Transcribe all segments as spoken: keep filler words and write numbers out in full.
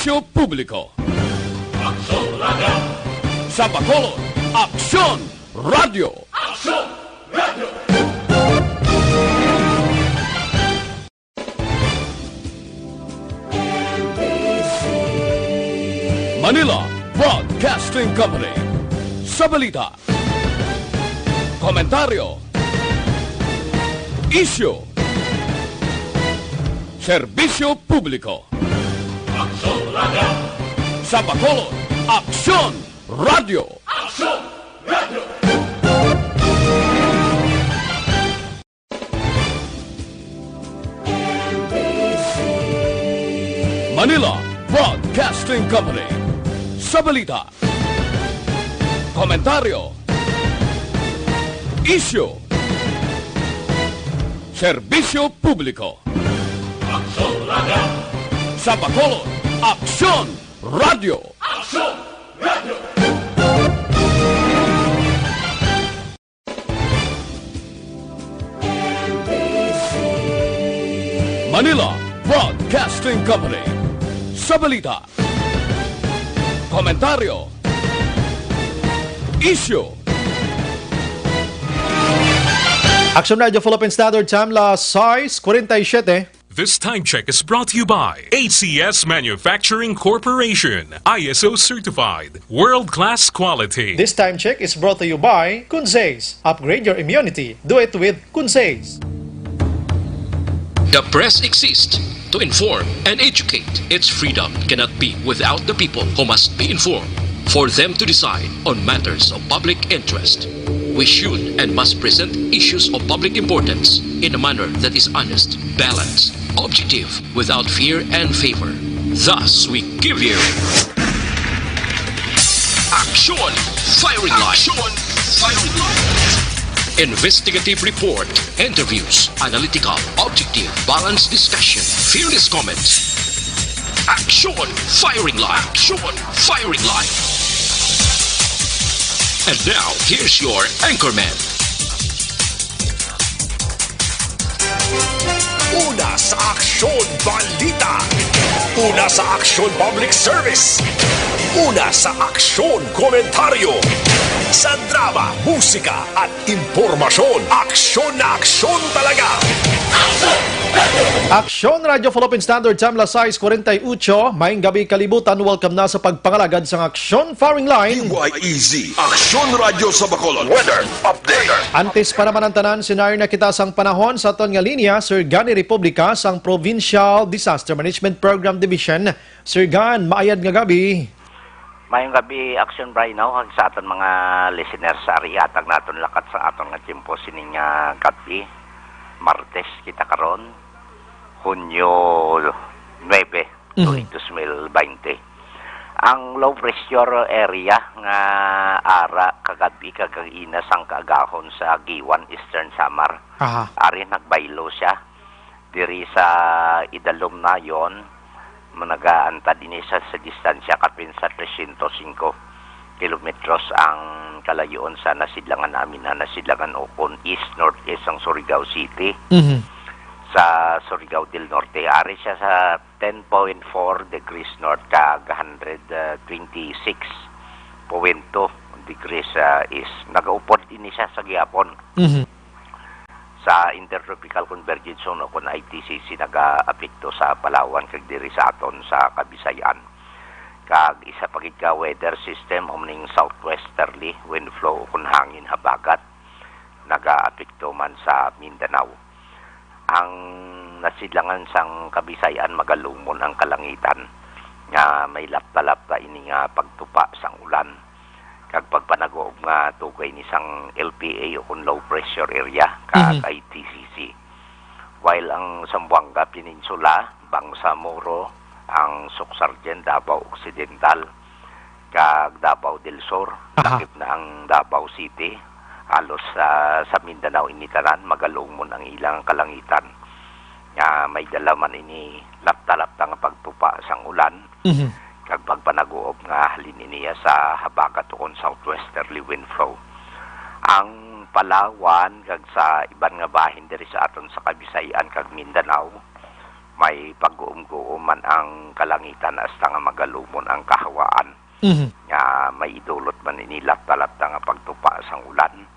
Serbisyo publiko. Aksyon Radio. Sa Bacolod, Aksyon Radio. Aksyon Radio. Manila Broadcasting Company. Sa balita, komentaryo, isyu, serbisyo publiko. Aksyon Radio. Sa Bacolod, Aksyon Radio. Aksyon Radio. Manila Broadcasting Company. Sa balita, komentaryo, isyu, serbisyo publiko. Aksyon Radio. Sa Bacolod, Aksyon Radio. Aksyon Radio. Manila Broadcasting Company. Sa balita, komentaryo, isyu. Aksyon Radio Philippine Standard Time, las sais cuarenta y siete. This time check is brought to you by A C S Manufacturing Corporation, I S O certified, world-class quality. This time check is brought to you by Kunsays. Upgrade your immunity. Do it with Kunsays. The press exists to inform and educate. Its freedom cannot be without the people who must be informed for them to decide on matters of public interest. We should and must present issues of public importance in a manner that is honest, balanced, objective, without fear and favor. Thus, we give you Aksyon Firing Line. Aksyon Firing Line. Investigative report, interviews, analytical, objective, balanced discussion, fearless comments. Aksyon Firing Line. Aksyon Firing Line. And now, here's your anchorman. Una sa Aksyon Balita. Una sa Aksyon Public Service. Una sa Aksyon Komentaryo. Sa drama, musika, at impormasyon, aksyon na aksyon talaga. Aksyon Radio Philippine Standard Time, las sais cuarenta y ocho. Maayong gabi, kalibutan. Welcome na sa pagpangalagad sang Aksyon Firing Line. D Y E Z, Aksyon Radio sa Bacolod. Weather update. Antes pa naman ang tanan, senaryo na kita sang panahon sa aton nga linya, Sir Gani Republica sang Provincial Disaster Management Program Division. Sir Gan, maayad nga gabi. Mayong gabi, Aksyon Bray, no? Kag sa aton mga listeners, ari hatag naton lakat sa aton nga tiyempo sining, ah, gabi. Martes kita karon, Hunyo nuebe, Mhm. tuig dos mil baynte. Ang low pressure area nga ara kagab-i kag kag-ina sang kaagahon sa Guiuan, Eastern Samar. Aha. Ari nagbaylo siya. Diri sa idalom nayon, nagaantad ini sa, sa distansya kapin sa trescientos cinco kilometros ang kalayoon sa nasidlangan namin, ang nasidlangan ukon east-northeast sang Surigao City. Mhm. Sa Surigao del Norte, ari siya sa ten point four degrees north kag hundred twenty-six point two degrees, ah, east. Nagaupod ini siya sa gihapon. Mhm. Sa Intertropical Convergence Zone, o kon I T C C, nagaapekto sa Palawan kag diri sa aton sa Kabisayan. Kag isa pa gid ka weather system, umning southwesterly wind flow o kon hangin habagat, nagaapekto man sa Mindanao. Ang nasidlangan sang Kabisayan, magalumon ang kalangitan nga may lapta-lapta ini nga pagtupa sang ulan. Kag pagpanaguob nga tugay ni sang L P A o kon low pressure area kag Mhm. I T C C. While ang Zamboanga Peninsula, Bangsamoro, ang Soccsksargen, Davao Occidental, kag Davao del Sur, Aha. lakip na ang Davao City. Halos sa, sa Mindanao ini tanan, magalumon ang ilang kalangitan. Nga may dala man ini lapta-lapta nga pagtupa sang ulan, Mhm. kag pagpanaguob nga halin iniya sa habagat ukon southwesterly wind flow. Ang Palawan kag sa iban nga bahin diri sa aton sa Kabisayan kag Mindanao, may pagguom-guom man ang kalangitan hasta nga magalumon ang kahawaan, Mhm. nga may idulot man ini lapta-lapta nga pagtupa sang ulan,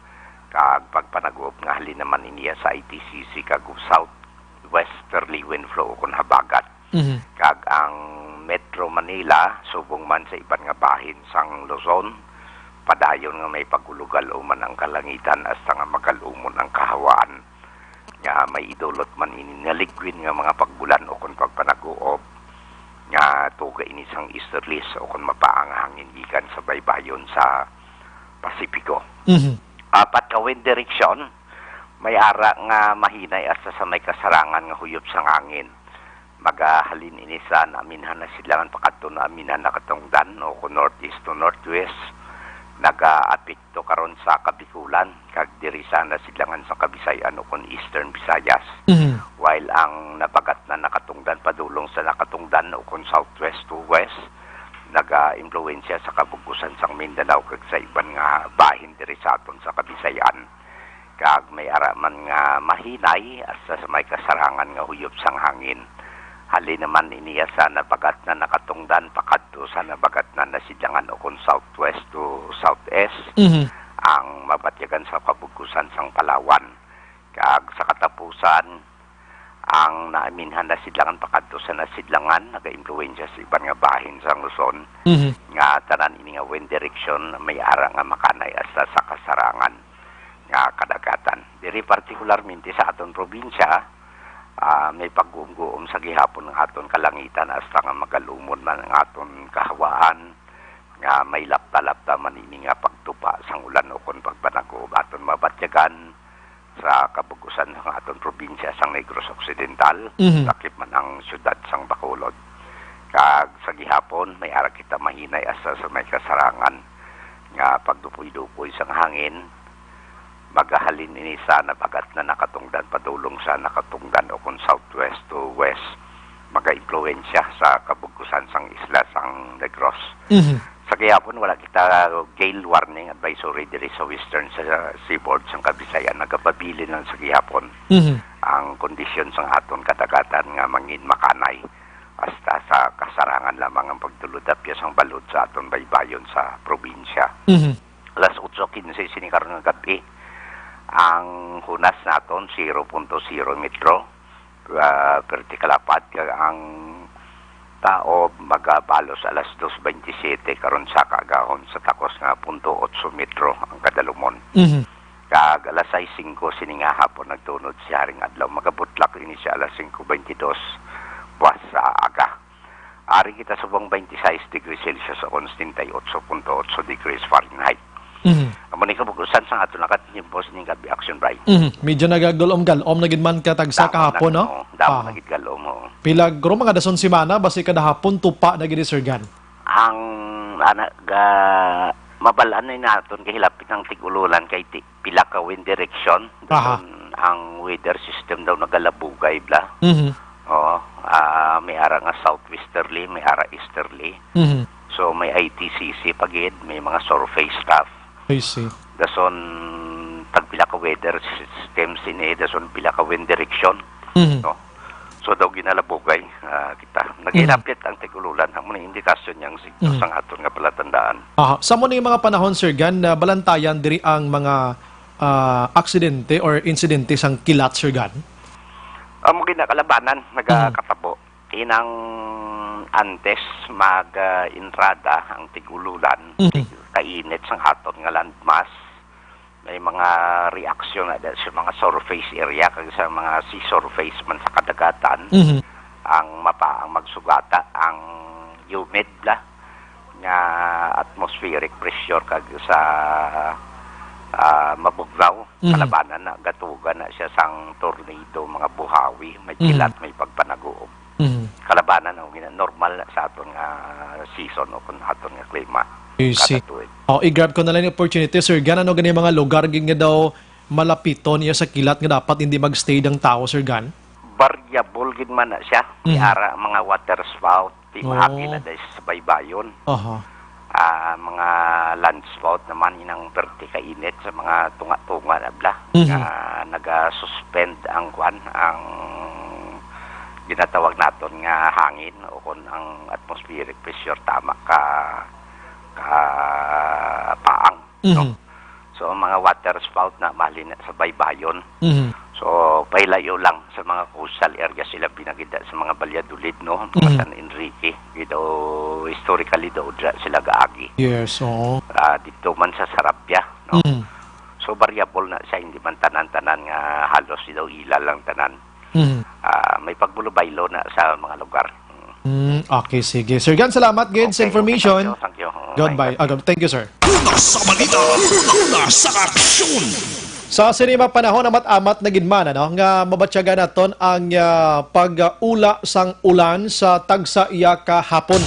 kag pagpanaguob nga halin naman ini sa I T C C kag southwesterly wind flow ukon habagat. Mhm. Kag ang Metro Manila, subong man sa iban nga bahin sang Luzon, padayon nga may pag-ulogal-om man ang kalangitan hasta nga magalumon ang kahawaan, nga may idulot man ini naligwin nga mga pagbulan ukon pagpanaguob, nga tuga ini sang easterlies ukon mapaang hangin gikan sa baybayon sa Pasipiko. Mhm. Apat ka wind direction, may ara nga mahinay hasta sa may kasarangan nga huyop sang hangin. Magahalin ini sa naaminhan na sidlangan pakadto naaminhan na katungdan ukon northeast to northwest. Nagaapekto karon sa Kabikulan kag diri sa nasidlangan sa Kabisayan ukon Eastern Visayas. Mhm. While ang nabagat na nakatungdan padulong sa nakatungdan ukon southwest to west, naga-impluwensya sa kabugkusan sang Mindanao kag sa iban nga bahin diri sa aton sa Kabisayan. Kag may ara man nga mahinay hasta sa may kasarangan nga huyop sang hangin. Halin naman iniya sa nabagat na nakatungdan pakadto sa nabagat na nasidlangan ukon southwest to southeast Mhm. ang mabatyagan sa kabugkusan sang Palawan. Kag sa katapusan, ang naaminhan nasidlangan pakadto sa nasidlangan nagaimpluwensya sa iban nga bahin sang Luzon, Mhm. nga tanan ini nga wind direction may ara nga makanay hasta sa kasarangan nga kadagatan. Diri partikularmente sa aton probinsya, ah, may pagguom-guom sa gihapon ang aton kalangitan hasta nga magalumon man ang aton kahawaan nga may lapta-lapta man ini nga pagtupa sang ulan ukon pagpanaguob aton mabatyagan sa kabugkusan sang aton probinsya sang Negros Occidental, Mhm. lakip man ang siyudad sang Bacolod. Kag sa gihapon, may ara kita mahinay hasta sa may kasarangan nga pagdupoy-dupoy sang hangin, magahalin ini sa nabagat na nakatungdan padulong sa nakatungdan ukon southwest to west, magaimpluwensya sa kabugkusan sang isla sang Negros. Mhm. Sa gihapon, wala kita gale warning advisory diri sa western sa seaboard sang Kabisayan. Nagapabilin lang sa gihapon Mhm. ang kondisyon sang aton kadagatan nga mangin makanay hasta sa kasarangan lamang ang pagtulod-apyas sang balod sa aton baybayon sa probinsya. Mhm. Alas otso quince sini karon nga gab-i, ang hunas naton zero punto zero metro, ah, vertical apad, kag ang taob magabalos alas dos veintisiete karon sa kaagahon sa takos nga punto otso metro ang kadalumon. Mhm. Kag alas sais singko sini nga hapon nagtunod si Haring Adlaw. Magabutlak ini siya alas singko veintidós buwas sa aga. Ari kita subong twenty-six degrees Celsius o setenta y ocho punto ocho degrees Fahrenheit. Mhm. Amo ni kabug-usan sang aton nakatimpos ning gab-i, Action Bray. Mhm. Medyo nagagalom-galom na gid man ka tagsa Damo kahapon, na, no? Oo, damo Ah. na gid galom, oo. Pila, guro, mga dason semana, basi kada hapon, tupa na gid, Sir Gan? Ang, ana, ga, mabal-an na naton kay hilapit ang tig-ululan kay ti-, pila ka wind direction. Aha. Dason ang weather system daw nagalabugay, bla. Mhm. Oo, ah, may ara nga southwesterly, may ara easterly. Mhm. So, may I T C C pa gid, may mga surface stuff. I see. Dason, tagpila ka weather system sini, dason pila ka wind direction, Mhm. no? So, daw ginalabugay, ah, kita. Mhm. Nagilapit ang tig-ululan, amo ni indikasyon niyang signo Mhm. sang aton nga palatandaan. Aha. Sa mo ning mga panahon, Sir Gan, na balantayan diri ang mga, ah, aksidente or insidente sang kilat, Sir Gan? Amo gina kalabanan, Mhm. nagakatabo. Inang antes mag, ah, entrada ang tig-ululan, Mhm. tig-, kainit sang aton nga landmass, may mga reaksyon na da sa mga surface area kag sa mga sea surface man sa kadagatan. Mhm. Ang mapa-, ang magsugata, ang humid bla nga atmospheric pressure kag sa, ah, mabugnaw, Mhm. kalabanan na, gatugan na siya sang tornado, mga buhawi, may Mhm. kilat, may pagpanaguob. Mhm. Kalabanan, ang gina-, normal na sa aton nga season o kung aton nga klima I see. kada tuig. Oh, i-grab ko na lang yung opportunity, Sir Gan. Ano gani mga lugar gid nga daw malapiton niya sa kilat nga dapat hindi mag-stay ang tao, Sir Gan? Variable gid man na siya. May Mhm. ara mga water spout, di Oh. maagi na dahil sa baybayon. Aha. Ah, mga land spout naman inang perti kainit sa mga tunga-tunga na bla. Mhm. Nga naga-suspend ang kwan, ang ginatawag naton nga hangin o kon ang atmospheric pressure tama ka, ka paang, no? Mhm. So, ang mga water spout na mali na sa baybayon. Mhm. So, pahilayo lang sa mga coastal area sila, binagida sa mga Valladolid, no? Mga Mhm. San Enrique, you know, historically daw dira sila gaagi. Yes, oo. Ah, dito man sa Sarapia, no? Mhm. So, variable na siya, hindi man tanan-tanan nga halos daw ila lang tanan. Mhm. Ah, may pagbulubaylo na sa mga lugar. Mm, okay, sige. Sir Gan, salamat gid sa Okay, information. Thank you, thank you. Mm, Goodbye. may Ah, thank you, sir. Una sa balita, una sa aksyon. Sa sini nga panahon, amat-amat na gid man, ano, nga mabatyagan naton ang, ah, pag-ula sang ulan sa tagsa iya ka hapon.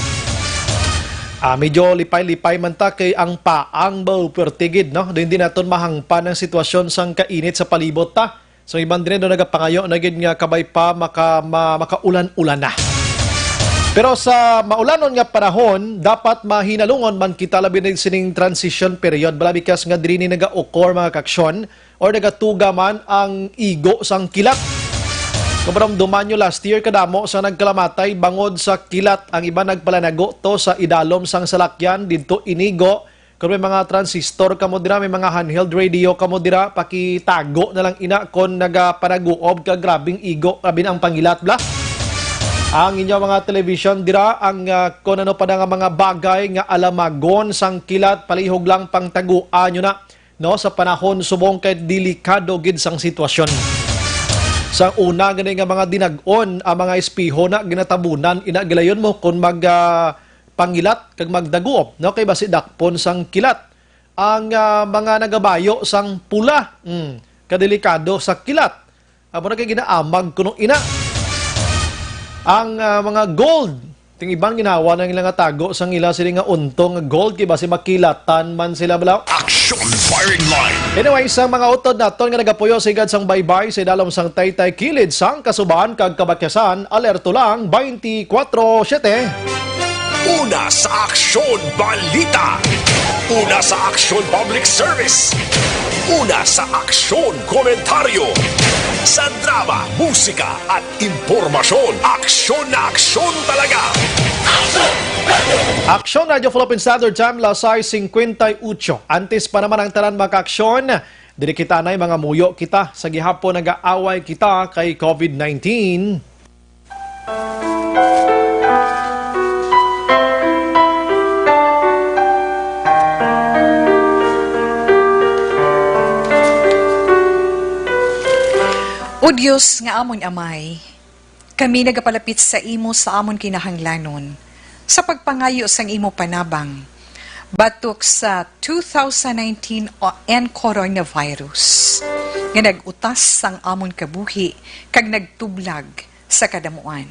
Ah, medyo lipay-lipay man ta kay ang paang ba pertigid, no? Hindi naton mahangpan ang sitwasyon sang kainit sa palibot ta. So, iban diri do nagapangayo na gid nga kabay pa maka-, ma-, makaulan-ulan na. Pero sa maulanon nga panahon, dapat mahinalungon man kita labi na sining transition period. Bala bikas nga diri ni naga-occur, mga kaaksyon, or nagatuga man ang igo sang kilat. Kung madumduman nyo, last year kadamo sa nagkalamatay bangod sa kilat. Ang iban nagpalanago to sa idalom sang salakyan didto inigo. Kung may mga transistor kamo dira, may mga handheld radio kamo dira, pakitago na lang ina kon nagapanaguob ka grabing igo, grabe na ang pangilat, bla. Ang inyo mga television dira, ang, ah, kon ano pa na nga mga bagay nga alamagon sang kilat, palihog lang pangtaguan nyo na, no, sa panahon subong kay delikado gid sang sitwasyon. Sa una gani nga mga dinag-on, ang mga espeho na ginatabunan, ina gilayon mo kon mag, ah, pangilat kag magdaguop, no? Kay basi dakpon sang kilat ang, ah, mga nagabayo sang pula. Mm, kadelikado sa kilat. Amo na kay ginaamag kuno ina. Ang, ah, mga gold, ting iban ginawa na nila nga tago sang ila sini nga untong nga gold kay basi makilatan man sila bala. Action Firing Line. Anyway, sa mga utod naton nga nagapuyo sigad sang baybay sa idalom sang Taytay, kilid sang kasubahan kag kabakyasan, alerto lang twenty-four seven. Una sa aksyon, balita. Una sa aksyon, public service. Una sa aksyon, komentaryo. Sa drama, musika, at impormasyon, aksyon na aksyon talaga. Aksyon Radio Philippine Standard Time, las sais cincuenta y ocho. Antes pa naman ang tanan, mga kaaksyon, diri kita nay mga muyo kita sa gihapon nagaaway kita kay covid nineteen. O Dios nga amon Amay, kami nagapalapit sa imo sa amon kinahanglanon sa pagpangayo sang imo panabang batok sa two thousand nineteen o-, N coronavirus nga nag-utas sang amon kabuhi kag nagtublag sa kadamuan.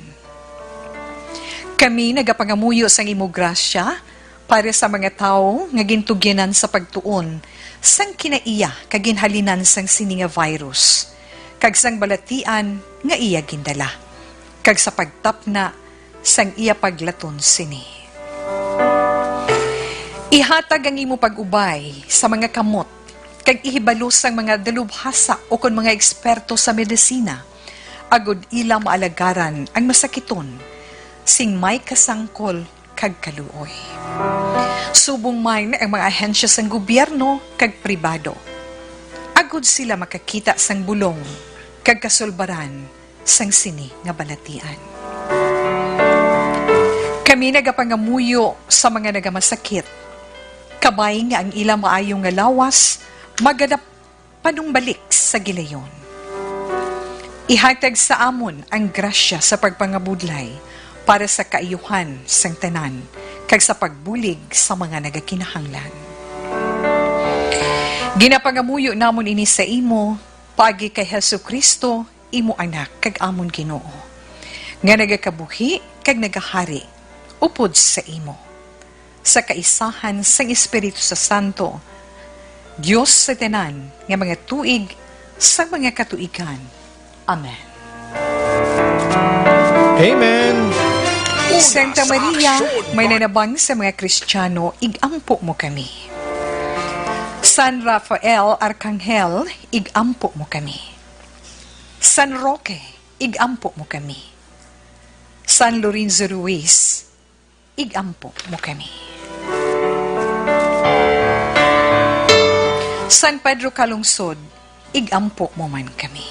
Kami nagapangamuyo sang imo grasya para sa mga tawo nga gintugyanan sa pagtuon sang kinaiya kag ginhalinan sang sini nga virus, kag sang balatian nga iya gindala, kag sa pagtapna sang iya paglaton sini. Ihatag ang imo pag-ubay sa mga kamot, kag ihibalo sang mga dalubhasa ukon mga eksperto sa medisina, agod ila maalagaran ang masakiton sing may kasangkol kag kaluoy. Subong man ang mga ahensya sang gobyerno kag pribado, agod sila makakita sang bulong kag kasulbaran sang sini nga balatian. Kami nagapangamuyo sa mga nagamasakit, kabay nga ang ila maayo nga lawas maganap panumbalik sa gilayon. Ihatag sa amon ang grasya sa pagpangabudlay para sa kaayuhan sang tanan kag sa pagbulig sa mga nagakinahanglan. Ginapangamuyo namon ini sa imo paagi kay Jesu-Cristo, imo Anak kag amon Ginoo, nga nagakabuhi kag nagahari upod sa imo, sa kaisahan sang Espiritu sa Santo, Dios sa tanan nga mga tuig sa mga katuigan. Amen. Amen. Una Santa sa Maria, aksyon, may nanabang sa mga Kristiyano, ig-ampo mo kami. San Rafael Arkanghel, ig-ampo mo kami. San Roque, ig-ampo mo kami. San Lorenzo Ruiz, ig-ampo mo kami. San Pedro Calungsod, ig-ampo mo man kami.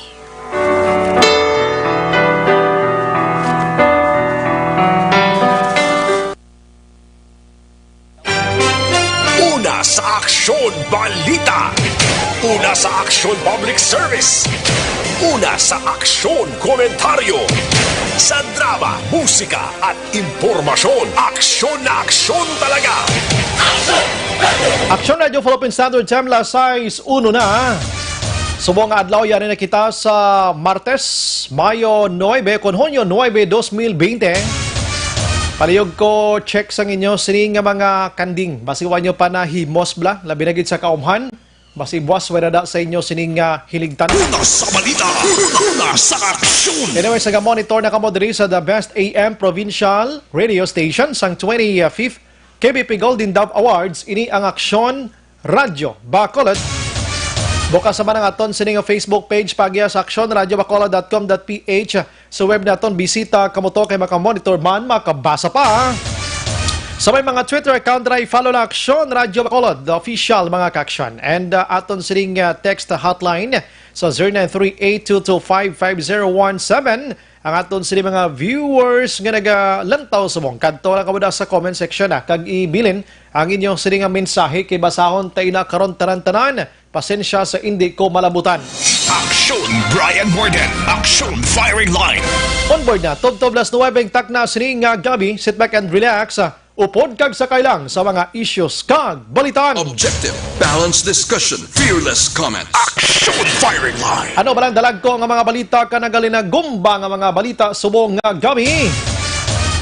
Una sa Aksyon Balita. Una sa Aksyon Public Service. Una sa Aksyon Komentaryo. Sa drama, musika, at impormasyon, aksyon na aksyon talaga. Aksyon Radio Philippine Standard Time, las sais uno na. Subong nga adlaw, yari na kita sa Martes, Mayo nuebe, kon Hunyo nuebe, dos mil bente. Palihog ko, check sang inyo sini nga mga kanding. Basi wa nyo pa nahimos bala, labi na gid sa kaumhan. Basi buwas wala da sa inyo sining, ah, hiligtan. Una sa balita, una sa aksyon. Anyway, sa monitor na kamo diri sa The Best A M Provincial Radio Station sang twenty-fifth K B P Golden Dove Awards, ini ang Aksyon Radyo Bacolod. Bukas naman ang aton sining Facebook page, paagiha sa aksyon radyo bacolod dot com dot P H. Sa web naton, bisita kamo to kay makamonitor man, makabasa pa. Sa may mga Twitter account, try follow na Aksyon Radyo Bacolod, the official, mga ka-aksyon. And, uh, aton sining, uh, text hotline sa zero nine three eight two two five five zero one seven. Ang aton sining mga viewers nga nagalantaw sa mong kanto, lang kamo da sa comment section, ah, kag ibilin ang inyong sining nga mensahe kay basahon ta ina karon tanan-tanan. Pasensya sa indi ko malabutan. Aksyon Brian Morden, Aksyon Firing Line. On board na, tubtob las nuwebe ang takna sini nga gabi. Sit back and relax. Upod kag sakay lang sa mga issues kag balitan. Objective, balanced discussion, fearless comment. Aksyon Firing Line. Ano ba lang dalagko nga mga balita ka nagalinagumba nga mga balita subong nga gabi?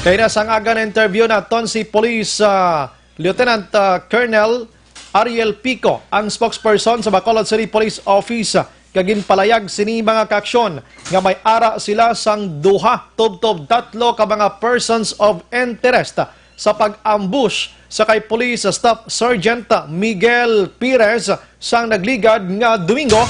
Kay na sang aga na interview naton si Police, ah, Lieutenant, ah, Colonel Ariel Pico, ang spokesperson sa Bacolod City Police Office, kag ginpalayag sini mga kaaksyon nga may ara sila sang duha tubtob tatlo ka mga persons of interest sa pag-ambush sa kay Police Staff Sergeant Miguel Perez sang nagligad nga Domingo.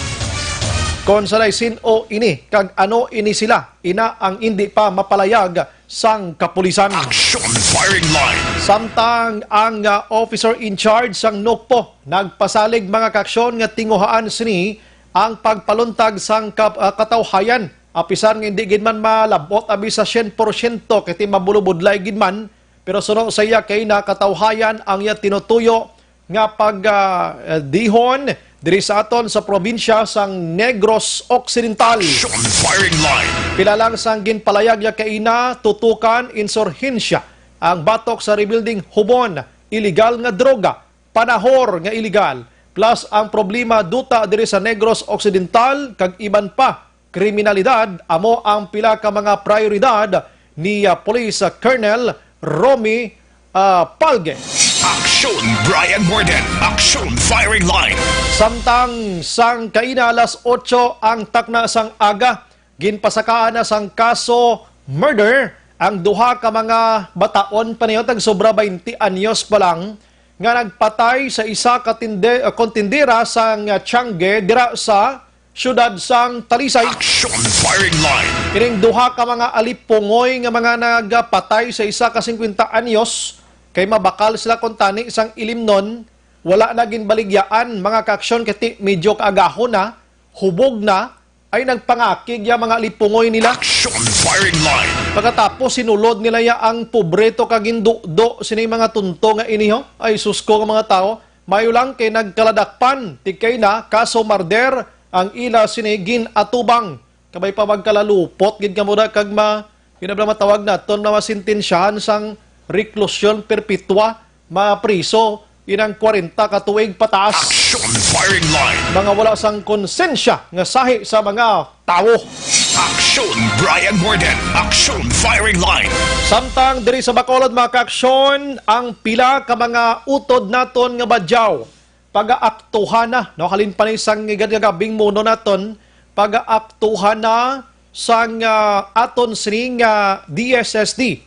Kon sa sin-o ini kag ano ini sila, ina ang indi pa mapalayag sang kapulisan. Action Firing Line. Samtang ang, ah, officer in charge sang NOCPO nagpasalig, mga kaaksyon, nga tinguhaan sini ang pagpaluntag sang kap-, ah, katawhayan, apisan nga hindi gid man malab-ot abi sa syen porsyento kay ti mabulobudlay gid man, pero suno sa iya kay na katawhayan ang iya tinutuyo nga pag, ah, dihon diri sa aton sa probinsya sang Negros Occidental. Action Firing Line. Pila lang sang ginpalayag niya kaina, tutukan, insurhensya, ang batok sa rebuilding hubon, iligal nga droga, panahor nga iligal, plus ang problema duta diri sa Negros Occidental kag iban pa kriminalidad amo ang pila ka mga prioridad ni, ah, Police, ah, Colonel Romy, ah, Palge. Aksyon Brian Morden, Aksyon Firing Line. Samtang sang kaina alas otso ang takna sang aga, ginpasakaan na sang kaso murder ang duha ka mga bataon, paniyo tag sobra baynte anyos pa lang, nga nagpatay sa isa ka tinde-, ah, kontindera sang, ah, Tiangge dira sa siyudad sang Talisay. Action Firing Line. Kining duha ka mga alipungoy nga mga nagapatay sa isa ka singkwenta anyos, kay mabakal sila kuntani sang ilimnon, wala na ginbaligyaan, mga kaaksyon, kay ti-, medyo kaagahon na, hubog na, ay nagpangakig ya mga alipungoy nila. Action Firing Line. Pagkatapos, sinulod nila ya ang pobre to kag gindudo sini mga tunto nga iniho. Ay, sus ko nga mga tawo. Mayo lang kay nagkaladakpan, ti kay na kaso murder ang ila sini gin-atubang. Kabay pa magkalalupot gid kamo da kag ma-, yun na matawag naton na masintensyahan sang reklusyon perpetua, mapriso, yun ang kwarenta ka tuig pataas. Action Firing Line. Mga wala sang konsensya nga sahi sa mga tawo. Action Brian Morden. Action Firing Line. Samtang diri sa Bacolod, mga kaaksyon, ang pila ka mga utod naton nga badyaw pagaaktuhan na, no? Halin pa ni sang igad nga gabing muno naton, pagaaktuhan na sang, ah, aton sining, ah, D S S D.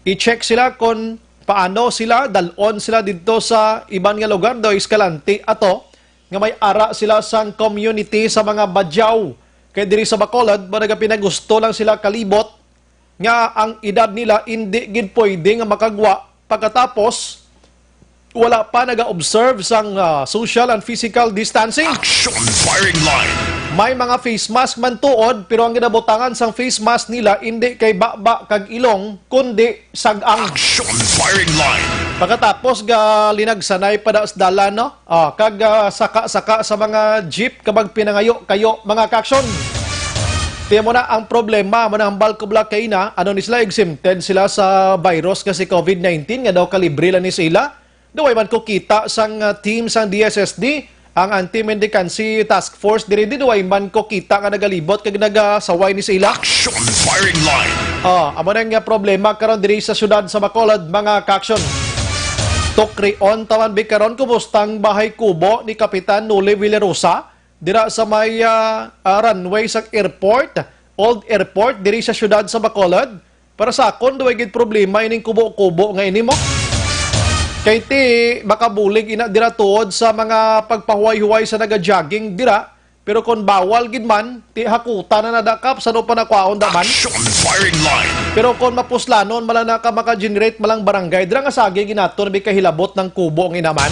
I-check sila kung paano sila, dal-on sila didto sa iban nga lugar daw, Escalante ato, nga may ara sila sang community sa mga badyaw. Kay diri sa Bacolod, mo nagapinagusto lang sila kalibot, nga ang edad nila indi gid pwede nga makagwa pagkatapos wala pa naga-observe sang, ah, social and physical distancing. Action firing line. May mga face mask man tuod, pero ang ginabutangan sang face mask nila indi kay baba kag ilong, kundi sag-ang. Action firing line. Pagkatapos, galinagsanay pa da sa dalan, no? Ah, kag, ah, saka-saka sa mga jeep, kag magpinangayo-kayo, mga ka-action. Tiyan mo na ang problema, manambal ko bala kay na, ano ni sila, exempted sila sa virus nga si covid nineteen, nga daw kalibre lang ni sila. Duway man ko kita sang, ah, team sang D S S D, ang Anti-Mendicancy Task Force diri, di duway man ko kita nga nagalibot kag nagasaway ni sa ila. Action firing line. Ah, amo na nga problema karon diri sa siyudad sa Bacolod, mga ka-action. Tukrion taman bi karon kumusta ang bahay kubo ni Kapitan Noli Villarosa dira sa may, ah, ah, runway sa airport, old airport diri sa siyudad sa Bacolod. Para sa akon, duway gid problema ining kubo-kubo nga ini mo. Kay ti, makabulig ina dira tuod sa mga pagpahuway-huway sa naga-jogging dira. Pero kon bawal gid man, ti hakutan na nada kap, sano pa nakwaon da man. Action firing line. Pero kon mapuslanon, mala na ka maka-generate, malang barangay, dira nga sagi ginato na bi kahilabot ng kubo nga inaman.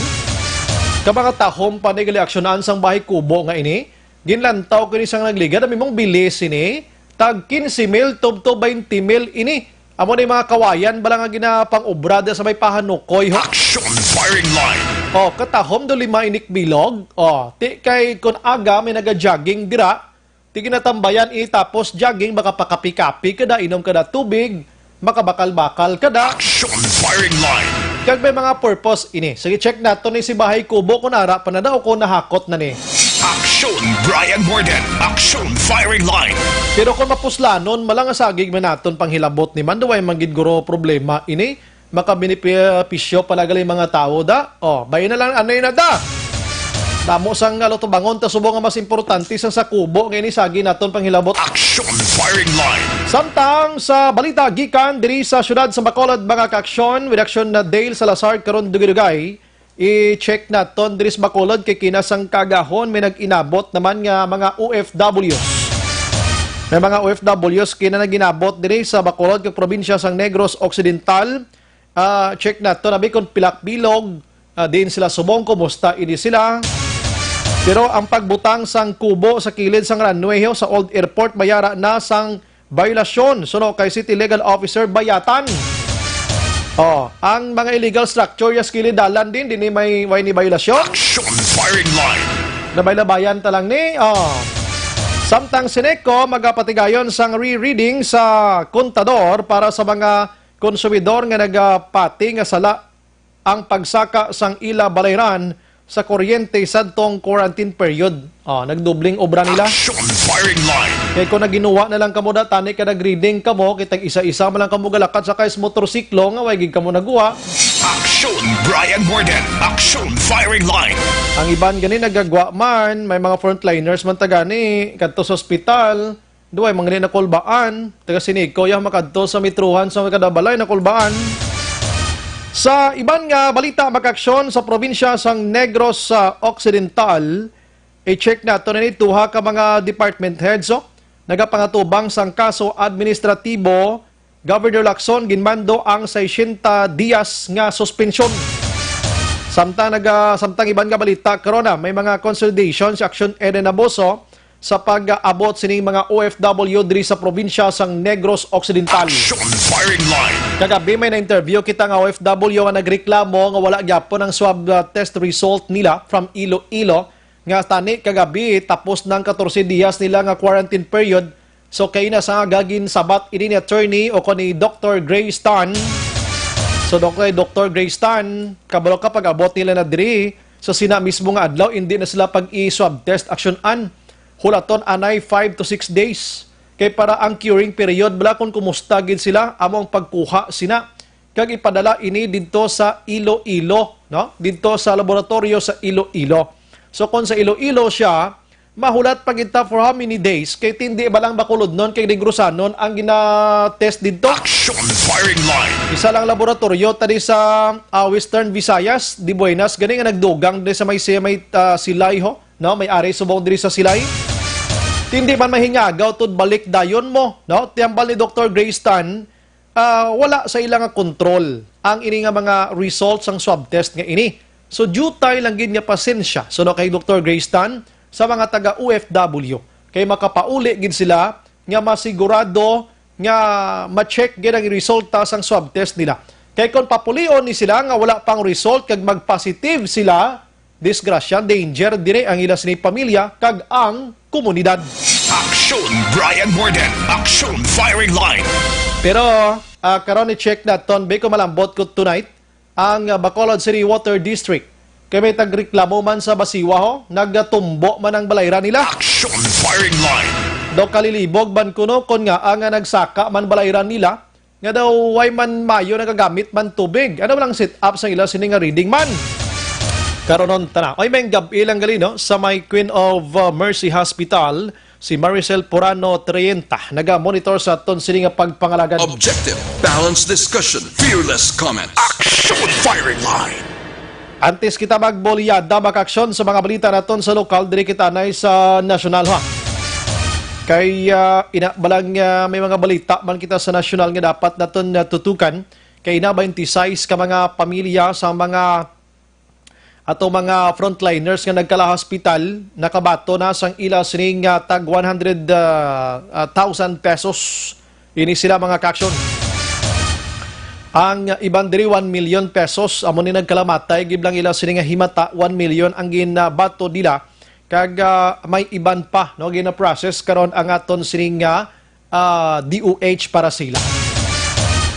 Ka mga tahom pa ni gali aksyonan sang bahay kubo nga ini, ginlantaw ko ni sang nagligad, ang imong bilis ini, tag quince mil tubto twenty mil ini. Amo ni mga kawayan bala nga ginapang-obra da sa may pahanukoy, ho? Action firing line. Oh, katahom do lima inik bilog. Oh, ti kay kun aga may naga-jogging dira, ti ginatambayan ini tapos jogging, makapakapi-kapi kada, inom kada tubig, makabakal-bakal kada. Action firing line. Kag may mga purpose ini. Sige, check nato ni si bahay kubo kung ara pa na daw, kung nahakot na ni. Action Brian Morden. Action firing line. Pero kung mapuslanon, malang sagig man naton panghilabot ni man, duway man gid guro problema ini. Makabenepisyo pala gali mga tawo da. Oh, bayo na lang, anay na da. Damo sang, ah, lutubangon ta subong nga mas importante sang sa kubo nga ini sagi naton panghilabot. Action firing line. Samtang sa balita gikan diri sa siyudad sa Bacolod, mga ka-aksyon, with action na Dale Salazar karon dugay-dugay. I-check naton diri sa Bacolod kay kina sang kagahon may nag-inabot naman nga mga O F Ws. May mga O F Ws kina nag-inabot diri sa Bacolod kag probinsya sang Negros Occidental. Ah, check nato na bi kon pilak bilog, ah, diin sila subong, kumusta ini sila. Pero ang pagbutang sang kubo sa kilid sang runway, ho, sa Old Airport, mayara na sang biolasyon, suno kay City Legal Officer Bayatan. Oh, ang mga illegal structure ya sa kilid dalan din, din may, may ni biolasyon. Action firing line. Nabay-labayan ta lang ni. Oh. Samtang si Neco magapatigayon sang rereading sa kontador para sa mga konsumidor nga nagapati nga sala ang pagsaka sang ila balayran sa kuryente sadtong quarantine period. Ah, nagdubling obra nila. Action firing line. Kay kung naginuwa na lang kamo da, tani ka nag-reading kamo, kay tag-isa-isa man lang kamo galakat sa kay motorsiklo nga way gid kamo naguwa. Action Brian Morden. Action firing line. Ang iban gani nagagwa man, may mga frontliners man ta gani, kadto sa ospital, duway man gani nakulbaan, taga Sinico, ya makadto sa metrohan sa kada balay nakulbaan. Sa iban nga balita, mga ka-aksyon, sa probinsya sang Negros sa Occidental, i-check nato na ni, duha ka mga department heads, oh, nagapangatubang sang kaso administratibo. Governor Lacson ginmando ang sesenta dias nga suspensyon. Samtang naga-, samtang iban nga balita karon, ah, may mga consolidation si Action Eden Abuso sa pag-abot sining mga O F W diri sa probinsya sang Negros Occidental. Action firing line. Kagabi may na-interview kita nga O F W nga nagreklamo nga wala gyapon ang swab, ah, test result nila from Iloilo, nga tani kagabi tapos ng katorse dias nila nga quarantine period. So, kay na sa gagin sabat ini ni attorney o ko ni Doctor Grace Tan. So, Doctor, Doctor Grace Tan, kabalo ka pag-abot nila na diri, so sina mismo nga adlaw, hindi na sila pag-i-swab test action an. Hulaton anay five to six days. Kay para ang curing period, bala kung kumusta gid sila, amo ang pagkuha sina kag ipadala ini didto sa Iloilo, no? Didto sa laboratorio sa Iloilo. So, kung sa Iloilo siya, mahulat pa kita for how many days? Kay tindi ba lang Bacolodnon kay Negros-anon ang gina-test didto? Action firing line. Isa lang laboratorio tadi sa, ah, Western Visayas, di Buenas, gani nga nagdugang diri sa may, sa may, ah, Silay, ho, no? May ari subong diri sa Silay. Hindi man mahingagaw tud balik dayon mo, no? Ti hambal ni Doktor Grace Tan, ah, wala sa ila nga kontrol ang ini nga mga result sang swab test nga ini. So, diutay lang gid nga pasensya, suno kay Doktor Grace Tan, sa mga taga O F W. Kay makapauli gid sila nga masigurado nga ma-check gid ang resulta sang swab test nila. Kay kung papulion ni sila nga wala pang result kag mag-positive sila, disgrasya, danger diri ang ila sini pamilya kag ang komunidad. Aksyon Brian Warden, Aksyon Firing Line. Pero, ah, karon i-check naton, be, kung malambot ko tonight ang, ah, Bacolod City Water District. Kay may tagreklamo man sa Basiwa, ho, nagatumbo man ang balayran nila. Aksyon Firing Line. Daw kalilibog man kuno kon nga ang, ah, nagsaka man balayran nila, nga daw way man mayo nagagamit man tubig. Ano lang set up sa ila sini nga reading man? Karon, tana. Ay, may gab-i lang gali, no? Sa may Queen of, uh, Mercy Hospital, si Maricel Purano treinta, naga-monitor sa aton sini nga pagpangalagad. Objective, balanced discussion, fearless comment. Action Firing Line! Antes kita magbolyada, makaaksyon sa mga balita naton sa lokal, diri kita anay sa nasyonal, ha. Kay, ah, ina, balang, ah, may mga balita man kita sa nasyonal nga dapat naton natutukan. Kay ina, twenty-six ka mga pamilya sa mga ato mga frontliners nga nagkalahospital, nakabaton na sang ila sining, ah, tag one hundred, ah, ah, thousand pesos. Ini sila, mga kaaksyon. Ang iban diri, one million pesos. Amo ni nagkalamatay, gid lang ila sini nga himata, one million ang ginabato nila. Kag, ah, may iban pa, no, gina-process karon ang aton sining nga, ah, D O H para sila.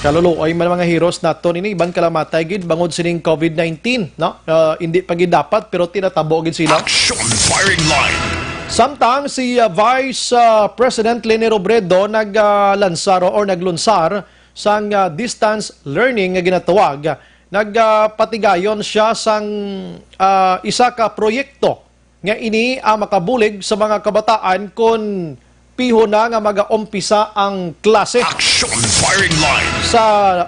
Kaluluoy man, mga heroes naton ini, iban kalamatay gid bangod sining COVID nineteen, no? Ah, hindi pa gid dapat, pero tinatabo gid sila. Action Firing Line. Samtang si, ah, Vice, ah, President Leni Robredo nag, ah, lansar or naglunsar sang, ah, distance learning nga ginatawag, nagapatigayon siya sang, ah, isa ka proyekto nga ini ang makabulig sa mga kabataan kon piho na nga magaumpisa ang klase. Action Firing Line. Sa,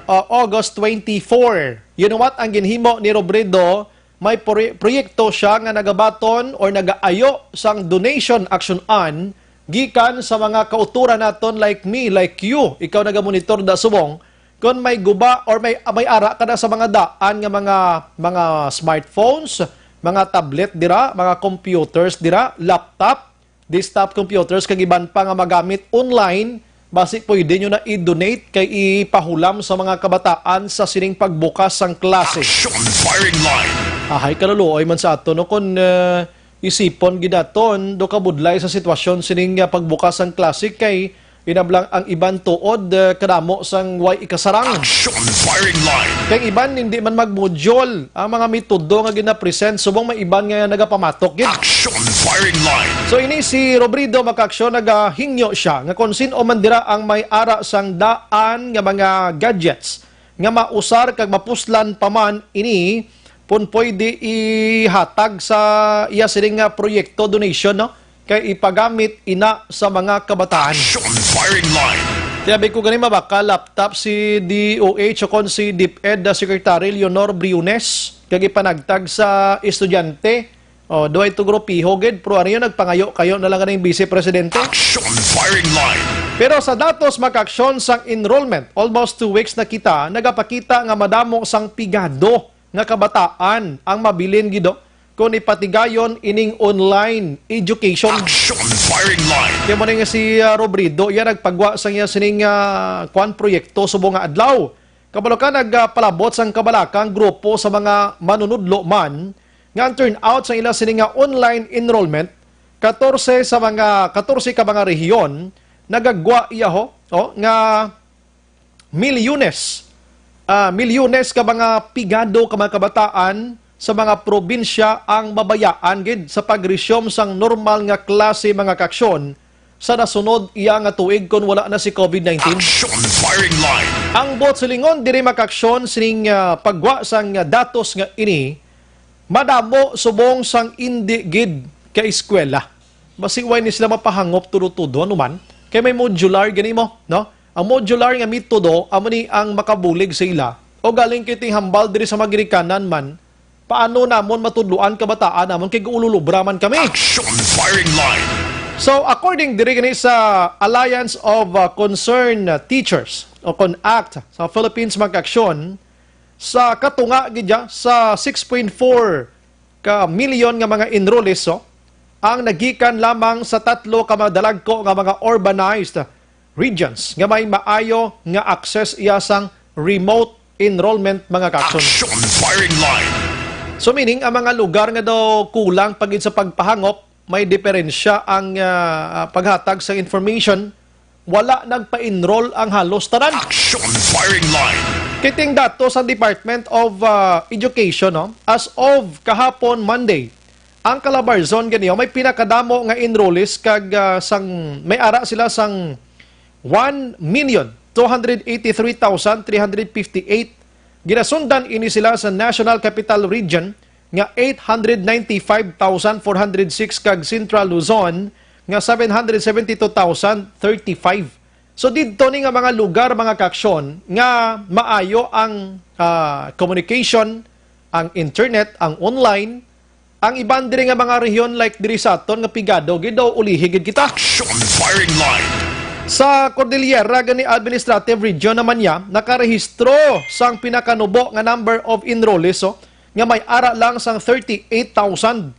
uh, August twenty-four. You know what? Ang ginhimo ni Robredo, may proye-, proyekto siya nga nagabaton or nagaayo sang donation action an gikan sa mga kauturan naton, like me, like you. Ikaw nagamonitor da subong, kung may guba or may, may ara ka na sa mga daan nga mga, mga smartphones, mga tablet dira, mga computers dira, laptop, desktop computers, kag iban pa nga magamit online, basi pwede nyo na i-donate kay ipahulam sa mga kabataan sa sining pagbukas sang klase. Action Firing Line. Ahay, kaluluoy man sa ato, no, kung, eh, isipon gid naton, do kabudlay sa sitwasyon sining, ah, pagbukas sang klase kay inablang ang iban tuod, eh, kadamo sang way ikasarang. Action Firing Line. Kay iban hindi man mag-module ang mga metodo nga ginapresent, subong may iban nga nagapamatok gid. Action Firing Line. So ini si Robredo, makaaksyon, nagahingyo siya nga kung sin-o man dira ang may ara sang daan nga mga gadgets nga mausar kag mapuslan pa man ini, pun pwede ihatag sa iya sining nga proyekto, donation, no? Kay ipagamit ina sa mga kabataan. Action Firing Line. Tiyabi ko gani mabaka laptop si D O H o kon si DepEd Secretary Leonor Briones, kag ipanagtag sa estudyante. O, duhay to grupiho gid, pero ano yun, nagpangayo-kayo na lang ganing Vice Presidente. Action Firing Line. Pero sa datos, makaaksyon sang enrollment, almost two weeks na kita, nagapakita nga madamo sang pigado nga kabataan ang mabilin gid, oh, kung ipatigayon ining online education. Action Firing Line. Kaya mo na nga si, ah, Robredo, iya nagpagwa sa iya sining, ah, kwan, proyekto subong nga adlaw. Kabalo ka, nagpalabot sang kabalaka ang grupo sa mga manunudlo man nga ang turnout sa ila sini nga online enrollment, katorse sa mga, katorse ka mga rehiyon, nagagwa iya, ho, oh, nga milyones, ah, milyones ka mga pigado ka mga kabataan sa mga probinsya ang mabayaan gid sa pag-resume sang normal nga klase, mga kaaksyon, sa nasunod iya nga tuig kon wala na si COVID nineteen. Action Firing Line. Ang buot silingon diri, makaaksyon, sining, ah, pagwa sang datos nga ini, madamo subong sang indi gid ka eskwela. Basi way ni sila mapahangop tudo-tudo, ano man? Kay may modular gani mo, no? Ang modular nga metodo, amo ni ang makabulig sa ila. O galing kay ting hambal diri sa mga ginikanan man, paano namon matudloan kabataan namon kay guululubra man kami? Action Firing Line. So, according diri gani sa Alliance of uh, Concerned Teachers o kon act sa Philippines, mga kaaksyon, sa katunga gid dya sa six point four ka milyon nga mga enrollees, so, ang nagikan lamang sa tatlo ka madalagko nga mga urbanized regions nga may maayo nga access iya sang remote enrollment, mga kaaksyon. Action Firing Line. So, meaning, ang mga lugar nga daw kulang pa gid sa pagpahangop, may diferensya ang ah, paghatag sa information, wala nagpa-enroll ang halos tanan. Action Firing Line. Kiting datos sa Department of ah, Education, no? As of kahapon, Monday, ang Calabarzon ganiyo may pinakadamo nga enrollees kag ah, sang may ara sila sang one million two hundred eighty-three thousand three hundred fifty-eight. Ginasundan ini sila sa National Capital Region nga eight hundred ninety-five thousand four hundred six kag Central Luzon nga seven hundred seventy-two thousand thirty-five. So, didto ni nga mga lugar, mga kaaksyon, nga maayo ang ah, communication, ang internet, ang online, ang iban diri nga mga rehiyon, like diri sa aton nga pigado gid, daw ulihi gid kita. Action Firing Line. Sa Cordillera gani Administrative Region naman niya nakarehistro sang pinakanubo nga number of enrollees, so, nga may ara lang sang thirty-eight thousand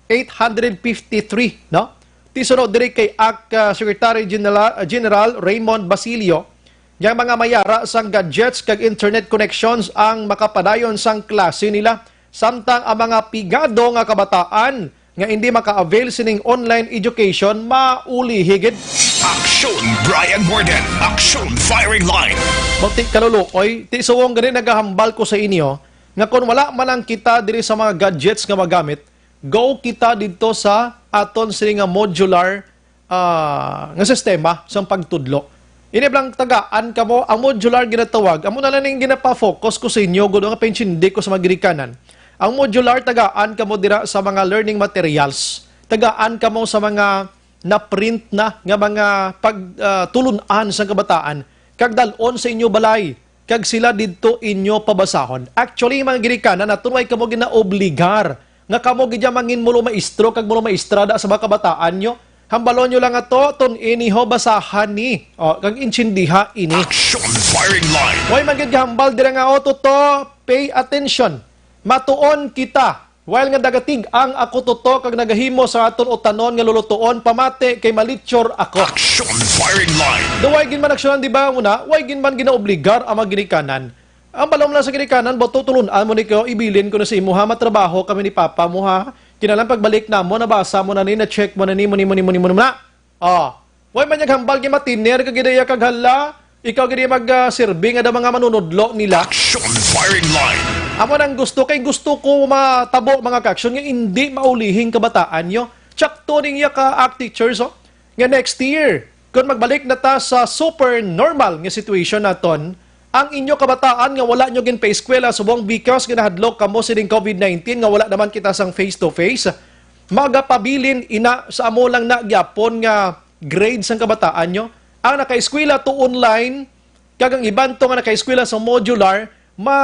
eight hundred fifty-three, no? Ti sunod diri kay act ah, Secretary General, General Raymond Basilio, nga mga may ara sang gadgets kag internet connections ang makapadayon sang klase nila, samtang ang mga pigado nga kabataan nga hindi maka-avail sining online education maulihi gid. Action Brian Morden. Action Firing Line. Bati kaluluoy, ti subong gani nagahambal ko sa inyo nga kon wala man lang kita diri sa mga gadgets nga magamit, go kita didto sa aton sini nga modular ah, nga sistema sang pagtudlo. Ini lang tagaan kamo, ang modular ginatawag, amo na lang ning ginapa-focus ko sa inyo, gud nga paintindi ko sa mga ginikanan. Ang modular, tagaan kamo dira sa mga learning materials. Tagaan kamo sa mga na-print na nga mga pag ah, tulun-an sang kabataan kag dal-on sa inyo balay, kag sila didto inyo pabasahon. Actually, mga ginikanan naton, way kamo ginaobligar nga kamo gid ya mangin mulo maestro kag mulo maestra da sa mga kabataan nyo. Hambalon nyo lang ato, tun-i ni ho, basahan ni, o, kag intindiha ini. Action Firing Line. Way man gid gahambal dira nga, "O, tuto, pay attention. Matuon kita. While nga nagatig-ang ako, tuto, kag nagahimo sa aton utanon nga lulutuon, pamati kay malityor ako." Action Firing Line. Daw way gid man aksyonan, di ba, una? Way gid man ginaobligar ang mga ginikanan. Ang balom lang sa ginikanan, bato tulun-an mo ni ko, ibilin ko na sa imo, ha, matrabaho kami ni papa mo, ha. Kinalang pagbalik namo, nabasa mo na ni, na-check mo na ni, mo ni, mo ni, mo ni, mo ni, mo na. Oh, way man niya hambal, gimatiner ka gid iya kag hala, ikaw gid iya mag ah, sirbi nga da mga manunudlo nila. Action Firing Line. Amo nang gusto kay gusto ko matabo, mga kaaksyon, nga indi maulihing kabataan nyo. Tsakto ning iya ka act teachers, oh, nga next year, kung magbalik na ta sa super normal nga situation naton, ang inyo kabataan nga wala nyo ginpaeskwela subong because ginahadlok kamo sining covid nineteen nga wala naman kita sang face to face, magapabilin ina sa amo lang na gyapon nga grade sang kabataan nyo. Ang nakaeskwela to online, kag ang iban to nga nakaeskwela sa modular, ma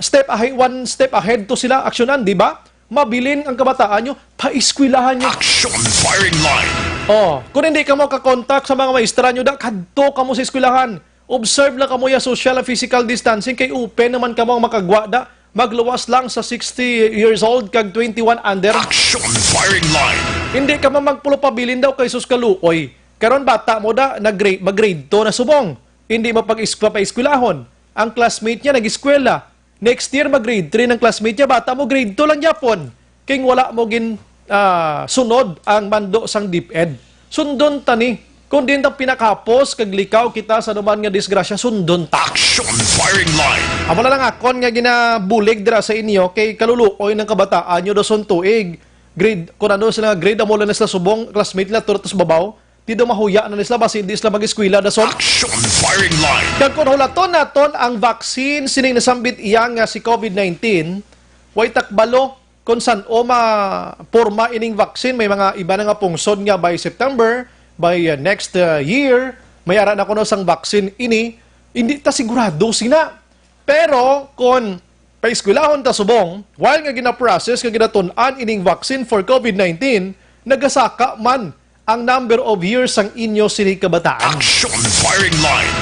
step ahead, one step ahead to sila aksyonan, di ba? Mabilin ang kabataan nyo, paeskwelahan nyo. Action Firing Line. Oh, kung hindi kamo ka-contact sa mga maestra nyo, da, kadto kamo sa eskwelahan. Observe lang kamo ya social and physical distancing, kay open naman kamo ang makagwa da. Magluwas lang sa sixty years old kag twenty-one under. Action Firing Line. Hindi kamo magpulupabilin daw kay sus kaluoy. Karon bata mo da, nag-grade, mag-grade two na subong. Hindi mo pag-, papaeskwelahon. Ang classmate niya nag-eskwela. Next year, mag-grade three ng classmate niya, bata mo, grade two lang gyapon. King wala mo gin ah, sunod ang mando sang DepEd. Sundon ta ni. Kung din ta pinakahapos kag likaw kita sa anuman nga disgrasya, sundon ta. Action Firing Line. Amo na lang akon nga ginabulig dira sa inyo kay kaluluoy ng kabataan nyo, dos tuig. Grade, kung ano sila nga grade, amo lang na sila subong, classmate nila, tulo tas babaw. Di daw mahuya na ni sila, basi di sila mag-eskwela dason. Action Firing Line. Kag kung hulaton naton ang vaccine sining nasambit iya nga si covid nineteen, way takbalo kung san-o maporma ining vaccine. May mga iba na nga pungsod nga by September, by uh, next uh, year, may ara na kuno sang vaccine ini. Hindi ta sigurado sina. Pero kung paeskwelahon ta subong, while nga ginaprocess nga ginatun-an ining vaccine for covid nineteen, nagasaka man ang number of years sang inyo sini kabataan. Action Firing Line.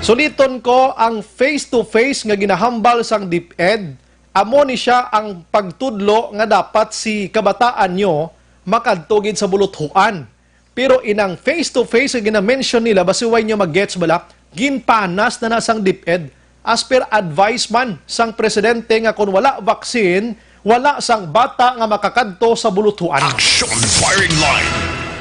Suliton ko ang face-to-face nga ginahambal sang DepEd, amo ni siya ang pagtudlo nga dapat si kabataan nyo makadto gid sa buluthuan. Pero inang face-to-face nga gina-mention nila, basi way nyo mag-gets bala, ginpanas na na sang DepEd. As per advice man sang presidente nga kon wala vaccine, wala sang bata nga makakadto sa buluthuan. Action Firing Line.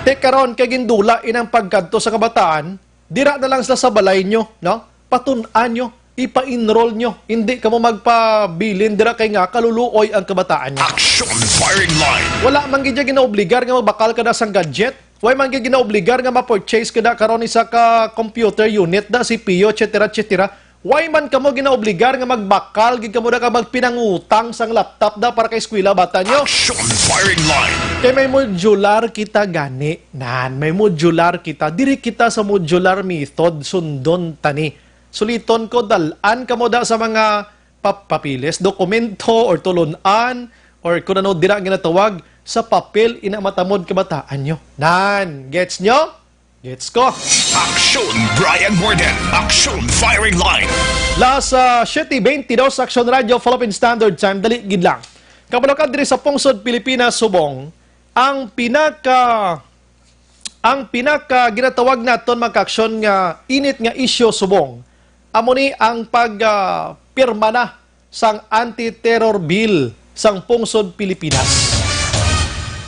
Te karon kay gindula inang pagkadto sa kabataan, dira na lang sila sa balay nyo, no? Patun-an nyo, ipa-enroll nyo. Hindi kamo magpabilin dira kay nga kaluluoy ang kabataan nyo. Action Firing Line. Wala man gid ginaobligar nga magbakal ka na sang gadget. Way man gid ginaobligar nga ma-purchase ka na karon isa ka computer unit na, C P U, et cetera, et cetera. Way man kamo ginaobligar nga magbakal gid kamo na ka magpinangutang sang laptop na para kay eskwela bata nyo. Action Firing Line. Kay may modular kita gani. Nan, may modular kita. Diri kita sa modular method, sundon tani. Suliton ko, dal-an kamo da sa mga pap-, papiles, dokumento, or tulon-an, or kung ano dira ang ginatawag, sa papel, ina matamod kabataan nyo. Nan, gets nyo? Gets ko. Action Brian Morden. Action Firing Line. Las, ah, siete veintidós, Action Radio, Philippine Standard Time, dali gid lang. Kabalo ka diri sa pungsod Pilipinas, subong, ang pinaka, ang pinaka ginatawag naton, mga kaaksyon, nga init nga isyu, subong, amo ni ang pag, ah, pirma na sang anti-terror bill sang pungsod Pilipinas.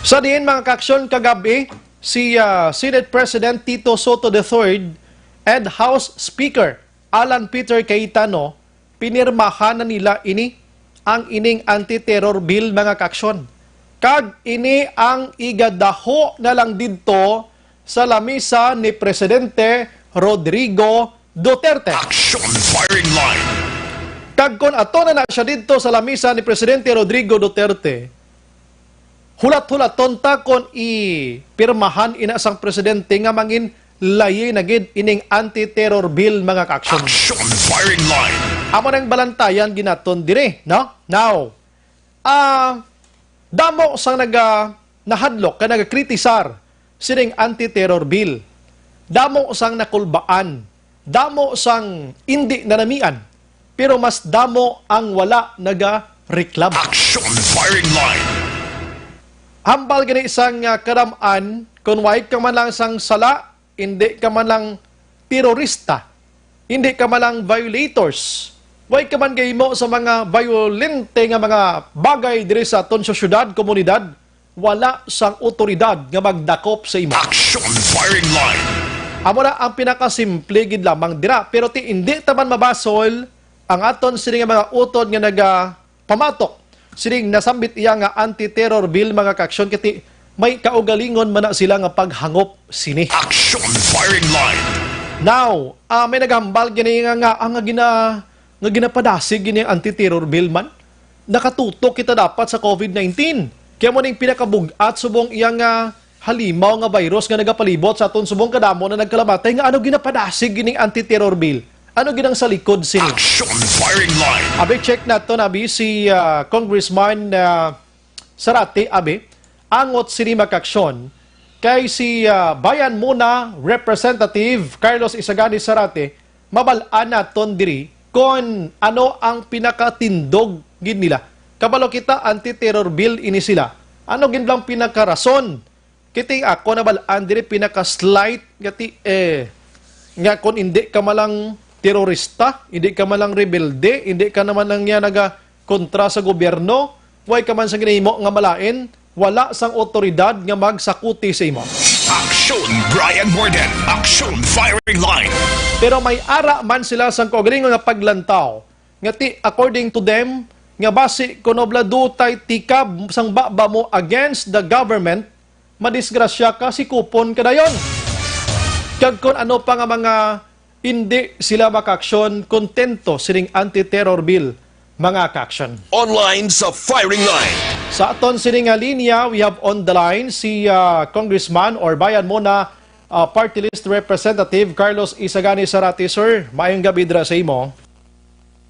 Sa diin, mga kaaksyon, kagab-i, si, ah, Senate President Tito Sotto the third and House Speaker Alan Peter Cayetano, pinirmahan na nila ini, ang ining anti-terror bill, mga kaaksyon. Kag ini ang igadaho na lang didto sa lamisa ni Presidente Rodrigo Duterte. Action Firing Line. Kag kon ato na na siya didto sa lamisa ni Presidente Rodrigo Duterte, hulat-hulaton ta kon ipirmahan ina sang presidente nga mangin layi na gid ining anti-terror bill, mga kaaksyon. Action Firing Line. Amo nang balantayan ginaton diri, no? Now, ah, damo sang naga-, nahadlok kag nagakritisar sining anti-terror bill. Damo sang nakulbaan, damo sang indi nanamian, pero mas damo ang wala nagareklamo. Action Firing Line. Hambal gani sang, ah, kadam-an, kung way ka man lang sang sala, hindi ka man lang terorista, hindi ka man lang violators, way ka man gahimo sa mga violente nga mga bagay diri sa aton sa syudad, komunidad, wala sang otoridad nga magdakop sa imo. Action Firing Line. Amo na ang pinakasimple gid lamang dira, pero ti hindi ta man mabasol ang aton sini nga mga utod nga naga pamatok sining nasambit iya nga anti-terror bill, mga kaaksyon, kay ti may kaugalingon man na sila nga paghangop sini. Action Firing Line. Now, ah, may naghambal gani nga, nga, ah, nga gina-, nga ginapadasig gini ang anti-terror bill man. Nakatutok kita dapat sa COVID nineteen. Kaya mo ning pinakabug-at subong iya nga halimaw nga virus nga nagapalibot sa aton subong kadamo na nagkalamatay, nga ano ginapadasig gining anti-terror bill? Ano gid ang sa likod sini? Action Firing Line. Abi, check nato na, abi, si, ah, Congressman, ah, Sarate, abi, angot sini, mga kaaksyon, kay si, ah, Bayan Muna Representative Carlos Isagani Sarate, mabal-an naton diri kon ano ang pinakatindog gid nila. Kabalo kita, anti-terror bill ini sila. Ano gid lang pinakarason? Kay ti ako nabal-an diri pinaka-slight nga ti, eh, nga kon hindi ka man lang terorista, hindi ka man lang rebelde, hindi ka naman lang niya naga kontra sa gobyerno, way ka man sa ginahimo nga malain, wala sang otoridad nga magsakuti sa imo. Action Brian Morden. Action Firing Line. Pero may ara man sila sang kaugalingon nga paglantaw nga ti, according to them, nga basi kuno bala dutay tikab sang baba mo against the government, madisgrasya ka, sikupon ka dayon. Kag kon ano pa nga mga hindi sila makaaksyon, kontento sining anti-terror bill, mga kaaksyon. Online sa Firing Line. Sa aton sini nga linya, we have on the line si, ah, Congressman or Bayan Muna, ah, Party List Representative Carlos Isagani Sarate. Sir, maayong gabi dira sa imo.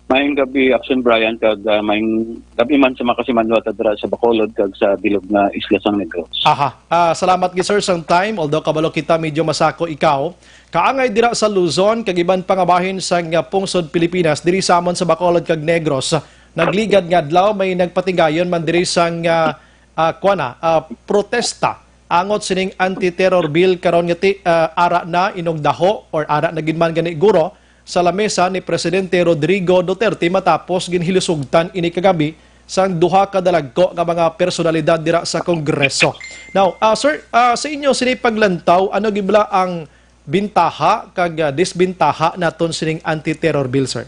Maayong gabi, Action Brian, kag, ah, maayong gabi man sa mga kasimanwa ta dira sa Bacolod kag sa bilog nga isla sang Negros. Aha. Ah, salamat gid, sir, sang time. Although kabalo kita, medyo masako ikaw. Kaangay dira sa Luzon kag iban pa nga bahin sang, ah, pungsod Pilipinas, diri sa amon sa Bacolod kag Negros. Nagligad nga adlaw, may nagpatigayon man diri sang, ah, ah, kuwan na, ah, protesta angot sining anti-terror bill karon nga ti-, ah, ara na inugdaho or ara na gid man gani guro sa lamesa ni Presidente Rodrigo Duterte matapos ginhilusugtan ini kagabi sang duha ka dalagko nga mga personalidad dira sa Kongreso. Now, ah, sir, ah, sa inyo sini paglantaw, ano gid bala ang bintaha kag, ah, disbintaha naton sining anti-terror bill, sir?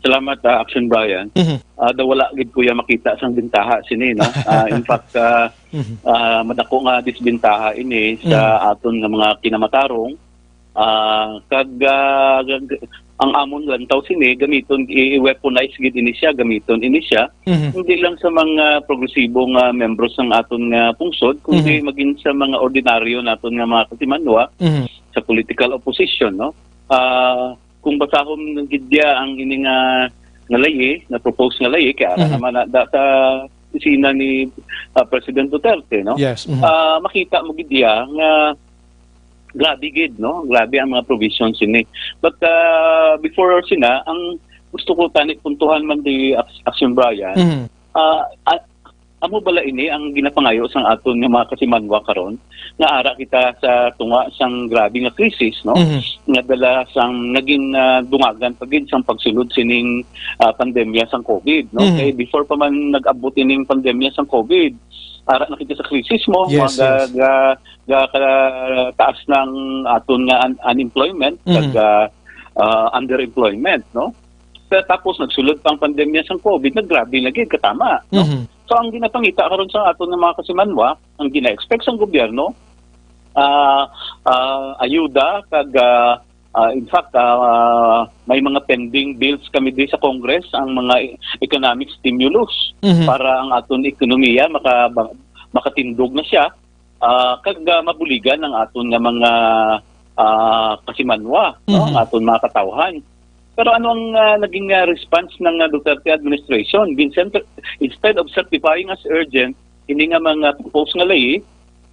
Salamat, ah, Action Brian. Mhm. Ah, daw wala gid ko ya makita sang bintaha sini, no? Ah, in fact, ah, Mhm. ah, madako nga disbintaha ini sa Mhm. aton nga mga kinamatarong. Ah, kag, ah, g-, g-, ang amon lantaw sini, gamiton, i-, i-weaponize gid ini siya, gamiton ini siya. Mhm. Hindi lang sa mga progresibo nga membro sang aton nga pungsod, kundi Mhm. magin sa mga ordinaryo naton nga mga kasimanwa Mhm. sa political opposition, no? Ah, kung basahon gid niya ang ini nga, nga layi, na proposed nga layi, kay ara Mhm. naman na, da, sa opisina ni, ah, President Duterte, no? Yes, mhm. Ah, makita mo gid niya nga grabe gid, no? Grabe ang mga provisions ini. But, ah, before sina, ang gusto ko tani puntuhan man di Ac-, Action Brian, Mhm. ah, ah, amo bala ini ang ginapangayo sang aton nga mga kasimanwa karon, nga ara kita sa tunga sang grabe nga krisis, no? Mhm. Nga dala sang naging, ah, dungagan pa gid sang pagsulod sining, ah, pandemya sang COVID, no? Mhm. Kay before pa man nag-abot ining pandemya sang COVID, ara na kita sa krisis mo, Yes, mga yes. ga-, ga-, ga-, ka-, taas ng aton nga un-, unemployment, Mhm. kag, ah, ah, underemployment, no? Pero tapos nagsulod pa ang pandemya sang COVID, naggrabe lagi, katama, no? Mhm. So, ang ginapangita karon sa aton nga mga kasimanwa, ang gina-expect sang gobyerno, ah, ah, ayuda kag, ah, ah, in fact, ah, may mga pending bills kami di sa Congress, ang mga e-, economic stimulus Mhm. para ang aton ekonomiya maka-, makatindog na siya, ah, kag, ah, mabuligan ang aton nga mga, ah, kasimanwa, no? Mhm. Ang aton mga katawhan. Pero ano ang, ah, naging, ah, response ng, ah, Duterte administration? Gin-, instead of certifying as urgent ini nga mga proposed nga layi,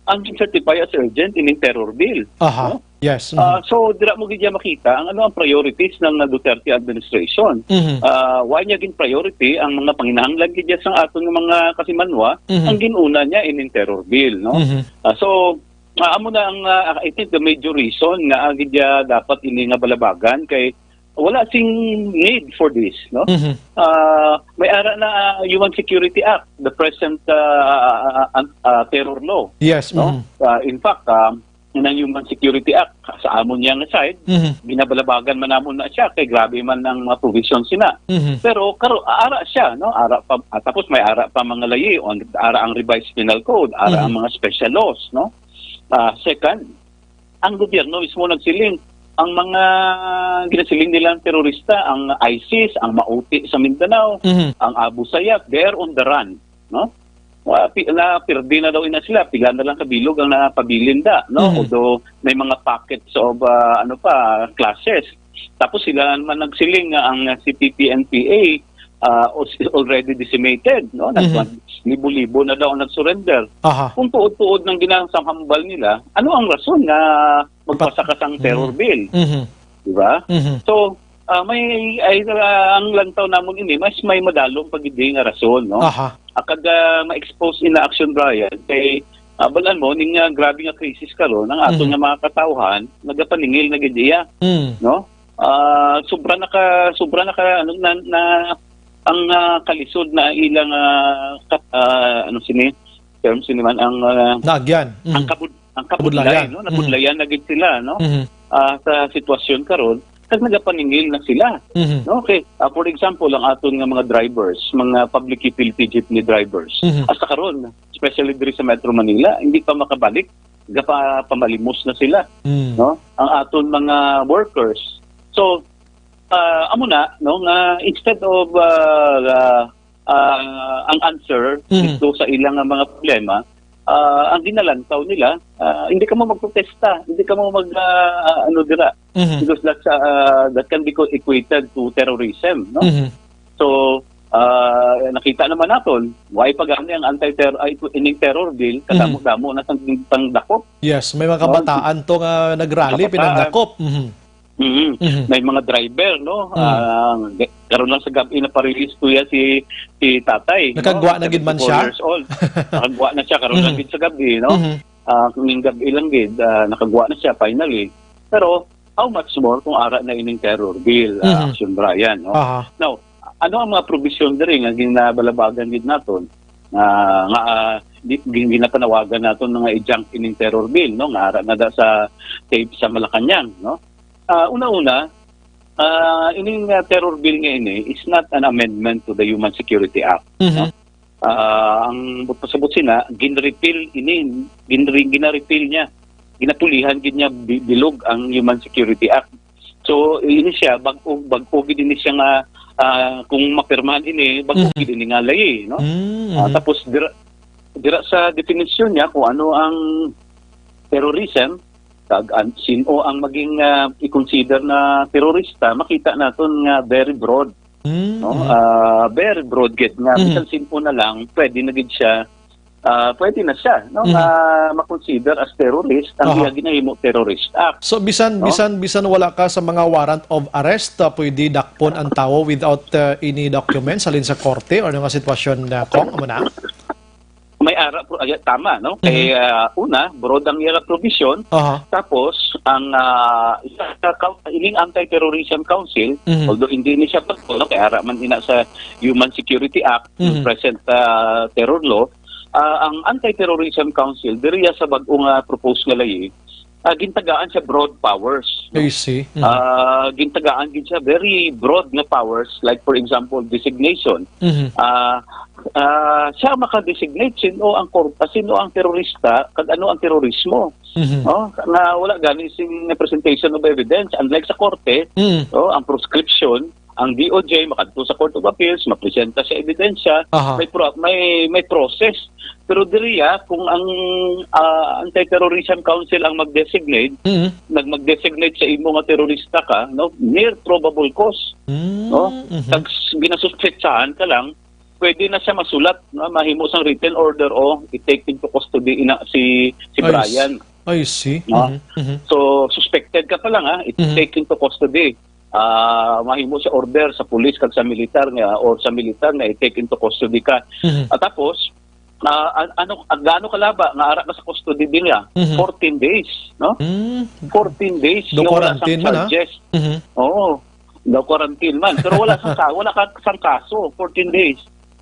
ang gin-certify as urgent ining terror bill, Aha. no? Yes. Mhm. Ah, so, dira mo gid niya makita ang ano ang priorities ng, ah, Duterte administration. Mhm. Ah, why niya gin-priority ang mga panginahanglan gid niya sa aton nga mga kasimanwa, Mhm. ang gin-una niya ining terror bill, no? Mhm. Ah, so, ah, amo na ang, ah, I think the major reason nga ang gid niya dapat ini nga balabagan kay wala sing need for this, no? Mhm. Ah, may ara na, ah, Human Security Act, the present, ah, ah, ah, ah, ah, terror law, Yes. no? Mhm. Ah, in fact, ah, inang Human Security Act, sa amon niya nga side, Mhm. ginabalabagan man namon na siya, kay grabe man ang mga provisions sina. Mhm. Pero karo, ara siya, no? Ara pa, ah, tapos may ara pa mga layi, on, ara ang Revised Penal Code, ara Mhm. ang mga special laws, no? Ah, second, ang gobyerno mismo nagsiling, ang mga ginasiling nilang terorista, ang ISIS, ang Mauti sa Mindanao, Mhm. ang Abu Sayyaf, they are on the run, no? Wa-, pi-, napirdi na daw ina sila, pila na lang kabilog ang napabilin da, no? Mhm. Although may mga pockets of, ah, ano pa, clashes. Tapos sila naman nagsiling nga ang C P P N P A, ah, is already decimated, no? Nag-, Mhm. libo-libo na daw ang nag-surrender. Aha. Kung tuod-tuod ng ginasamhambal nila, ano ang rason nga magpasaka sang terror Mhm. bill? Mhm. Di ba? Mhm. So, ah, may, ay, ah, ang lantaw namon ini, mas may madalom pa gid nga rason, no? Aha. Akag, ah, ma-expose in action, Brian, kay, ah, balan mo, ning, ah, grabe nga krisis karon, ang aton Mhm. nga mga katawhan, nagapaningil na gid iya, Mm. no? Ah, sobra na ka, sobra na ka, ano, na, na, ang, ah, kalisod na ilang, ah, kat-, ah, ano sini, term sini man, ang, ah, Naagyan. ang Mhm. kabud-, ang kabudlay, Kabudlayan. no? Mhm. Nabudlayan na gid sila, no? Mhm. Ah, sa sitwasyon karon, kag nagapaningil na sila. Mhm. No? Okay, ah, for example, ang aton nga mga drivers, mga public utility jeepney drivers, Mhm. hasta karon, especially diri sa Metro Manila, hindi pa makabalik, gapa-, pamalimos na sila, Mm. no? Ang aton mga workers. So, ah, amo na, no, nga instead of, ah, ah, ah, ang answer Mhm. dito sa ilang nga mga problema, ah, ang ginalantaw nila, ah, hindi kamo magprotesta, hindi kamo mag, ah, ano dira, Mhm. because that's, ah, that can be co-, equated to terrorism, no? Mhm. So, ah, nakita naman naton, why pa gani ang anti-terror, ay, ining terror bill, Mhm. kadamo-damo na sang, sang dakop. Yes, may mga No? kabataan to nga nagrally, Kabataan. pinandakop. Mhm. Mhm. Mhm. May mga driver, no? Mhm. Ah, ge-, karon lang sa gabi na pa-release, kuya, si, si tatay, no? Nakagwa na gid man Seventy-four siya? years old. Nakagwa na siya karon lang Mhm. gid sa gabi, no? Mhm. Ah, kung yung gabi lang gid, ah, nakagwa na siya finally. Pero how much more kung ara na ining terror bill, ah, Mhm. Action Brian, no? Aha. Now, ano ang mga provision diri nga ginabalabagan gid naton? Ah, nga, ah, di, gin-, ginapanawagan naton nga i-junk ining terror bill, no? Nga ara na da sa tape sa Malacañang, no? Ah, una-una, ah, ining, ah, terror bill nga ini is not an amendment to the Human Security Act, Mhm. no? Ah, ang but pasabot sina, ginrepeal ini, ginre-, ginarepeal niya. Ginapulihan gid niya bi-, bilog ang Human Security Act. So, ini siya, bag-o, bag-o gid ini siya nga, ah, kung mapirmahan ini, bag-o Mhm. gid ini nga layi, no? Mm, Ah, mhm. tapos dira, dira sa definisyon niya kung ano ang terrorism, kag an-, sino ang maging, ah, i-consider na terorista, makita naton nga very broad, Mm, no? mhm. Ah, very broad gid nga Mhm. bisan simple na lang, pwede na gid siya, ah, pwede na siya, no? Mhm. Nga ma-consider as terrorist ang Aha. iya ginahimo terrorist act, So, bisan, no? bisan, bisan wala ka sa mga warrant of arrest, ah, pwede dakpon ang tawo without, ah, any documents, halin sa korte, or ano nga sitwasyon na, Kong? Amo na? May ara, pro-, ay, tama, no? Mhm. Kay, ah, una, broad ang ira provision. Aha. Tapos, ang, ah, sa, sa coun-, ining Anti-Terrorism Council, Mhm. although hindi ni siya pagko, no? Kay ara man ina sa Human Security Act, yung Mhm. present, ah, terror law, ah, ang Anti-Terrorism Council, diriya sa bag-o nga proposed nga layi, ah, gintagaan siya broad powers, no? I see. Mhm. Ah, gintagaan gid siya very broad nga powers, like, for example, designation. Mhm. Ah, ah, siya maka-designate sino ang kor-, ah, sino ang terorista kag ano ang terorismo, Mhm. no? Nga wala gani sing presentation of evidence, unlike sa korte, Mhm. no, ang proscription, ang D O J makadto sa Court of Appeals, mapresenta sa ebidensya, Aha. may pro-, may, may process. Pero diriya, kung ang, ah, Anti-Terrorism Council ang mag-designate, Mhm. nag-, mag-designate sa imo nga terorista ka, no, mere probable cause, Mm, no? mhm. Kag s-, ginasuspetsahan ka lang, pwede na siya masulat, no? Mahimo sang written order o i-take into custody ina si, si I Brian. see. I see. No? Mhm, mhm. So, suspected ka pa lang, ha? Mhm. I-take into custody. Ah, mahimo siya order sa pulis kag sa militar nga, or sa militar nga i-take into custody ka. Mhm. At tapos, ah, an-, ano, ah, gaano kalaba nga ara ka sa custody din niya? Mhm. Fourteen days, no? Mm. Fourteen days Do nga wala sang quarantine man, ha? charges. Mhm. Oo. Daw quarantine man. Pero wala sang ka-, wala ka sang kaso, fourteen days.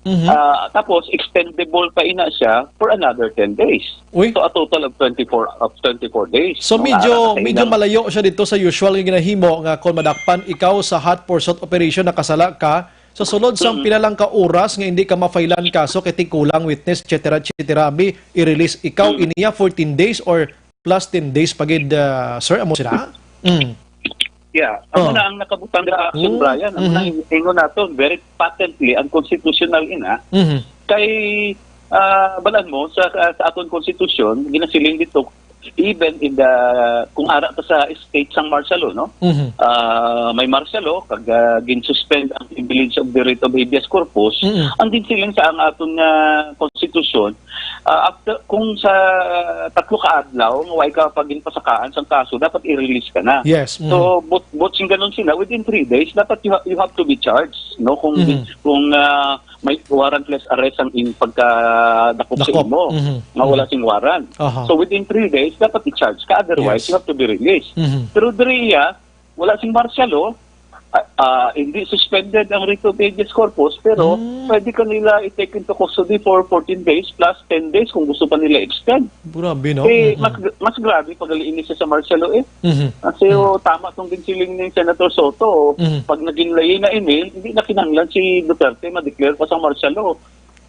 Mhm. Ah, tapos extendable pa ina siya for another ten days. Uy. So, a total of twenty-four, of twenty-four days, So, no, medyo, nga ara ka sa medyo ilang malayo siya dito sa usual nga ginahimo nga kung madakpan ikaw sa hot pursuit operation, nakasala ka, sa sulod sang Mm. pila lang ka oras nga hindi ka ma-file-an kaso kay tigkulang witness, et cetera, et cetera, may i-release ikaw, Mm. iniya fourteen days or plus ten days pa gid, ah, sir, amo sila? Mm. Yeah, amo Oh. na ang nakabutang sa action, Oh. Brian. Amo na Mhm. ang ingon naton, very patently unconstitutional ina. Mhm. Kay, ah, balan mo, sa, sa aton konstitusyon, ginasiling dito, even in the, kung ara pa sa state sang martial law, no? Mhm. Ah, may martial law, kag, ah, gin-suspend ang privilege of the writ of habeas corpus, Mhm. ang ginsiling sa ang aton nga konstitusyon, ah, after, kung sa tatlo ka adlaw, nga way ka pa ginpasakaan sang kaso, dapat i-release ka na. Yes, mhm. So, but, but sing ganun sila, within three days, dapat you ha-, you have to be charged, no? Kung, Mhm. kung, ah, may warrantless arrest ang in-, pagkadakop sa Dakop. imo, Mhm. nga wala Mhm. sing warrant. Aha. So, within three days, dapat i-charge ka. Otherwise, Yes. you have to be released. Mhm. Pero diri iya, wala sing martial law, ah, ah, hindi suspended ang writ of habeas corpus, pero Mm. pwede ka nila i-take into custody for fourteen days plus ten days kung gusto pa nila extend. Grabe, no? Eh, Mhm. mas, mas grabe pag aliin siya sa martial law, eh. Mhm. Kasi, Mhm. oh, tama tong ginsiling ni Senator Soto, oh. Mhm. Pag naging layi na ini, hindi na kinahanglan si Duterte ma-declare pa sa martial law.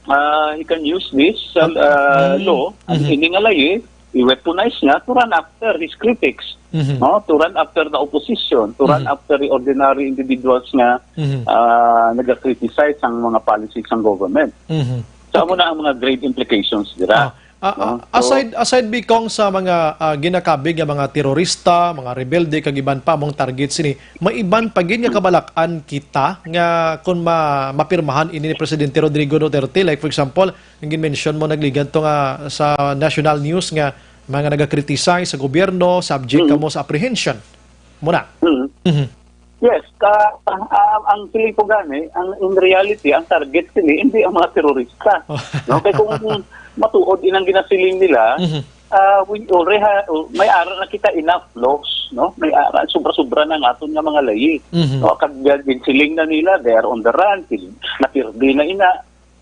Ah, he can use this, uh, Ah, ah, mm. law, ang Mhm. ini nga layi, i-weaponize niya to run after his critics, Mhm. no? To run after the opposition, to run Mhm. after the ordinary individuals nga, Mhm. ah, naga-criticize ang mga policies ng government. Mhm. So, amo Okay. na ang mga grave implications dira. Ah, Ah, ah, No? So, aside, aside, Bikong, sa mga, ah, ginakabig nga mga terorista, mga rebelde, kag iban pa among target sini, may iban pa gid nga kabalak-an kita nga kung ma-, mapirmahan ini ni Presidente Rodrigo Duterte, like for example, ang gin-mention mo nagligad to nga sa national news nga mga naga-criticize sa gobyerno, subject Mm. kamo sa apprehension. Muna. Mm. Mhm. Yes, ka, ah, ang feeling ko gani, ang, in reality, ang target sini hindi ang mga terorista. No? Kay kung matuod inang ginasiling nila, Mhm. ah, we already ha-, may ara na kita enough laws, no? May ara, sobra-sobra na nga aton nga mga layi. Mhm. No? Kag ginsiling na nila, they are on the run, pil-, napirdi na ina.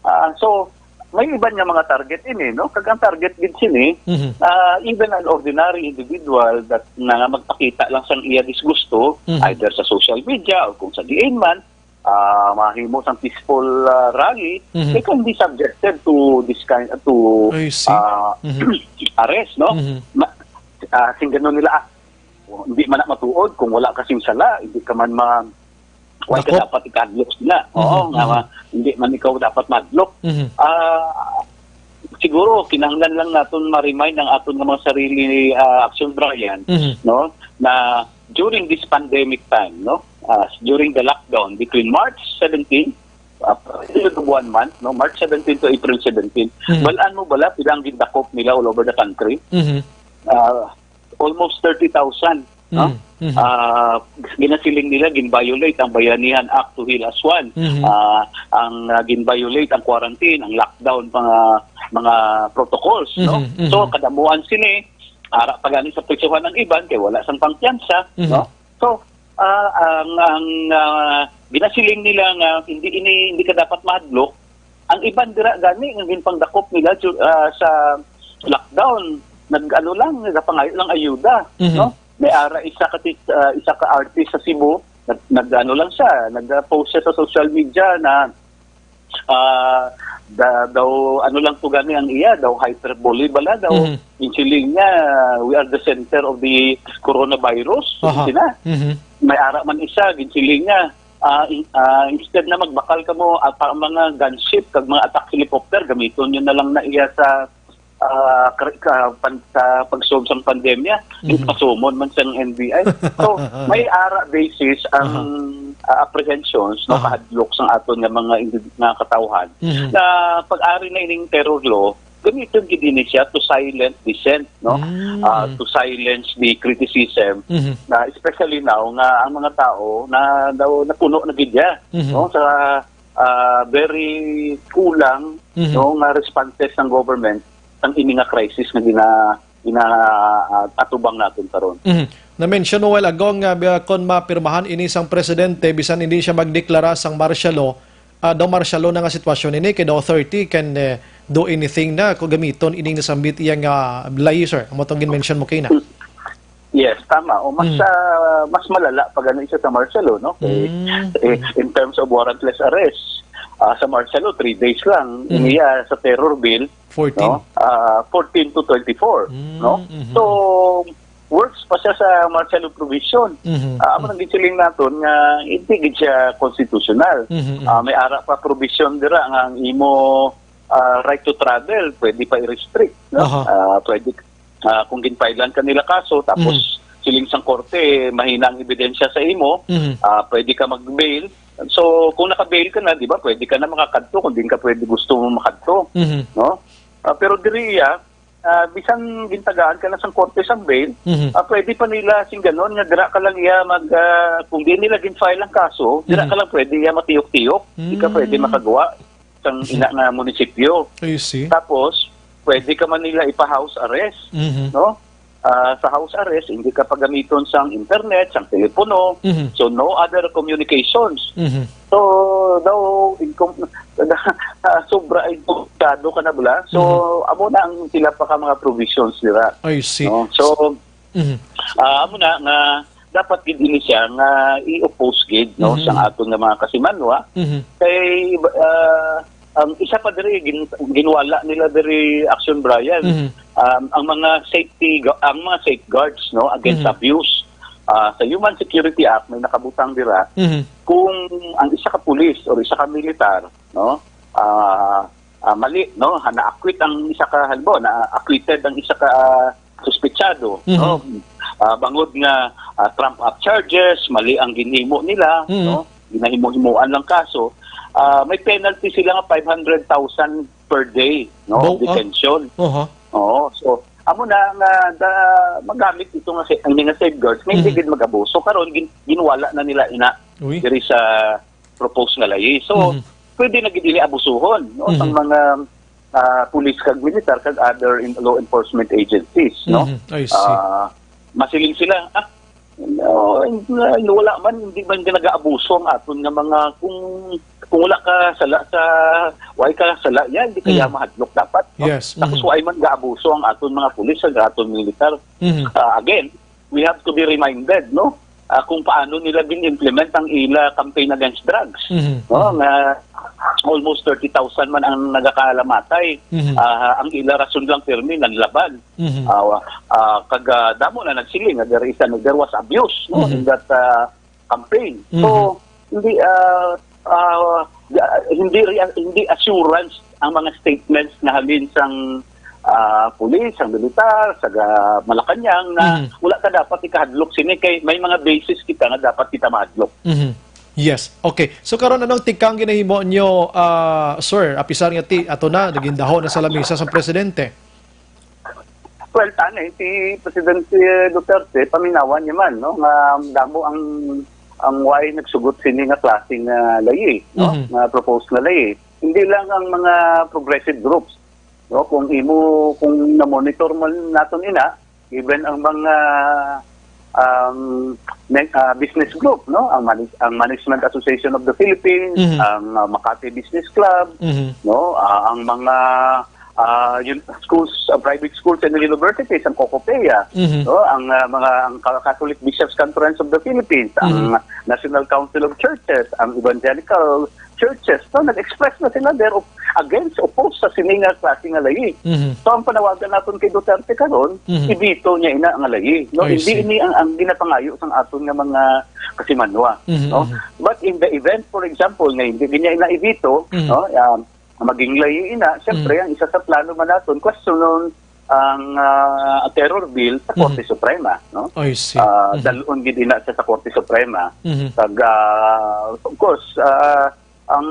Ah, so, may iban nga mga target ini, no? Kag ang target gid sini, Mhm. ah, even an ordinary individual that na magpakita lang sang iya disgusto, Mhm. either sa social media or kung sa diin man, ah, mahimo sang peaceful, ah, rally, Mhm. they can be subjected to this kind, to, I see. ah, Mhm. arrest, no? Mhm. Ma-, ah, sing ganun nila, "Ah, hindi man na matuod kung wala ka sing sala, hindi ka man ma-, why ka Dakop. dapat ikahadlok sila?" Oo, Mhm, nga, mhm. ma-, hindi man ikaw dapat madlok. Mhm. Ah, siguro, kinahanglan lang naton ma-remind ang aton nga mga sarili, ah, Action Brian, Mhm. no, na during this pandemic time, no, ah, during the lockdown between March seventeen, ah, one month, no, March seventeen to April seventeen, Mhm. balaan mo bala pila ang gindakop nila all over the country? Mhm. Ah, almost thirty thousand, no? Mm, mhm. Ah, ginasiling nila, gin-violate ang Bayanihan Act to Heal as One. Mhm. Ah, ang, ah, gin-violate ang quarantine, ang lockdown, mga, mga protocols, no? Mhm, mhm. So, kadamuan sini, ara pa gani sa prisohan ang iban, kay wala sang pangpiyansa, Mhm. no? So, ah, ang, ang, ah, ginasiling nila nga hindi ini, hindi ka dapat mahadlok, ang iban dira gani nga ginpangdakop nila, ju-, ah, sa lockdown, nag-ano lang, nagapangayo lang ayuda, Mhm. no? May ara isa ka tis-, ah, isa ka artist sa Cebu, nag-, nag-ano lang siya, nag-post siya sa social media na, ah, da-, daw, ano lang to gani ang iya, daw hyperbole bala, daw Mhm. ginsiling niya, "We are the center of the coronavirus." Aha. Sina? Mhm. May ara man isa, ginsiling niya, ah, in-, ah, instead na magbakal kamo, ah, pa mga gunship kag mga attack helicopter, gamiton niyo na lang na iya sa, ah, kar-, ka-, pan-, sa pag-solve sang pandemya, Mhm. ipasumon man sang N B I. So, may ara basis ang, Aha. ah, apprehensions, no, Aha. kahadlok sang aton nga mga indi-, nga katawhan. Mhm. Na pag-ari na ining terror law, gamiton gid ini siya to silent dissent, no? Mm. Ah, to silence the criticism, Mhm. na especially now nga ang mga tao na daw napuno na gid ya, Mhm. no, sa, ah, very kulang, Mhm. no, nga responses ng government ang ini nga crisis nga gina-, gina-, ah, atubang natin karon. Mhm. Na-mention mo while ago nga, ah, kon mapirmahan ini sang presidente, bisan hindi siya magdeklara sang martial law, ah, daw martial law na nga sitwasyon ini, kay the authority can, eh, do anything na kung gamiton ining nasambit iya nga layi, sir. Amo tong gin-mention mo kaina. Yes, tama. O, mas, Mm. ah, mas malala pa gani siya sa martial law, no? Kay, Mm. eh, in terms of warrantless arrest, ah, sa martial law, three days lang. Mm. Niya sa terror bill, Fourteen. no? Ah, fourteen to twenty-four, Mm, no? mhm. So, worse pa siya sa martial law provision. Mhm, Ah, amo mhm. nang gisiling naton nga hindi gid siya constitutional. Mhm, mhm. Ah, may ara pa provision dira nga ang imo, ah, right to travel, pwede pa i-restrict, no? Aha. Ah, pwede, ah, kung ginpailan ka nila kaso, tapos Mhm. siling sang korte, mahina ang ebidensya sa imo, Mhm. ah, pwede ka mag-bail. So, kung naka-bail ka na, di ba, pwede ka na makakadto kung di ka pwede gusto mo makadto, Mhm. no? Ah, pero diri iya, ah, bisan gintagaan ka na sang korte sang bail, Mhm. ah, pwede pa nila sing ganon nga dira ka lang iya mag, ah, kung di nila gin-file ang kaso, dira Mhm. ka lang pwede iya matiyok-tiyok. Di ka pwede Mm. makagawa sang Mhm. ina nga munisipyo. I see. Tapos, pwede ka man nila ipa-house arrest, Mhm. no? Ah, sa house arrest, hindi ka pagamiton sang internet, sang telepono. Mhm. So, no other communications. Mhm. So, daw, in com-, ah, sobra ay komplikado ka na bala. So, Mhm. amo na ang sila pa ka mga provisions nila. I see. No? So, Mhm. ah, amo na nga dapat gid ini siya nga i-oppose gid, no, Mhm. sa aton nga mga kasimanwa. Mhm. Kay, ah, ang isa pa diri, gin-, ginwala nila diri, Action Brian, Mhm. um, ang mga safety gu-, ang mga safeguards, no, against Mhm. abuse, ah, sa Human Security Act may nakabutang dira, Mhm. kung ang isa ka pulis or isa ka militar, no, ah, ah, mali, no? Ha, na-acquit ang isa ka, halimbawa, na-acquitted ang isa ka, ah, suspetsado, Mhm. no? Ah, bangod nga, ah, trump up charges, mali ang ginhimo nila, Mhm. no? Ginahimo-himoan lang kaso, ah, may penalty sila nga five hundred thousand per day, no? Bo-, ah. Detention. Oho. Oo, so, amo na nga da, magamit ito nga si, ang mga safeguards nga hindi Mhm. gid mag-abuso. Karon gin, ginwala na nila ina Uy. diri sa proposed nga layi. So, Mhm. pwede na gid ini abusuhon, no, sang Mhm. mga, ah, pulis kag militar kag other in, law enforcement agencies, no? Mhm. I see. Ah, masiling sila, ah, no, wala man, hindi man nag-aabuso ang aton nga mga, kung, kung wala ka sala sa, wala ka sala, yan, di kaya Mhm. mahadlok dapat, no? Yes. Tapos Mhm. wala man gaabuso ang aton mga pulis, ang aton militar. Mhm. Ah, again, we have to be reminded, no? Ah, kung paano nila gin-implement ang ila campaign against drugs. Mhm. No, Mhm. nga almost thirty thousand man ang nagakalamatay. Mhm. Ah, ang ila rason lang pirmi nanlaban. Mhm. Ah, wa-, ah, kag, ah, damo na nagsiling nga there is an, there was abuse, no, Mhm. in that, ah, campaign. So, Mhm. hindi, ah, ah, hindi rea-, hindi assurance ang mga statements na halin sang, ah, pulis, sang militar, sa ga-, Malacañang na Mhm. wala ka dapat ikahadlok sini kay may mga basis kita nga dapat kita mahadlok. Mhm. Yes. Okay. So karon, anong tikang ginahimo nyo, ah, sir? Apisar nga ti, ato na, naging dahon na sa lamisa sa presidente. Well, tani, si Presidente Duterte, paminawan niya man, no, nga damo ang, ang way nagsugot sini nga klase nga layi, no, Mhm. nga proposed nga layi. Hindi lang ang mga progressive groups, no, kung imo, kung na-monitor man naton ina, even ang mga, um, men-, ah, business group, no, ang manage-, ang Management Association of the Philippines, Mhm. ang, ah, Makati Business Club, Mhm. no, ah, ang mga, ah, yun, schools, ah, private schools and universities, ang COCOPEA, Mhm. no, ang, ah, mga, ang Ca-, Catholic Bishops Conference of the Philippines, ang Mhm. National Council of Churches, ang Evangelical Churches, no, nag-express na sila there of, against, opposed sa sini nga klase nga layi. Mhm. So, ang panawagan naton kay Duterte karon, Mhm. i-veto niya ina nga layi, no? I Hindi see. ini ang, ang ginapangayo sang aton nga mga kasimanwa, Mhm, no? mhm. But in the event, for example, nga hindi niya ina i-veto, Mhm. no, um, maging layi ina, siyempre, Mhm. ang isa sa plano man naton, questionon ang, ah, terror bill sa Mhm. Korte Suprema, no? I see. Ah, Mhm. dalon gid ina siya sa Korte Suprema. Mhm. Kag, ah, of course, ah, ang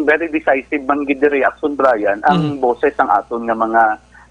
very decisive man gid diri, Action Brian, ang Mhm. boses sang aton nga mga,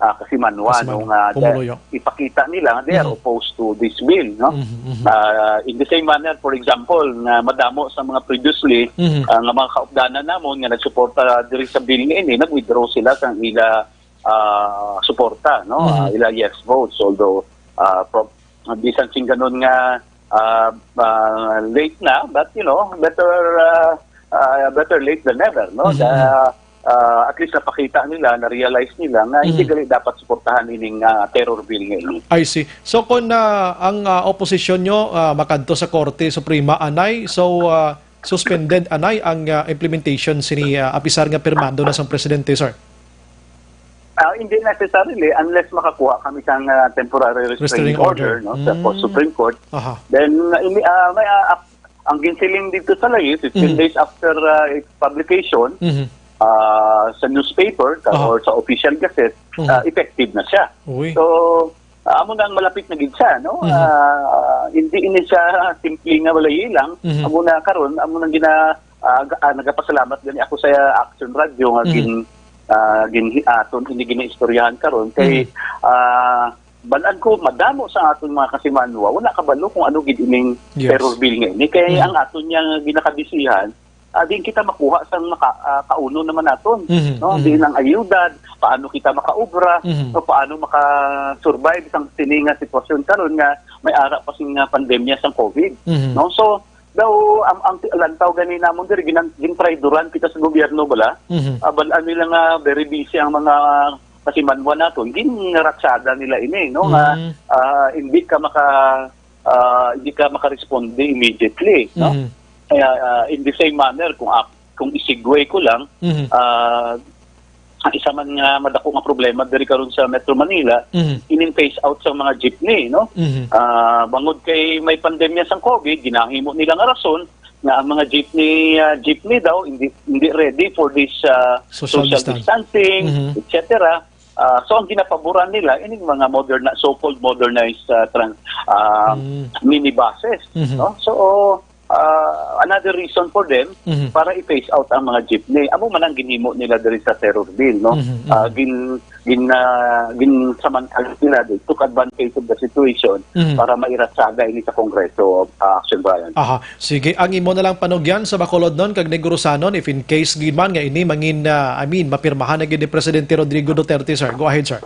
ah, kasimanwa, Kasimanwa. no, nga Pumuluyo. ipakita nila they are Mhm. opposed to this bill, no? Mhm, mhm. Ah, in the same manner, for example, nga madamo sa mga previously, Mhm. ah, nga mga kaupdanan namon nga nagsuporta diri sa bill nga ini, nag-withdraw sila sa ila, ah, suporta, no? Mhm. Ah, ila yes votes, although, ah, pro-, bisan sing ganun nga, ah, ah, late na, but, you know, better, ah, ah, better late than never, no? Mhm, Da-, mhm. ah, at least napakita nila, na-realize nila nga hindi Mhm. gali dapat suportahan ining, ah, terror bill nga ini. I see. So, kung, ah, ang, ah, oposisyon nyo, ah, makadto sa Korte Suprema, anay, so, ah, suspended, anay, ang, ah, implementation sini, ah, apisar nga pirmado na sang presidente, sir? Ah, hindi necessarily, unless makakuha kami sang, ah, temporary restraining Restraining order, order. no, sa Mm. Supreme Court. Aha. Then, ah, ini, ah, may, ah, ap-, ang ginsiling dito sa layi, fifteen Mhm. days after, ah, its publication, Mhm. ah, sa newspaper ka-, Aha. or sa official gazette, Mhm. ah, effective na siya. Uy. So, ah, amo na ang malapit na gid siya, no? Mhm. Ah, hindi ini siya simple nga layi lang. Mhm. Amo na karon, amo nang gina-, ah, ga-, ah, nagapasalamat gani ako sa Action Radio nga Mhm. gin-, ah, gin-, aton ini ginaistoryahan karon kay, Mhm. ah, balan ko madamo sa aton mga kasimanwa wala kabalo kung ano gid ining Yes. terror bill nga ini. Kay Mhm. ang aton niya nga ginakabisihan, ah, di kita makuha sang maka-, ah, kaunon naman naton, Mhm, no? mhm. Di nang ayuda, paano kita makaobra, Mhm. o paano maka-survive sang sini nga sitwasyon karon nga may ara pa sing, ah, pandemya sang COVID, Mhm. no? So, daw, ang, ang ti-, lantaw gani namon diri, ginan-, gintrayduran kita sa gobyerno bala. Mhm. Ah, bal-an nila nga very busy ang mga kasimanwa naton, ginratsada nila ini, no? Nga, Mm. ah, hindi ka maka-, ah, hindi ka makaresponde immediately, no? Mhm. Kaya, ah, in the same manner, kung ak-, kung i-segue ko lang, Mhm. ah, ang isa man nga madako nga problema diri karon sa Metro Manila, Mhm. ining phase out sa mga jeepney, no? Mhm. Ah, bangod kay may pandemya sang COVID, ginahimo nila nga rason nga ang mga jeepney, ah, jeepney daw hindi, hindi ready for this, ah, Social social distance. distancing, Mhm. et cetera. Ah, so ang ginapaboran nila ining mga moderna-, so-called modernized, ah, trans-, ah, Mm. minibuses, Mhm. no? So, ah, another reason for them Mhm. para i-phase out ang mga jeepney. Amo man ang ginhimo nila diri sa terror bill, no? Mhm, Ah, mhm. gin-, gin-, ah, ginsamantala nila, they took advantage of the situation Mhm. para mairatsada ini sa Kongreso, ah, Action Brian. Aha. Sige, ang imo na lang panugyan sa Bacolodnon kag Negrosanon, if in case gid man nga ini mangin, ah, I mean, mapirmahan na gid ni Presidente Rodrigo Duterte, sir. Go ahead, sir.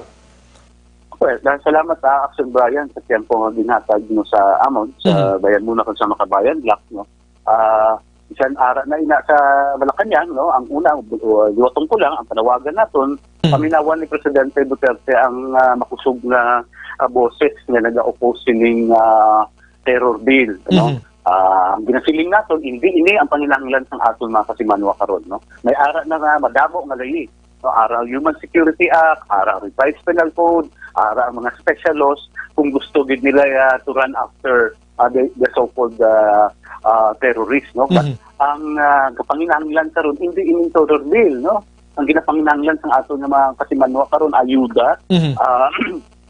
Well, ah, salamat, ah, Action Brian, sa tiyempo nga ginhatag mo sa amon, sa Mhm. Bayan Muna kag sa Makabayan Black, no? Ah, bisan ara na ina sa Malacañang, no? Ang una, uh, duwa tungkol lang, ang panawagan naton, Mhm. paminawan ni Presidente Duterte ang, ah, makusog nga, ah, boses nga naga-oppose sining, ah, terror bill, no? Mhm. Ah, ang ginasiling naton, hindi ini ang panginahanglan sang aton mga kasimanwa karon, no? May ara na nga madamo nga layi, no? Ara ang Human Security Act, ara ang Revised Penal Code, ara ang mga special laws kung gusto gid nila, ah, to run after, ah, the, the so-called, ah, ah, terrorist, no? But Mhm. ang, ah, kapanginahanglan karon, hindi ining terror bill, no? Ang ginapanginahanglan sang aton nga mga kasimanwa karon, ayuda, Mhm. ah,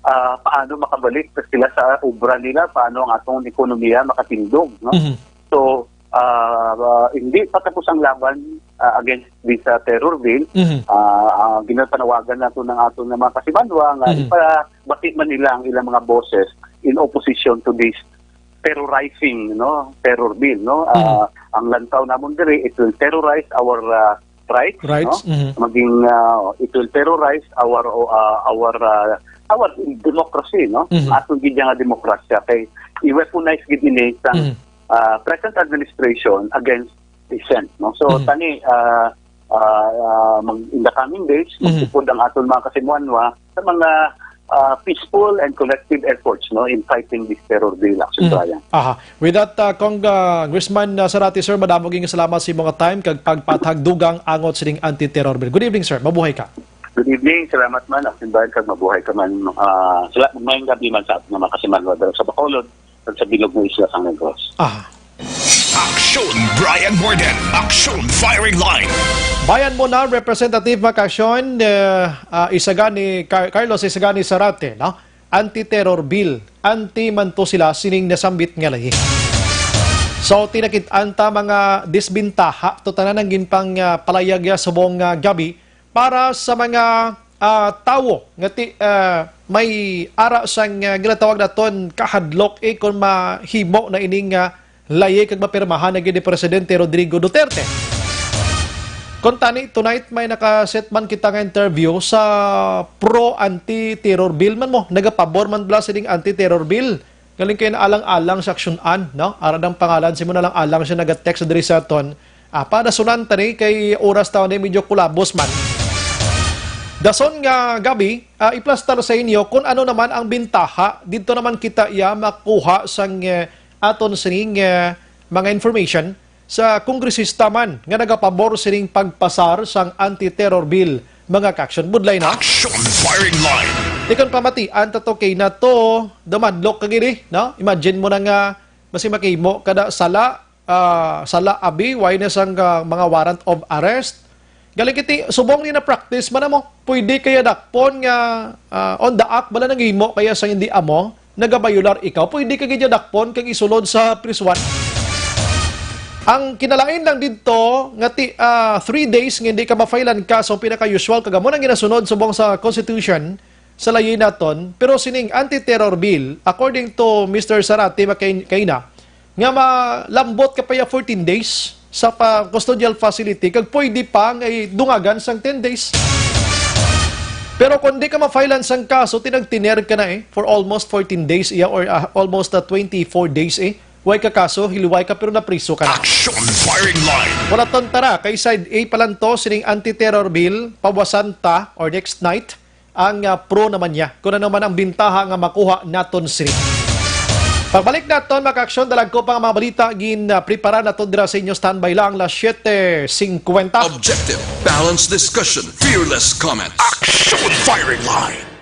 ah, paano makabalik sila sa obra nila, paano ang atong ekonomiya makatindog, no? Mhm. So, ah, ah, hindi pa tapos ang laban, ah, against this, ah, terror bill. Mhm. Ah, ah, ginapanawagan nato ng aton nga mga kasimanwa nga Mhm. ipabati man nila ang ilang mga boses in opposition to this terrorizing, no, terror bill, no? Mhm. Ah, ang lantaw namon diri, it will terrorize our, ah, rights, Rights, no? Mhm. Maging, ah, it will terrorize our, ah, our, ah, our democracy, no? Mhm. Aton gid nga demokrasya kay i-weaponize gid ini sang, Mhm. ah, present administration against dissent, no? So, Mhm. tani, ah, ah, ah, mag-, in the coming days, Mhm. magtukod ang aton mga kasimanwa sa mga, ah, peaceful and collective efforts, no, in fighting this terror bill, Action Mhm. Brian. Aha. With that, uh, Cong-, uh, Congressman, uh, Zarate, sir, madamo gyud nga salamat sa imong time kag pagpatag dugang angot sining anti-terror bill. Good evening, sir. Mabuhay ka. Good evening. Salamat man, Action Brian, kag mabuhay ka man. Ah, sala-, maayong gabi man sa aton nga mga kasimanwa dira sa Bacolod kag sa bilog nga isla sang Negros. Ah. Action Brian Morden. Action Firing Line. Bayan Muna, Representative Macacion, uh, uh, Isagani, Car-, Carlos Isagani Zarate, no? Anti-terror bill. Anti man to sila sining nasambit nga layi. So, tinakit-an ta mga disbintaha to tanan ang ginpang, ah, palayag ya subong nga gabi para sa mga, ah, tawo nga ti-, ah, may ara sang, ah, ginatawag naton kahadlok, eh, kung mahimo na ining, ah, layi kag mapirmahan na gid ni Presidente Rodrigo Duterte. Kon tani, tonight may nakaset man kita nga interview sa pro anti-terror bill man mo. Nagapabor man bala sining anti-terror bill. Galing kayo na alang-alang sa aksyon-an, no? Ara ang pangalan, si mo na lang alang siya nag-text diri sa aton. Ah, padasunan tani kay oras taon ay medyo kulabos man. Dason nga gabi, ah, iplastar sa inyo kung ano naman ang bintaha. Dito naman kita iya makuha sang, eh, aton sining, eh, mga information sa kongresista man nga nagapabor sining pagpasar sang anti-terror bill, mga ka-action. Budlay na. Action Firing Line. Ikon pamati, anta to kay nato, dumadlok ka gini, no? Imagine mo na nga, basi makahimo kada sala, ah, sala abi, why na sang, ah, mga warrant of arrest? Galing kiti, subong ni na practice man mo. Pwede kaya dakpon nga, ah, on the act, bala nang himo kaya sa hindi amo, nagabayular ikaw. Pwede ka gid dakpon kag isulod sa prisuan. Ang kinalain lang didto nga ti-, ah, three days nga hindi ka ma-filean kaso ang pinaka-usual kag amo nang ginasunod subong sa constitution sa layi naton. Pero sining anti-terror bill, according to Mister Zarate Macain-, Caina, nga malambot ka pa ya fourteen days sa pa custodial facility kag pwede pa nga idungagan sang ten days. Pero kung di ka ma-filean sang kaso, tinagtiner ka na eh, for almost fourteen days iya or, ah, almost, ah, twenty-four days eh. Way ka kaso, hiliway ka pero napriso ka na. Action Firing Line. Wala ton tara, kay side A pa lang to, sining anti-terror bill, pawasan ta, or next night, ang, ah, pro naman niya. Kung ano man ang bintaha nga makuha naton sini. Pagbalik naton, mga ka-action, dalag ko pa nga mga balita, gin, ah, prepara naton dira sa inyo. Standby lang, las siete cincuenta. Objective, balanced discussion, fearless comments. Action Firing Line.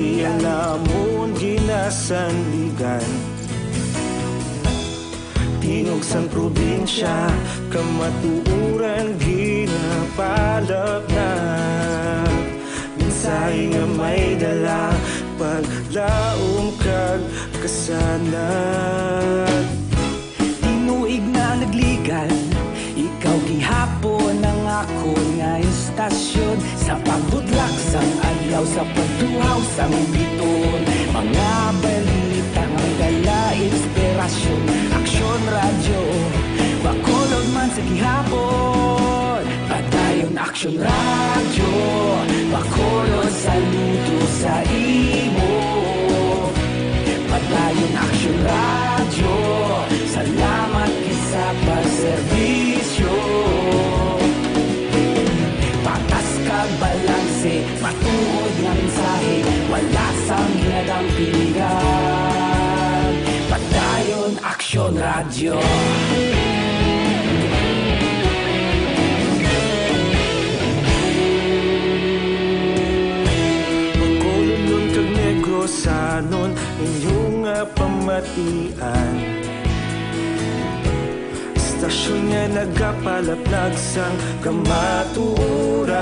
Iya namon ginasandigan. Tingog sang probinsya, kamatuoran ginapalapnag. Mensahe nga may dala, paglaom kag kasanag. Tinuig na nagligan, ikaw gihapon ang akon nga istasyon. Sa pagbutlak sang adlaw, sa pagduhaw sang bituon, mga balita nga may dala inspirasyon. Aksyon Radyo, Bacolod man sa gihapon. Padayon Aksyon Radyo, Bacolod, saludo sa imo. Padayon Aksyon Radyo, salamat gid sa pagserbisyo. Patas kag balanse, matuod nga mensahe, wala sang ginadampigan. Padayon Aksyon Radyo. Bacolodnon kag Negrosanon, inyo nga pamatian. Istasyon nga nagapalaplag sang kamatuoran.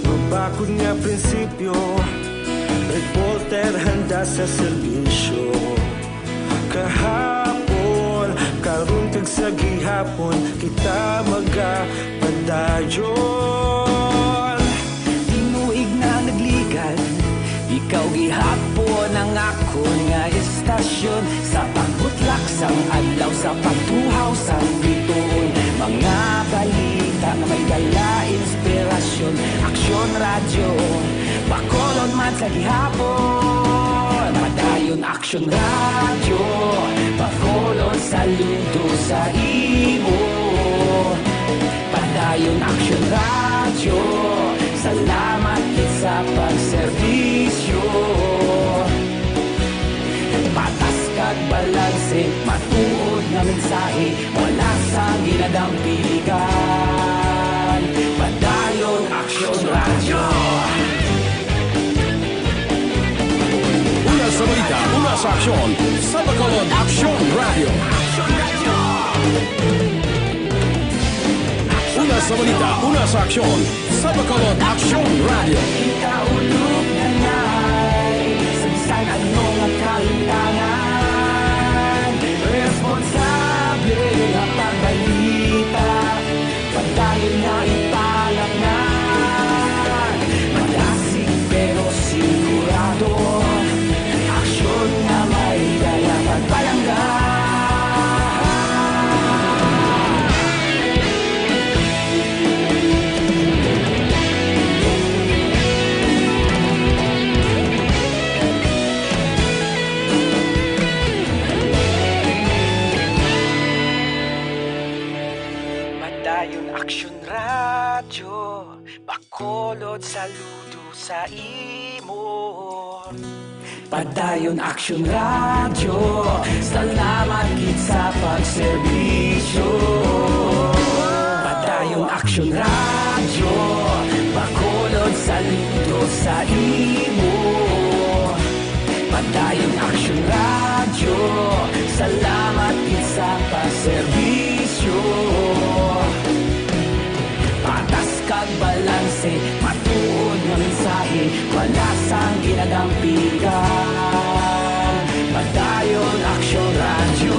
Mabakod nga prinsipyo, reporter handa sa serbisyo. Kahapon, karon kag sa gihapon, kita magapadayon. Tinuig na nagligan, ikaw gihapon ang akon nga istasyon. Sa pagbutlak sang adlaw, sa pagtuhaw sang bituon, mga balita nga may dala inspirasyon. Aksyon Radyo, Bacolod man sa gihapon. Padayon Aksyon Radyo, Bacolod, saludo sa imo. Padayon Aksyon Radyo, salamat gid sa pagserbisyo. Patas kag balanse, matuod nga mensahe, wala sang ginadampigan. Padayon Aksyon Radyo. Una sa balita, una sa aksyon, sa Bacolod Aksyon Radyo. Una sa balita, una sa aksyon, sa Bacolod Aksyon Radyo. Ikaulog na nay, sa bisan ano nga kahitangan, responsable nga pagbalita, padayon nga ipalapngan. Madasig pero sigurado, aksyon nga may dala pagpalangga. Padayon Aksyon Radyo, Bacolod, saludo sa imo. Padayon Aksyon Radyo, salamat gid sa pagserbisyo. Padayon Aksyon Radyo, Bacolod, saludo sa imo. Padayon Aksyon Radyo, salamat gid sa pagserbisyo. Patas kag balanse, matuod nga mensahe, wala sang ginadampigan. Padayon Aksyon Radyo.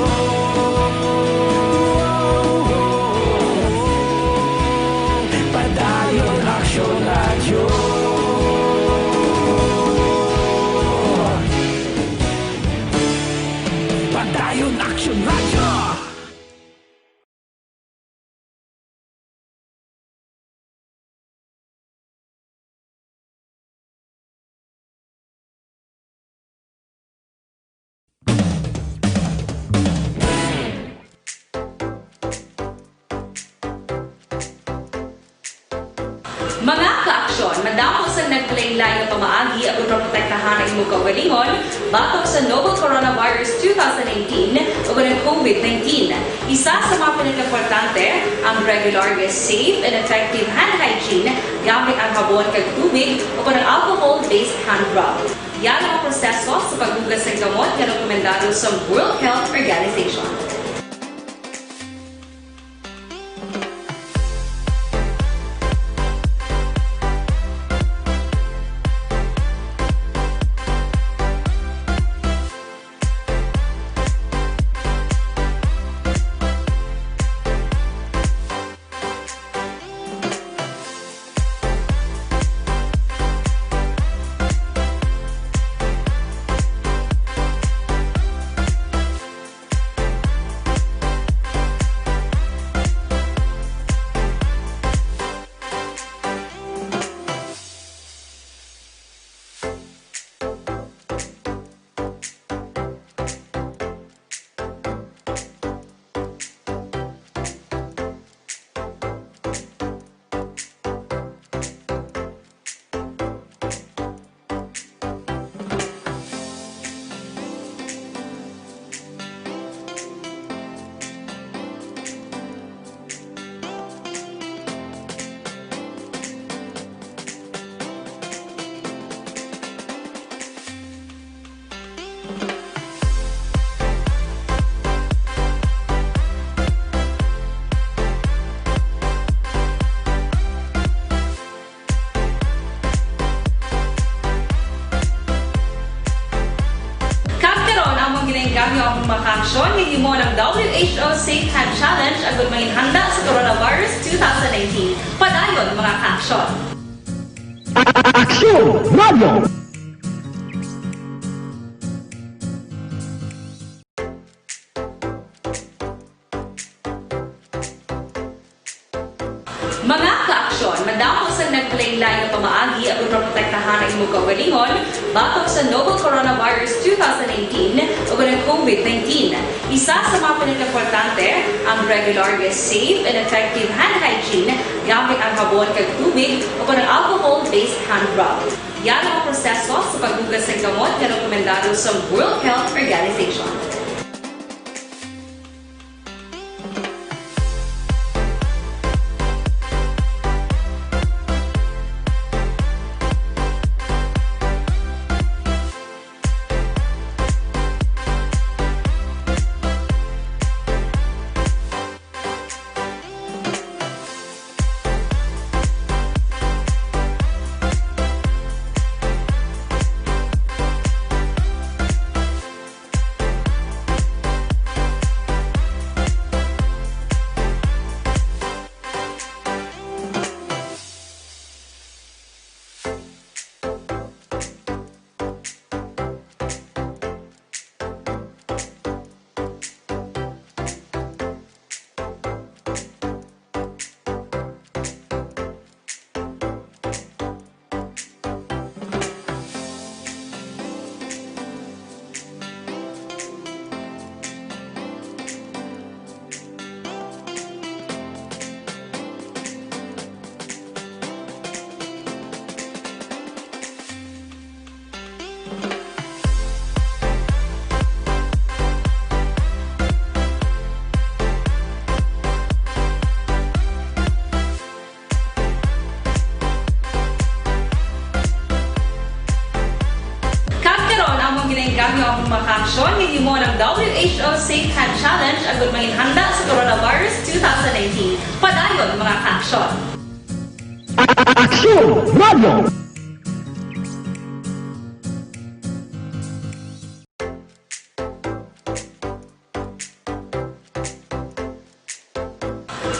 Padayon Aksyon Radyo. Padayon Aksyon Radyo. Mga ka Madamo sang naglain-lain nga pamaagi agud maprotektahan ang imong kaugalingon batok sa novel coronavirus two thousand nineteen ug ang COVID nineteen. Isa sa mga pinakaimportante ang regular nga safe and effective hand hygiene gamit ang habon kag tubig o ang alcohol-based hand rub. Yara ang proseso sa paghugas sang kamot nga rekomendado sa World Health Organization. Kag karon, among ginainggangyo ang mga kaaksyon nga himo ng W H O Safe Hand Challenge agud manginhanda sa coronavirus two thousand nineteen. Padayon, mga kaaksyon. Aksyon Radio! Mga kaaksyon, madamo sang naglain-lain nga pamaagi agud maprotektahan ang imong kaugalingon batok sa novel coronavirus two thousand nineteen ug ang COVID nineteen. Isa sa mga pinakaimportante ang regular nga safe and effective hand hygiene gamit ang habon kag tubig o ang alcohol-based hand rub. Yara ang proseso sa paghugas sang kamot nga rekomendado sa World Health Organization. Kag karon, among ginainggangyo ang mga kaaksyon nga himo ng W H O Safe Hand Challenge agud manginhanda sa coronavirus two thousand nineteen. Padayon, mga kaaksyon. Aksyon Radio!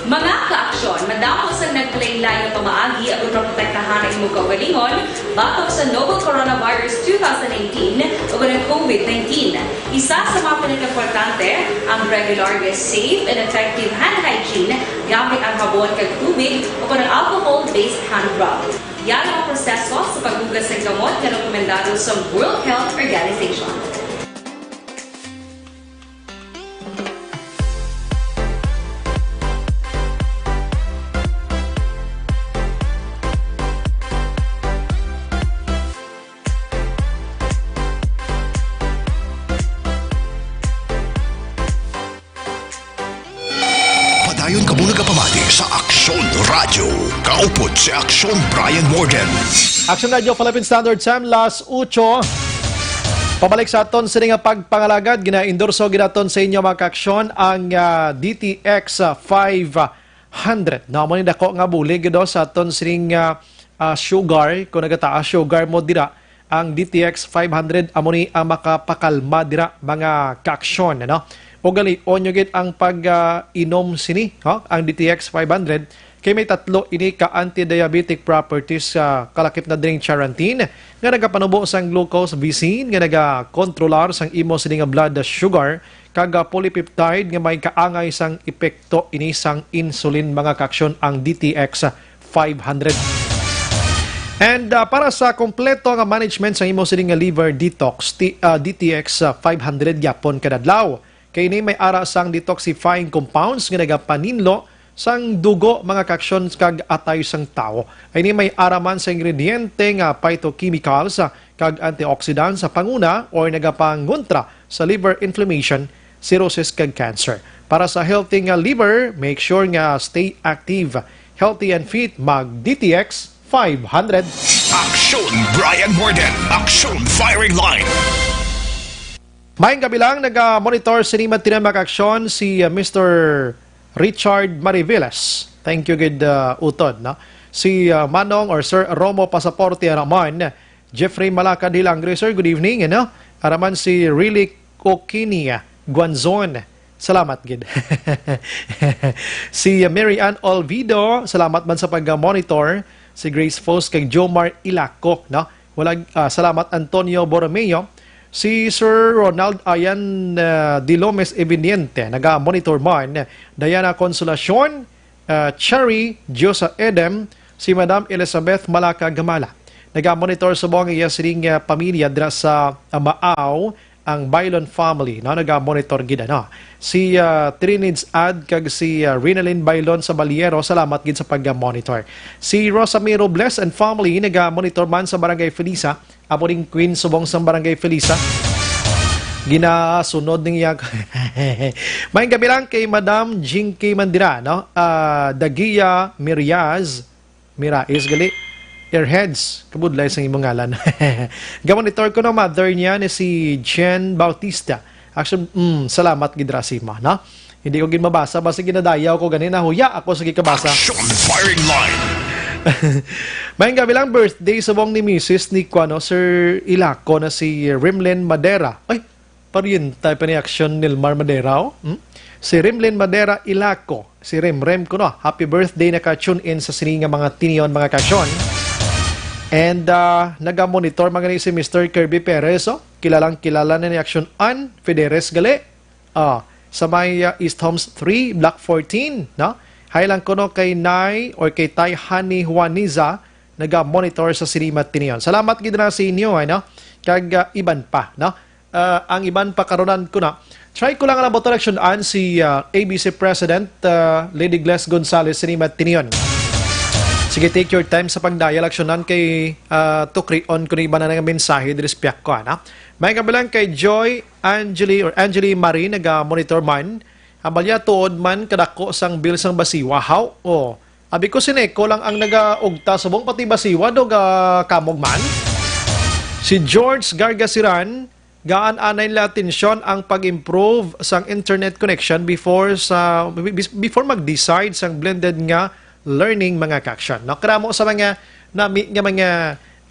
Mga kaaksyon, madamo sang naglain-lain nga pamaagi agud maprotektahan ang imong kaugalingon batok sa novel coronavirus two thousand nineteen ug ang COVID nineteen. Isa sa mga pinakaimportante ang regular nga safe and effective hand hygiene gamit ang habon kag tubig o ang alcohol-based hand rub. Yara ang proseso sa paghugas sang kamot nga rekomendado sa World Health Organization. Radyo, kaupod sa Aksyon Brian Warden. Action Radio Philippine Standard Time, las ocho. Pabalik sa aton sini nga pagpangalagad, gina-endorso ginaton sa inyo, mga kaaksyon, ang, ah, D T X five hundred. Na mo ni dako nga bulig do sa aton sining, ah, ah, sugar, kung nagataas sugar mo dira, ang D T X five hundred amo ni ang makapakalma dira, mga kaaksyon, ano? Ugalion nyo gid ang pag, ah, inom sini, ha? Ang D T X five hundred kay may tatlo ini ka anti-diabetic properties, ah, kalakip na dring charantin nga nagapanubo sang glucose, visin nga nagakontrolar sang imo sini nga blood sugar, kag, ah, polypeptide nga may kaangay sang epekto ini sang insulin, mga kaaksyon, ang D T X five hundred. And, ah, para sa kompleto nga management sa imo sini nga liver detox, ti-, ah, D T X five hundred gyapon kada adlaw. Kay ini may ara sang detoxifying compounds nga nagapaninlo sang dugo, mga kaaksyon, kag atay sang tawo. Ini may ara man sa ingrediente nga phytochemicals, ah, kag antioxidants sa panguna or nagapangontra sa liver inflammation, cirrhosis, kag cancer. Para sa healthy nga liver, make sure nga stay active, healthy and fit, mag D T X five hundred. Aksyon Brian Warden, Aksyon Firing Line. Maayong gabi lang, naga-monitor sini man tinan, mga kaaksyon, si, uh, Mister Richard Mariviles. Thank you gid, uh, utod, no? Si, uh, Manong or Sir Romo Pasaporte, ara man, Jeffrey Malacad Hilangre, sir, good evening, ano? Ara man si Rilic Okinia Guanzon. Salamat gid. Si Mary Ann Olvido, salamat man sa pag-monitor. Si Grace Fos kag Jomar Ilaco, no? Wala, ah, salamat Antonio Borromeo. Si Sir Ronald Ayan, ah, de Lomes Eviniente, naga-monitor man. Diana Consolacion, ah, Cherry Diosa Edem, si Madam Elizabeth Malaka Gamala. Naga-monitor subong iya sining, ah, pamilya dira sa, ah, Maaw, ang Bailon family, no? Naga-monitor gid, ano? Si, ah, Trinids Ad kag si, ah, Rinalyn Bailon sa Baliero, salamat gid sa pag-monitor. Si Rosamiro Bless and family naga-monitor man sa Barangay Felisa. Amo ding Queen subong sang Barangay Felisa. Ginasunod ning iya. Maayong gabi lang kay Madam Jinky Mandira, no? Ah, Dagia Miriaz, Mirais gali. Airheads, kabudlay sang imong ngalan. Ga-monitor ko, no, mother niya ni si Jen Bautista. Actually, mm, salamat gid ra sa imo, no? Hindi ko gid mabasa, basta ginadayaw ko gani, nahuya ako sa gikabasa. Action Firing Line. Maayong gabi lang, birthday subong ni misis ni kuan, no, Sir Ilako, na si Rimlen Madera. Ay, paryente pa ni Action Nilmar Madera, oh. Hmm? Si Rimlen Madera Ilako, si Rimrim kuno. Happy birthday, naka-tune in sa sini nga mga tinion, mga kaaksyon. And, ah, naga-monitor man gani si Mister Kirby Perez, oh. Kilalang kilala na ni Action Ann Federes gali. Ah, sa may, ah, East Homes three, Block fourteen, no? Hi lang kuno kay Nay or kay Tay Honey Juaniza, naga-monitor sa sini nga tinion. Salamat gid na sa inyo, ano? Kag, ah, iban pa, no? Ah, ang iban pa karon, kuno. Try ko lang ang boto election an si, ah, A B C President, ah, Lady Gles Gonzalez, sini nga tinion. Sige, take your time sa pagdaya election an kay, ah, tukrion ko ni iban na nga mensahe diri sa pihak ko, ano? Maayong gabi lang kay Joy Angeli or Angeli Marie, naga-monitor man. Ang balya tuod man kadako sang bill sang basiwa, haw? Oh. Abi ko si Neko lang ang nagaugta subong, pati basiwa do gakamog man. Si George Gargasiran, gaan anay nila atensyon ang pag-improve sang internet connection before sa, before mag-decide sang blended nga learning, mga kaaksyon. No, karamo sa mga nami nga mga,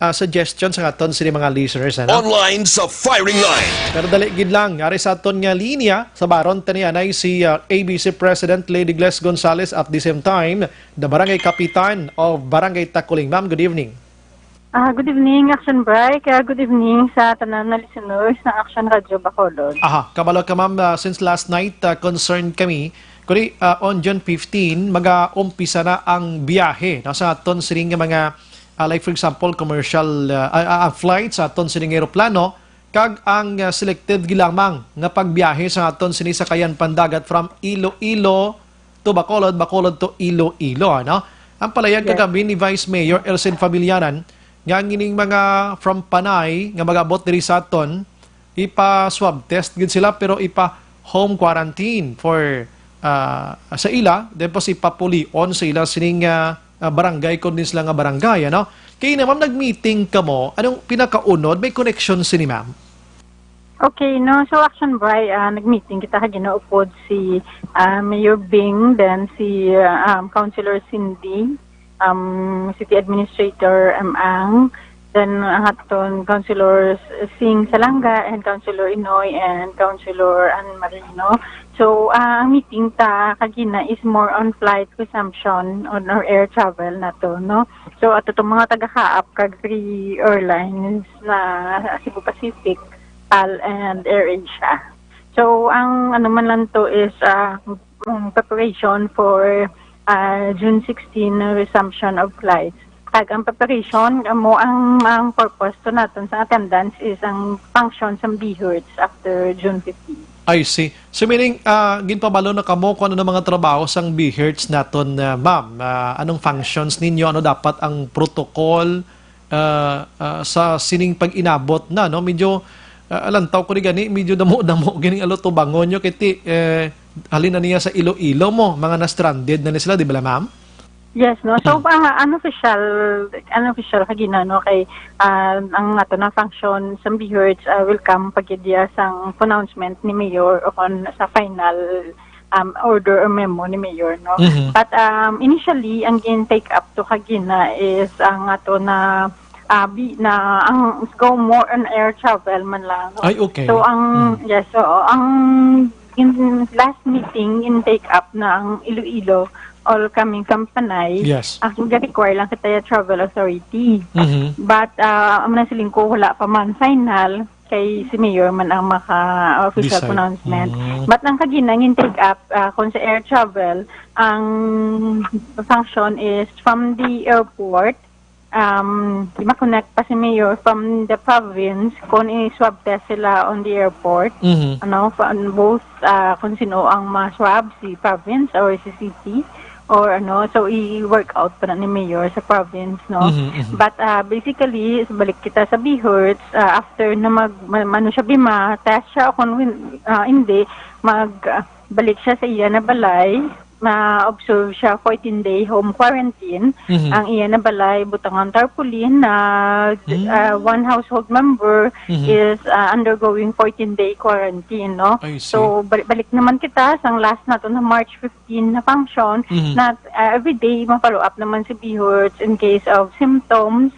ah, suggestion sa aton sini mga listeners, ano? Online sa firing line. Pero dali gid lang, ari sa aton nga linya, sa baron tani anay si, ah, A B C President Lady Gles Gonzalez, at the same time, the Barangay Kapitan of Barangay Takuling. Ma'am, good evening. Ah, good evening, Action Bright. Ah, good evening sa tanan na listeners ng Action Radio Bacolod. Aha, kabalo ka, ma'am, ah, since last night, ah, concerned kami. Kuni, ah, on June fifteen, mag-aumpisa na ang biyahe, no, sa aton sining nga mga, ah, like for example, commercial, ah, ah, ah, flights sa aton sining eroplano, kag ang, ah, selected gid lamang nga pagbiyahe sa aton sini sakayan pandagat from Iloilo to Bacolod, Bacolod to Iloilo, ano? Ang palayag, yes, kagabi ni Vice Mayor Elsen Fabillanan nga ang ining mga from Panay nga mag-abot diri sa aton, ipa-swab test gid sila, pero ipa-home quarantine for ah, sa ila, then po si papulion sa ila sining, ah, ah, barangay, kon din sila nga barangay, ano? Kay na, ma'am, nag-meeting kamo, anong pinakaunod? May connection sini, ma'am? Okay, no? So, Action Bri, ah, nag-meeting kita kag ginaupod si, ah, Mayor Bing, then si, ah, um, Councilor Cindy, um, City Administrator Amang, then ang aton Councilor Sing Salanga, and Councilor Inoy, and Councilor Ann Marino. So, ah, ang meeting ta kagina is more on flight resumption on our air travel nato, no? So, ato tong mga taga-CAAP kag three airlines na Cebu Pacific, PAL, and AirAsia. So, ang ano man lang to is, ah, um, preparation for, ah, June sixteen na resumption of flights. Kag ang preparation, amo ang, ang purpose to naton sa attendance is ang function sa BHERTs after June fifteen. I see. So, meaning, ah, ginpabalo na kamo kung ano na mga trabaho sang BHERTs naton, ah, ma'am? Ah, anong functions ninyo? Ano dapat ang protocol, ah, ah, sa sining pag-inabot na, no? Medyo, ah, lantaw ko ni gani, medyo damo-damo gining alo tubangon nyo kay ti, eh, halin na niya sa Iloilo mo, mga na-stranded na ni sila, di ba, ma'am? Yes, no? So, Hmm. ah, unofficial, unofficial kagina, no, kay, ah, ang ato na function sa BHERTs, ah, will come pag diya sang pronouncement ni Mayor o kon sa final, um, order or memo ni Mayor, no? Mhm. But, um, initially, ang gin-take up to kagina is ang ato na, ah, bi-, na ang go more on air travel man lang, no? Ay, okay. So, ang, Mm. yes, oo, ang in last meeting, in take up na ang Iloilo, all coming from Panay. Yes. Ang ga-require lang kita ya travel authority. Mhm. But, ah, amo na siling ko, wala pa man final, kay si Mayor man ang maka-official Decide. Pronouncement. Mm. But ang kagina nga in take up, ah, kung sa air travel, ang function is from the airport, um, ma-connect pa si Mayor from the province kung i-swab test sila on the airport. Mhm. Ano, fa-, both, ah, kung sino ang ma-swab, si province or si city, or ano, so i-work out pa na ni Mayor sa province, no? Mhm, mhm. But, ah, basically, balik kita sa BHERTs, ah, after na mag-, ma-, ano siya, bima, test siya, o kung win-, ah, hindi, mag, ah, balik siya sa iya na balay, ma-observe siya fourteen-day home quarantine. Mhm. Ang iya na balay, butangan tarpaulin na, Mm. ah, one household member Mhm. is, ah, undergoing fourteen-day quarantine, no? I see. So, balik, balik naman kita sang last nato na March fifteen na function Mhm. na, ah, every day ma-follow up naman si BHERTs in case of symptoms.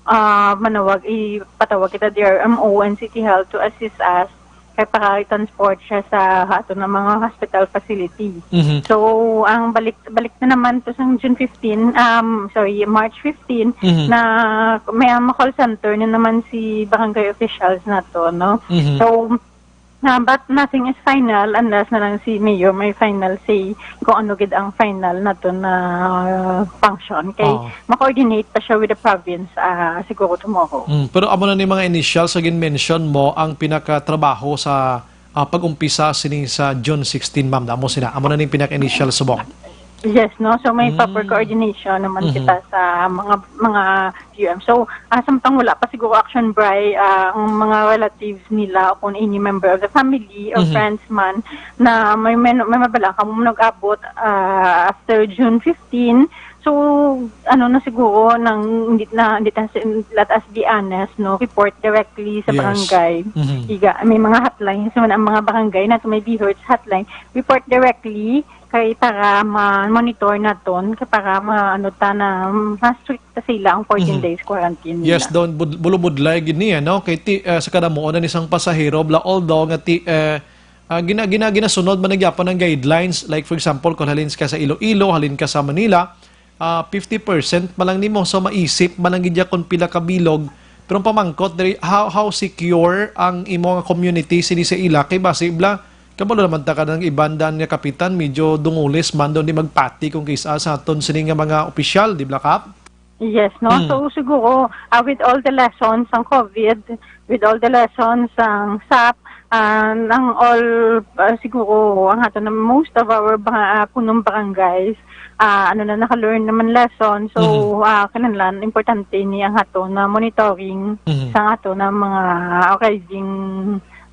Ah, manawag, ipatawag kita D R M O and City Health to assist us kay para i-transport siya sa ato na mga hospital facility. Mhm. So, ang balik, balik na naman to sa June fifteen, um, sorry, March fifteen, Mhm. na may, ah, ma-call center na naman si barangay officials nato, no? Mhm. So, na, but nothing is final unless na lang si Mayor may final say kung ano gid ang final nato na function. Kay Oo. ma-coordinate pa siya with the province, ah, siguro tomorrow. Mm, pero amo na ni mga initial sa gin-mention mo ang pinakatrabaho sa, ah, pag-umpisa sini sa June sixteen, ma'am. Amo sina. Amo na ni pinaka-initial subong. Yes, no? So, may Mm. proper coordination naman Mhm. kita sa mga, mga U M. So, ah, samtang wala pa siguro action by, ah, ang mga relatives nila o kung any member of the family or Mhm. friends man na may, may, may mabala ka mo nag-abot, ah, after June fifteen. So, ano na siguro, nang, hindi na, hindi na, let us be honest, no? Report directly sa Yes. barangay. Mhm. Iga, may mga hotlines naman ang mga barangay na may BHERTs hotline. Report directly kay para ma-monitor naton, kay para ma-, ano ta na, ma-strict ta sila ang fourteen Mhm. days quarantine Yes, nila. Don, bud-, bulubudlay gid ni, ano? Kay ti-, ah, sa kadamuon na ni sang pasahero, bla, although nga ti-, eh, ah, gina-, gina-, ginasunod man na gyapon ang guidelines. Like, for example, kung halin ka sa Iloilo, halin ka sa Manila, ah, fifty percent pa lang nimo. So, maisip man lang gid ya kung pila ka bilog. Pero ang pamangkot diri, how, how secure ang imo nga community sini sa ila? Kay basi, bla, kabalo naman ta ka ng iban dan nga kapitan, medyo dungulis man daw di magpati kung kis-a sa aton sini nga mga opisyal, di bla, Kap? Yes, no? Mm. So, siguro, ah, with all the lessons sang COVID, with all the lessons sang SAP, ah, ang all, ah, siguro, ang ato na most of our ba-, ah, punong barangays, ah, ano na, naka-learn naman lesson. So, Mhm. ah, kinahanglan, importante ni ang ato na monitoring Mhm. sa ato na mga arriving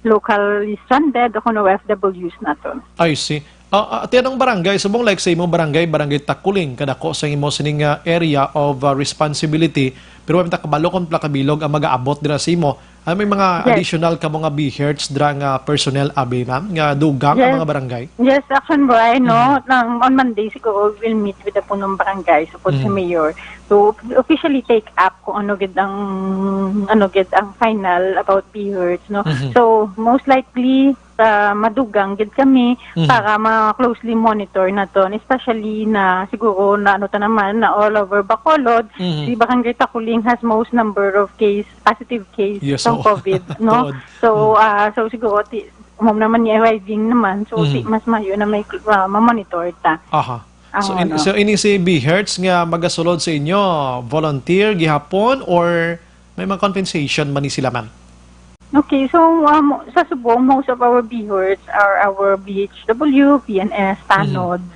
locally stranded o kuno O F Ws naton. I see. Ah, ah, ati anong barangay? Subong, like, sa imong barangay, Barangay Takuling, kadako sa imo sining, ah, area of, ah, responsibility, pero wala ta kabalo kung pila ka bilog ang mag-aabot dira sa imo. Ah, may mga Yes. additional ka mga BHERTs dira nga personnel, abi, ma'am, nga dugang ang Yes. mga barangay? Yes, Action Boy, no? Mhm. Nang, on Monday, siguro, we'll meet with the punong barangay, support sa Mhm. mayor, to officially take up kung ano gid ang, ano gid ang final about BHERTs, no? Mhm. So, most likely, sa madugang gid kami Mhm. para ma-closely monitor naton, especially na siguro na ano ta naman, na all over Bacolod, Mhm. si Barangay Takuling has most number of case, positive case Yes, sa oo. COVID, no? Tuod. So, Mm. ah, so siguro ti, mao naman ni arriving naman, so ti, Mhm. mas mayo na may, ah, ma-monitor ta. Aha. So, Ang in, ano. so ini si BHERTs nga magasulod sa inyo, volunteer gihapon or may mga compensation man ni sila, ma'am? Okay, so, um, sa Subo, most of our BHERTs are our BHW, PNS, Mhm. tanods,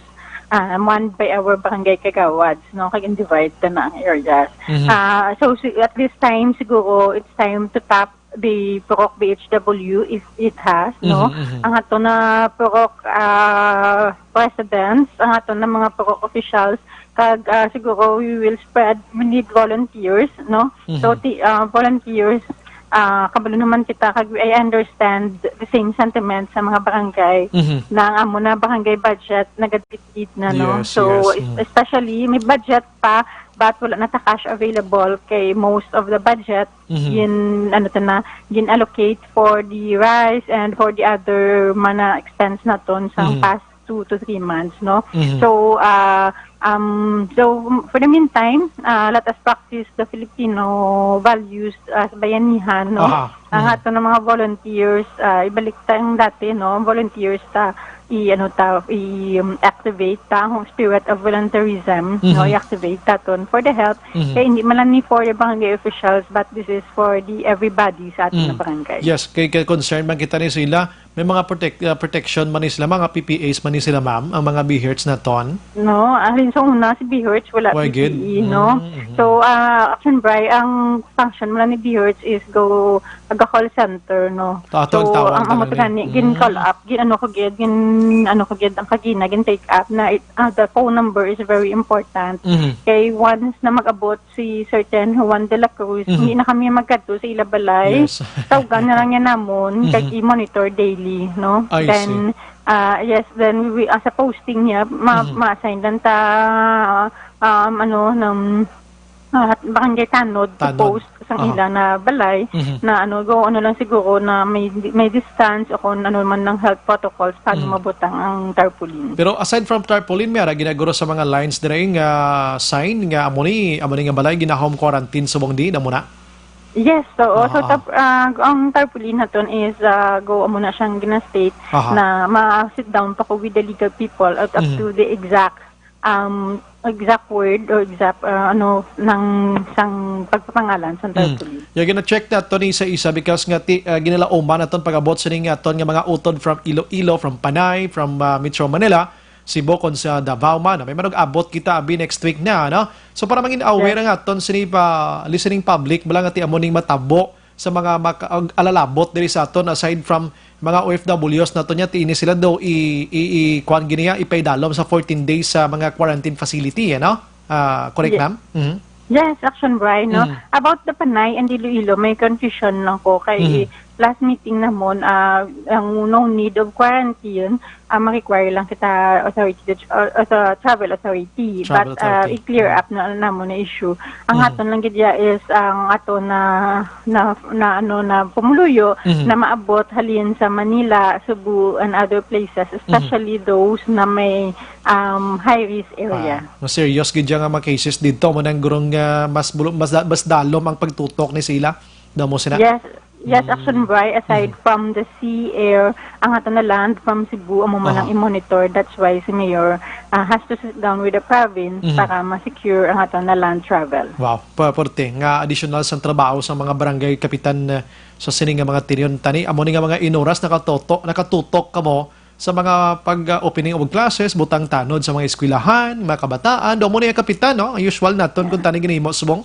ah, manned by our barangay kagawads, no? Kag in-divide ta na ang areas. Mhm. Ah, so, si, at this time, siguro, it's time to tap the Purok BHW if it has, no? Mhm, mhm. Ang ato na Purok, ah, presidents, ang ato na mga Purok officials, kag, ah, siguro we will spread, we need volunteers, no? Mhm. So, ti, ah, volunteers, ah, kabalo naman kita, kag I understand the same sentiment sa mga barangay Mhm. na ang amo na barangay budget nagadipit na, no? Yes, So, yes. es-, Mm. especially, may budget pa, but wala na ta cash available kay most of the budget Mhm. gin, ano ta na, gin-allocate for the rice and for the other mga expense naton sa Mhm. past two to three months, no? Mhm. So, ah, um, so, for the meantime, ah, let us practice the Filipino values as bayanihan, no? Aha. Ang Mhm. ato ng mga volunteers, ah, ibalik ta ang dati, no? Volunteers ta, i-, ano ta, i-, um, activate ta ang spirit of volunteerism, no? Mhm. I-activate ta ton for the health. Mhm. Kaya hindi man lang ni for the barangay officials, but this is for the everybody sa ating Mm. na barangay. Yes, kay, kay concern man kita ni sila, may mga protect, uh, protection man ni sila, mga P P As man ni sila, ma'am, ang mga BHERTs naton? No, alin sa una, si BHERTs, wala Why gid? P P E, no? Mm, mhm. So, ah, Action Bri, ang function mo lang ni BHERTs is go, aga call center, no? Ato ang So, tawag ang amo talaga ni. Gani, gin-call Mm. up, gin-, ano ko gid, gin-, ano ko gid, ang kagina, gin-take up na it, ah, the phone number is very important. Mhm. Kay once na mag-abot si Sir Ten Juan de la Cruz, Mhm. hindi na kami magkadto sa ila balay. Yes. Tawgan na lang niya namon, Mhm. kag i-monitor daily, no? I Then, see. ah, yes, then we, ah, sa posting niya, ma-, Mhm. ma-assign lang ta, um, ano, ng, ah, barangay tanod to Tanod. post sa Aha. ila na balay, Mhm. na ano, go, ano lang siguro na may, may distance o kung ano man ng health protocols, paano Mhm. mabutang ang tarpaulin. Pero aside from tarpaulin, may ara ginaguro sa mga lines diri nga sign nga amo ni, amo ni nga balay gina-home quarantine subong di na muna? Yes, oo. So, Aha. tap-, ah, ang tarpaulin naton is, ah, go amo na siyang gina-state Aha. na ma-sit down pa ko with the legal people at up Mhm. to the exact, um, exact word o exact, ah, ano, ng sang pagpapangalan sa Mm. tarpaulin. Yeah, gina-check naton isa-isa because nga ti-, ah, ginalauman naton pag-abot sining aton nga mga utod from Iloilo, from Panay, from, ah, Metro Manila, Cebu, kon sa Davao man. May manug-abot kita abi next week na, no? So, para mangin aware Yes. ang aton sini pa listening public, bala nga ti amo ning matabo sa mga maka-, ag-, alalabot diri sa aton, aside from mga O F Ws naton niya, ti ini sila daw i-, i-, i-, kuwan gini niya, ipaidalom sa fourteen days sa mga quarantine facility, eh, no? Ah, correct, Ye-, ma'am? Mhm. Yes, Action Bri, no? Mhm. About the Panay and Iloilo, may confusion lang ko kay Mhm. last meeting namon, ah, ang no need of quarantine, ah, ma-require lang kita authority, uh, as a travel authority. Travel But, ah, authority. i-clear Mhm. up na namon na issue. Ang Mhm. aton lang gid ya is ang ato na, na, na, ano, na pumuluyo Mhm. na maabot halin sa Manila, Cebu, and other places, Mhm. especially those na may, um, high risk area. Ah, mas serious gid ya nga mga cases dito. Mo nang gurong, ah, mas bulo-, mas da-, mas dalom ang pagtutok ni sila. Damo sila. Yes. Yes, Mm. Action Bri, aside Mhm. from the sea, air, ang ato na land from Cebu, amo man ang Aha. i-monitor. That's why si Mayor, ah, has to sit down with the province Mhm. para ma-secure ang ato na land travel. Wow, pa-, parte nga additional sang trabaho sa mga barangay kapitan, eh, sa sini nga mga tinyon tani. Amo ni nga mga inuras nakatoto-, nakatutok kamo sa mga pag, ah, opening of classes, butang tanod sa mga eskwelahan, mga kabataan. Daw mo ni ang kapitan, no? Ang usual naton kung tani ginimo subong.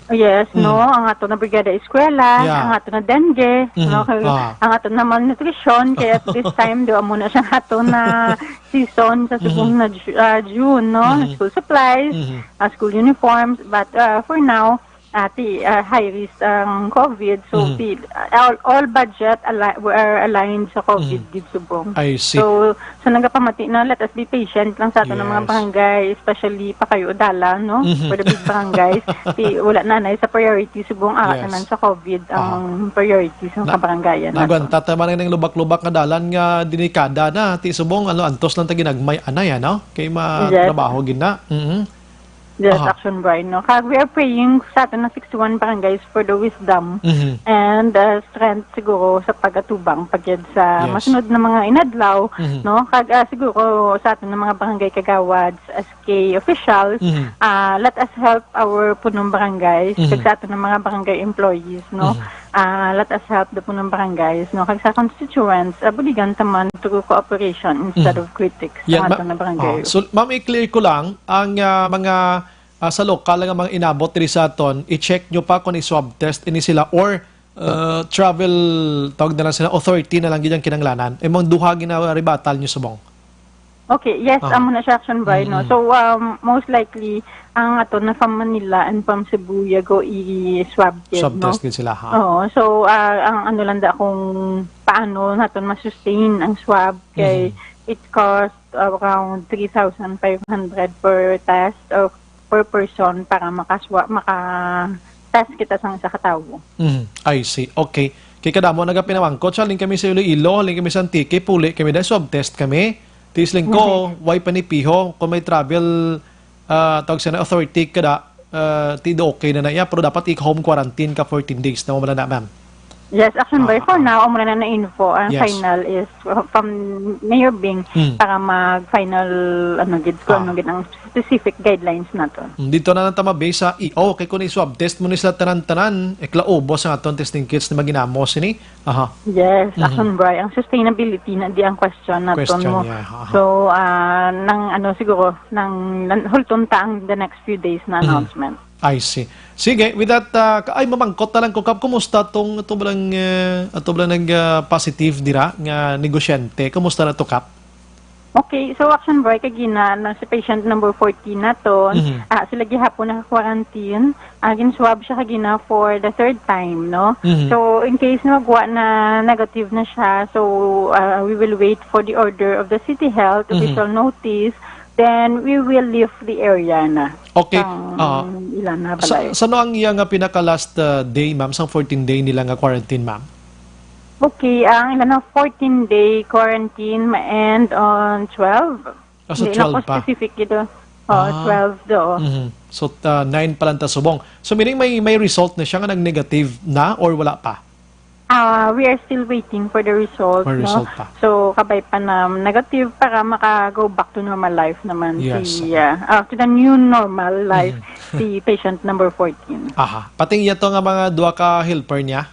Yes, Mm. no, ang ato na Brigada Eskwela, Yeah. ang ato na dengue, Mm. no, kay Ah. ang ato na malnutrition, kaya at this time, di ba, muna siya ang ato na season sa subong Mm. na Ju-, ah, June, no? Mm. School supplies, Mm. ah, school uniforms, but, ah, for now, ah, ti-, ah, high risk ang COVID, so Mm. ti-, all, all budget ali-, were aligned sa COVID Mm. gid subong. I see. So, so nagapamati na, let us be patient lang sa ato ng mga Yes. barangay, especially pa kayo Udala, no? Mhm. For the big barangays, ti, wala na na sa priority subong, ah, Yes. naman sa COVID Aha. ang priority sa Na-, kabarangayan nato. Nagwanta ta man ning lubak-lubak nga dalan nga delikada na, ti subong, ano, antos lang ta ginagmay, anay, ano? Kay Yes. matrabaho gid na. Mhm. Yes, Aha. Action Brian, no? Kag we are praying sa ato na sixty-one barangays for the wisdom Mhm. and, uh, strength siguro sa pag-atubang pagid sa Yes. masunod na mga inadlaw, Mhm. no? Kag, ah, siguro sa ato na mga barangay kagawads, S K officials, Mhm. ah, let us help our punong barangays, Mhm. kag sa ato na mga barangay employees, no? Mhm. Ah, let us help the punong barangays, no? Kag sa constituents, ah, buligan ta man through cooperation instead Mhm. of critics Yan sa ba? ato na barangay. Ah, so, ma'am, i-clear ko lang, ang, ah, mga, ah, sa lokal nga mga inabot diri sa aton, i-check nyo pa kung i-swab test ini sila or, ah, travel, tawag na lang sila, authority na lang gid ang kinahanglanan. Imong duha ginaribatal nyo subong. Okay, yes, Ah. amo na siya, Action Brian, no? Mm-mm. So, um, most likely, ang ato na from Manila and from Cebu, ya go i-swab kit, Swab no? test gid sila, ha? Oo, so, ah, ang ano lang da kung paano naton ma-sustain ang swab kay Mhm. it cost around three thousand five hundred per test or per person para makaswa-, maka-test kita sa isa ka tawo. Mhm. I see. Okay. Kay kadamo nagapinamangkot, siya, halin kami sa Iloilo, halin kami sa Antique, puli kami dahil swab test kami. Tiis lang ko, Mhm. way panipiho, kung may travel, ah, tawag siya na authority ka da, ah, ti do okay na na iya, pero dapat i-home quarantine ka fourteen days na wala na, ma'am. Yes, Action Brian, Ah, for ah. now, amo na na info. Ang Yes. final is from Mayor Bing Hmm. para mag-final, ano gid, kung Ah. ano gid ang specific guidelines nato. Hmm, dito na lang ta ma-base sa E O, kay kung i-swab test mo ni sila tanan-tanan, iklaubos ang aton testing kits na maginamos ini. Aha. Yes, Mhm. Action Brian. Ang sustainability na di ang question naton Question, mo. yeah, aha. So, ah, nang ano siguro, nang nan-, hulton ta ang the next few days na Mhm. announcement. I see. Sige, with that, ah, ka-, ay, mamangkot na lang ko, Kap, kumusta tong, ato ba lang, eh, ato ba lang nag, ah, positive dira nga negosyante? Kumusta na to, Kap? Okay, so Action Brian, kagina na si patient number fourteen na to, Mhm. ah, sila gihapon naka-quarantine. Ah, gin-swab siya kagina for the third time, no? Mhm. So, in case na magwa na negative na siya, so, ah, we will wait for the order of the City Health, Mhm. official notice, then we will leave the area na. Okay. Sang Ah, ila na sa, balay. Sa ano ang iya nga pinaka-last, ah, day, ma'am, sang fourteen day nila nga quarantine, ma'am? Okay, ang ila na fourteen day quarantine ma-end on twelve. Ah, so Hindi lang twelve ko pa. specific gid, oh. Oo, Ah. twelve do, oh. Mhm. So, ah, nine pa lang ta subong. So, meaning may, may result na siya nga nag-negative na or wala pa? Ah, we are still waiting for the result, May no? result pa. So, kabay pa na negative para maka-go back to normal life naman Yes, si, okay. ah, ah, to the new normal life Mhm. si patient number fourteen. Aha. Pati iya to nga mga duha ka helper niya?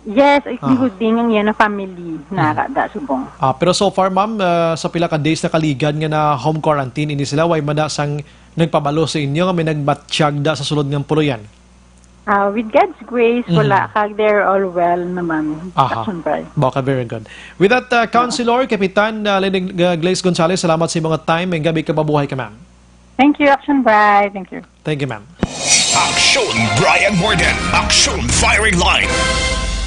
Yes, Aha. including ang iya na family na Mhm. kada subong. Ah, pero so far, ma'am, ah, sa pila ka days na kaligad nga na home quarantine ini sila, way man da sang nagpabalo sa inyo nga may nagmatyag da sa sulod nga puloy-an? Ah, with God's grace, Mhm. wala. Kag they're all well naman. Aha. Action Brian. Okay, very good. With that, uh, Councilor, Kapitan, uh, Lenig, uh, Glaze Gonzalez, salamat sa imong time. May gabi ka, mabuhay ka, ma'am. Thank you, Action Brian. Thank you. Thank you, ma'am. Action Brian Morden. Action Firing Line.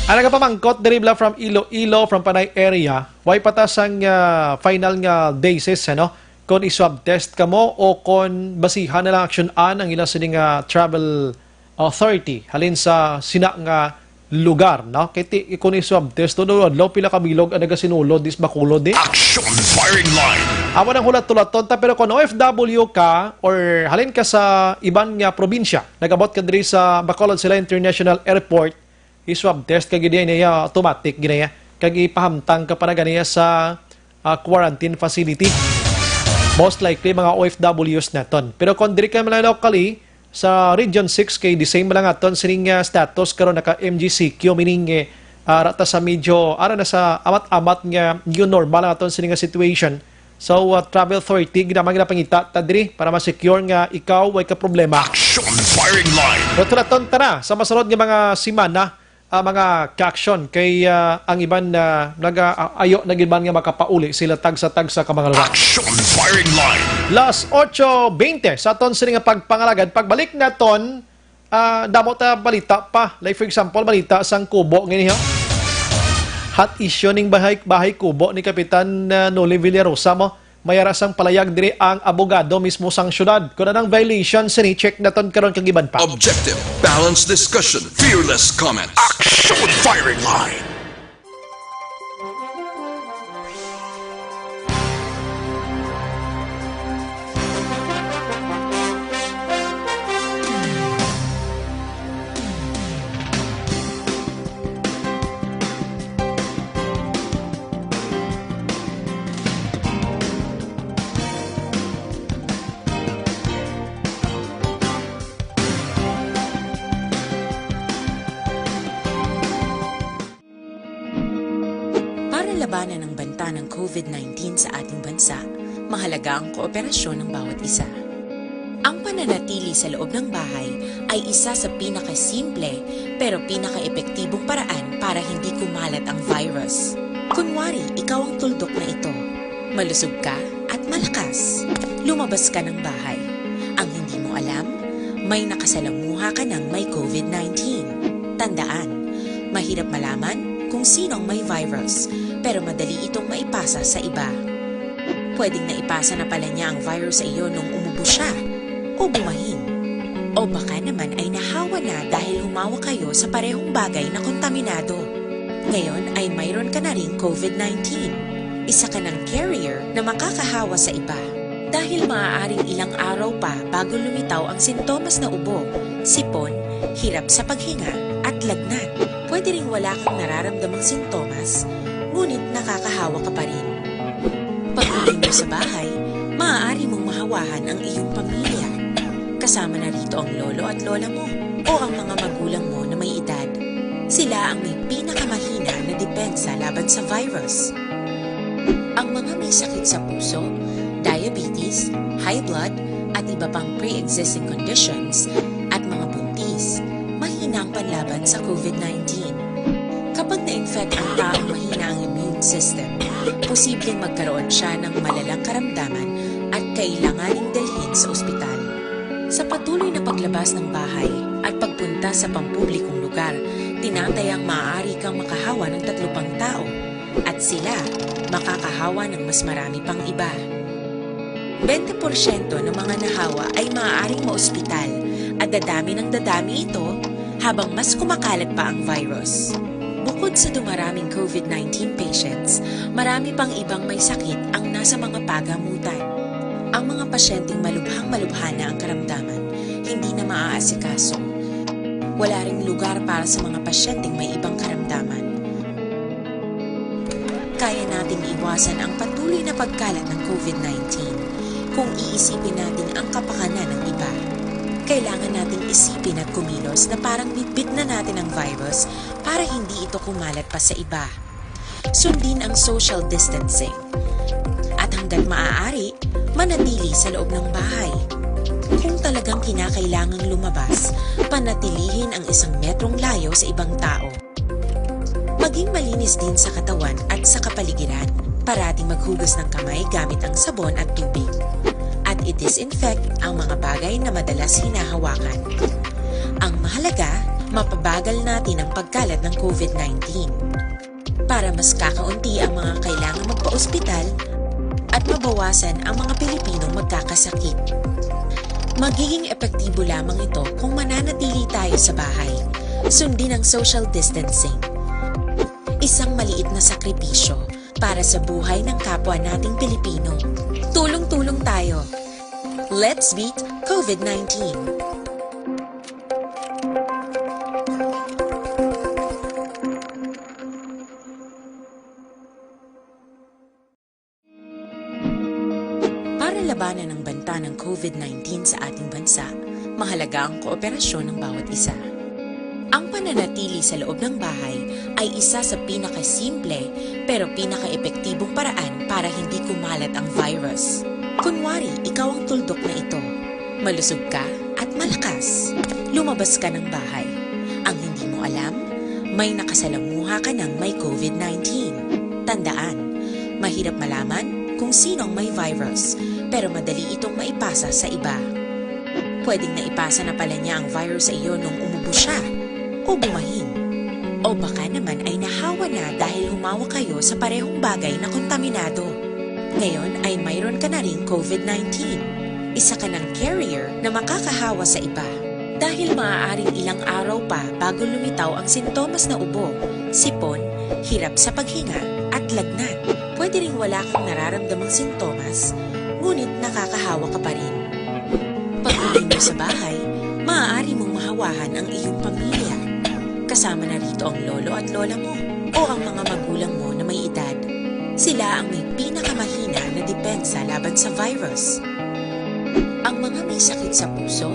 Ang nagapamangkot diri bala from Iloilo, from Panay area, way patas ang, uh, final nga basis, ano? Kung i-swab test kamo o kung basihan na lang action an ang ila sini nga travel authority halin sa sina nga lugar, no? Kay ti-, kung i-swab test, tulo adlaw, pila ka bilog ang nagasinulod, dis Bacolod, eh? Action Firing Line. Amo nang hulat-hulaton ta, pero kung O F W ka or halin ka sa iban nga probinsya, nag-abot ka diri sa Bacolod Sila International Airport, i-swab test ka gid niya, automatic gid niya. Kag ipahamtang ka pa na ganiya sa, ah, quarantine facility. Most likely, mga O F Ws naton. Pero kung diri ka man locally, sa Region six, kay the same lang aton sining, ah, status karon, naka M G C Q, meaning, eh, ara ta sa medyo, ara na sa amat-amat nga new normal ang aton sining nga situation. So, uh, travel authority, gid naman ginapangita ta diri para ma-secure nga ikaw way ka problema. Action firing line. Pero tulaton ta na sa masunod nga mga semana, ah, mga ka-action kay, ah, ang iban, ah, nagaayo na gid man nga makapauli sila tagsa-tagsa ka mga lugar. Action firing line. Las ocho veinte sa aton sini nga pagpangalagad. Pagbalik naton, ah, damo ta balita pa. Like, for example, balita sang kubo ngini, ha? Hot issue ning bahay, bahay kubo ni Kapitan, ah, Noli Villarosa mo. May ara sang palayag diri ang abogado mismo sang syudad. Kung anang violation sini, check naton karon kag iban pa. Objective, balanced discussion, fearless comments. Action firing line. Para labanan ang banta ng COVID nineteen sa ating bansa, mahalaga ang kooperasyon ng bawat isa. Ang pananatili sa loob ng bahay ay isa sa pinakasimple pero pinakaepektibong paraan para hindi kumalat ang virus. Kunwari, ikaw ang tuldok na ito. Malusog ka at malakas. Lumabas ka ng bahay. Ang hindi mo alam, may nakasalamuha ka ng may COVID nineteen. Tandaan, mahirap malaman kung sino ang may virus, pero madali itong maipasa sa iba. Pwedeng naipasa na pala niya ang virus sa iyo nung umubo siya o bumahin. O baka naman ay nahawa na dahil humawak kayo sa parehong bagay na kontaminado. Ngayon ay mayroon ka na ring COVID nineteen. Isa ka ng carrier na makakahawa sa iba. Dahil maaaring ilang araw pa bago lumitaw ang sintomas na ubo, sipon, hirap sa paghinga, at lagnat. Pwede ring wala kang nararamdamang sintomas, ngunit nakakahawa ka pa rin. Pag-uwi mo sa bahay, maaari mong mahawahan ang iyong pamilya. Kasama na rito ang lolo at lola mo o ang mga magulang mo na may edad. Sila ang may pinakamahina na depensa laban sa virus. Ang mga may sakit sa puso, diabetes, high blood, at iba pang pre-existing conditions, at mga buntis, mahina ang panlaban sa COVID nineteen. Kapag na-infect ang taong mahina ang immune system, posibleng magkaroon siya ng malalang karamdaman at kailanganing dalhin sa ospital. Sa patuloy na paglabas ng bahay at pagpunta sa pampublikong lugar, tinatayang maaari kang makahawa ng tatlo pang tao at sila makakahawa ng mas marami pang iba. Bente porsyento ng mga nahawa ay maaaring maospital at dadami ng dadami ito habang mas kumakalat pa ang virus. Bukod sa dumaraming COVID nineteen patients, marami pang ibang may sakit ang nasa mga pagamutan. Ang mga pasyenteng malubhang-malubha na ang karamdaman, hindi na maaasikaso. Wala ring lugar para sa mga pasyenteng may ibang karamdaman. Kaya nating iwasan ang patuloy na pagkalat ng COVID nineteen kung iisipin natin ang kapakanan ng iba. Kailangan nating isipin at kumilos na parang bitbit na natin ang virus para hindi ito kumalat pa sa iba. Sundin ang social distancing. At hanggat maaari, manatili sa loob ng bahay. Kung talagang kinakailangang lumabas, panatilihin ang isang metrong layo sa ibang tao. Maging malinis din sa katawan at sa kapaligiran. Parating maghugas ng kamay gamit ang sabon at tubig. At i-disinfect ang mga bagay na madalas hinahawakan. Ang mahalaga, mapabagal natin ang pagkalat ng COVID nineteen. Para mas kakaunti ang mga kailangang magpa-ospital at mabawasan ang mga Pilipinong magkakasakit. Magiging epektibo lamang ito kung mananatili tayo sa bahay. Sundin ang social distancing. Isang maliit na sakripisyo para sa buhay ng kapwa nating Pilipino. Tulong-tulong tayo. Let's beat COVID nineteen. Para labanan ang banta ng COVID nineteen sa ating bansa, mahalaga ang kooperasyon ng bawat isa. Ang pananatili sa loob ng bahay ay isa sa pinakasimple pero pinakaepektibong paraan para hindi kumalat ang virus. Kunwari, ikaw ang tuldok na ito. Malusog ka at malakas. Lumabas ka ng bahay. Ang hindi mo alam, may nakasalamuha ka ng may COVID nineteen. Tandaan, mahirap malaman kung sino ang may virus, pero madali itong maipasa sa iba. Pwedeng naipasa na pala niya ang virus sa iyo nung umubo siya o bumahin. O baka naman ay nahawa na dahil humawa kayo sa parehong bagay na kontaminado. Ngayon ay mayroon ka na ring COVID nineteen. Isa ka ng carrier na makakahawa sa iba. Dahil maaaring ilang araw pa bago lumitaw ang sintomas na ubo, sipon, hirap sa paghinga, at lagnat. Pwede ring wala kang nararamdamang sintomas, ngunit nakakahawa ka pa rin. Pag-uwi mo sa bahay, maaari mong mahawahan ang iyong pamilya. Kasama na rito ang lolo at lola mo o ang mga magulang mo na may edad. Sila ang may pinakamahina na depensa laban sa virus. Ang mga may sakit sa puso,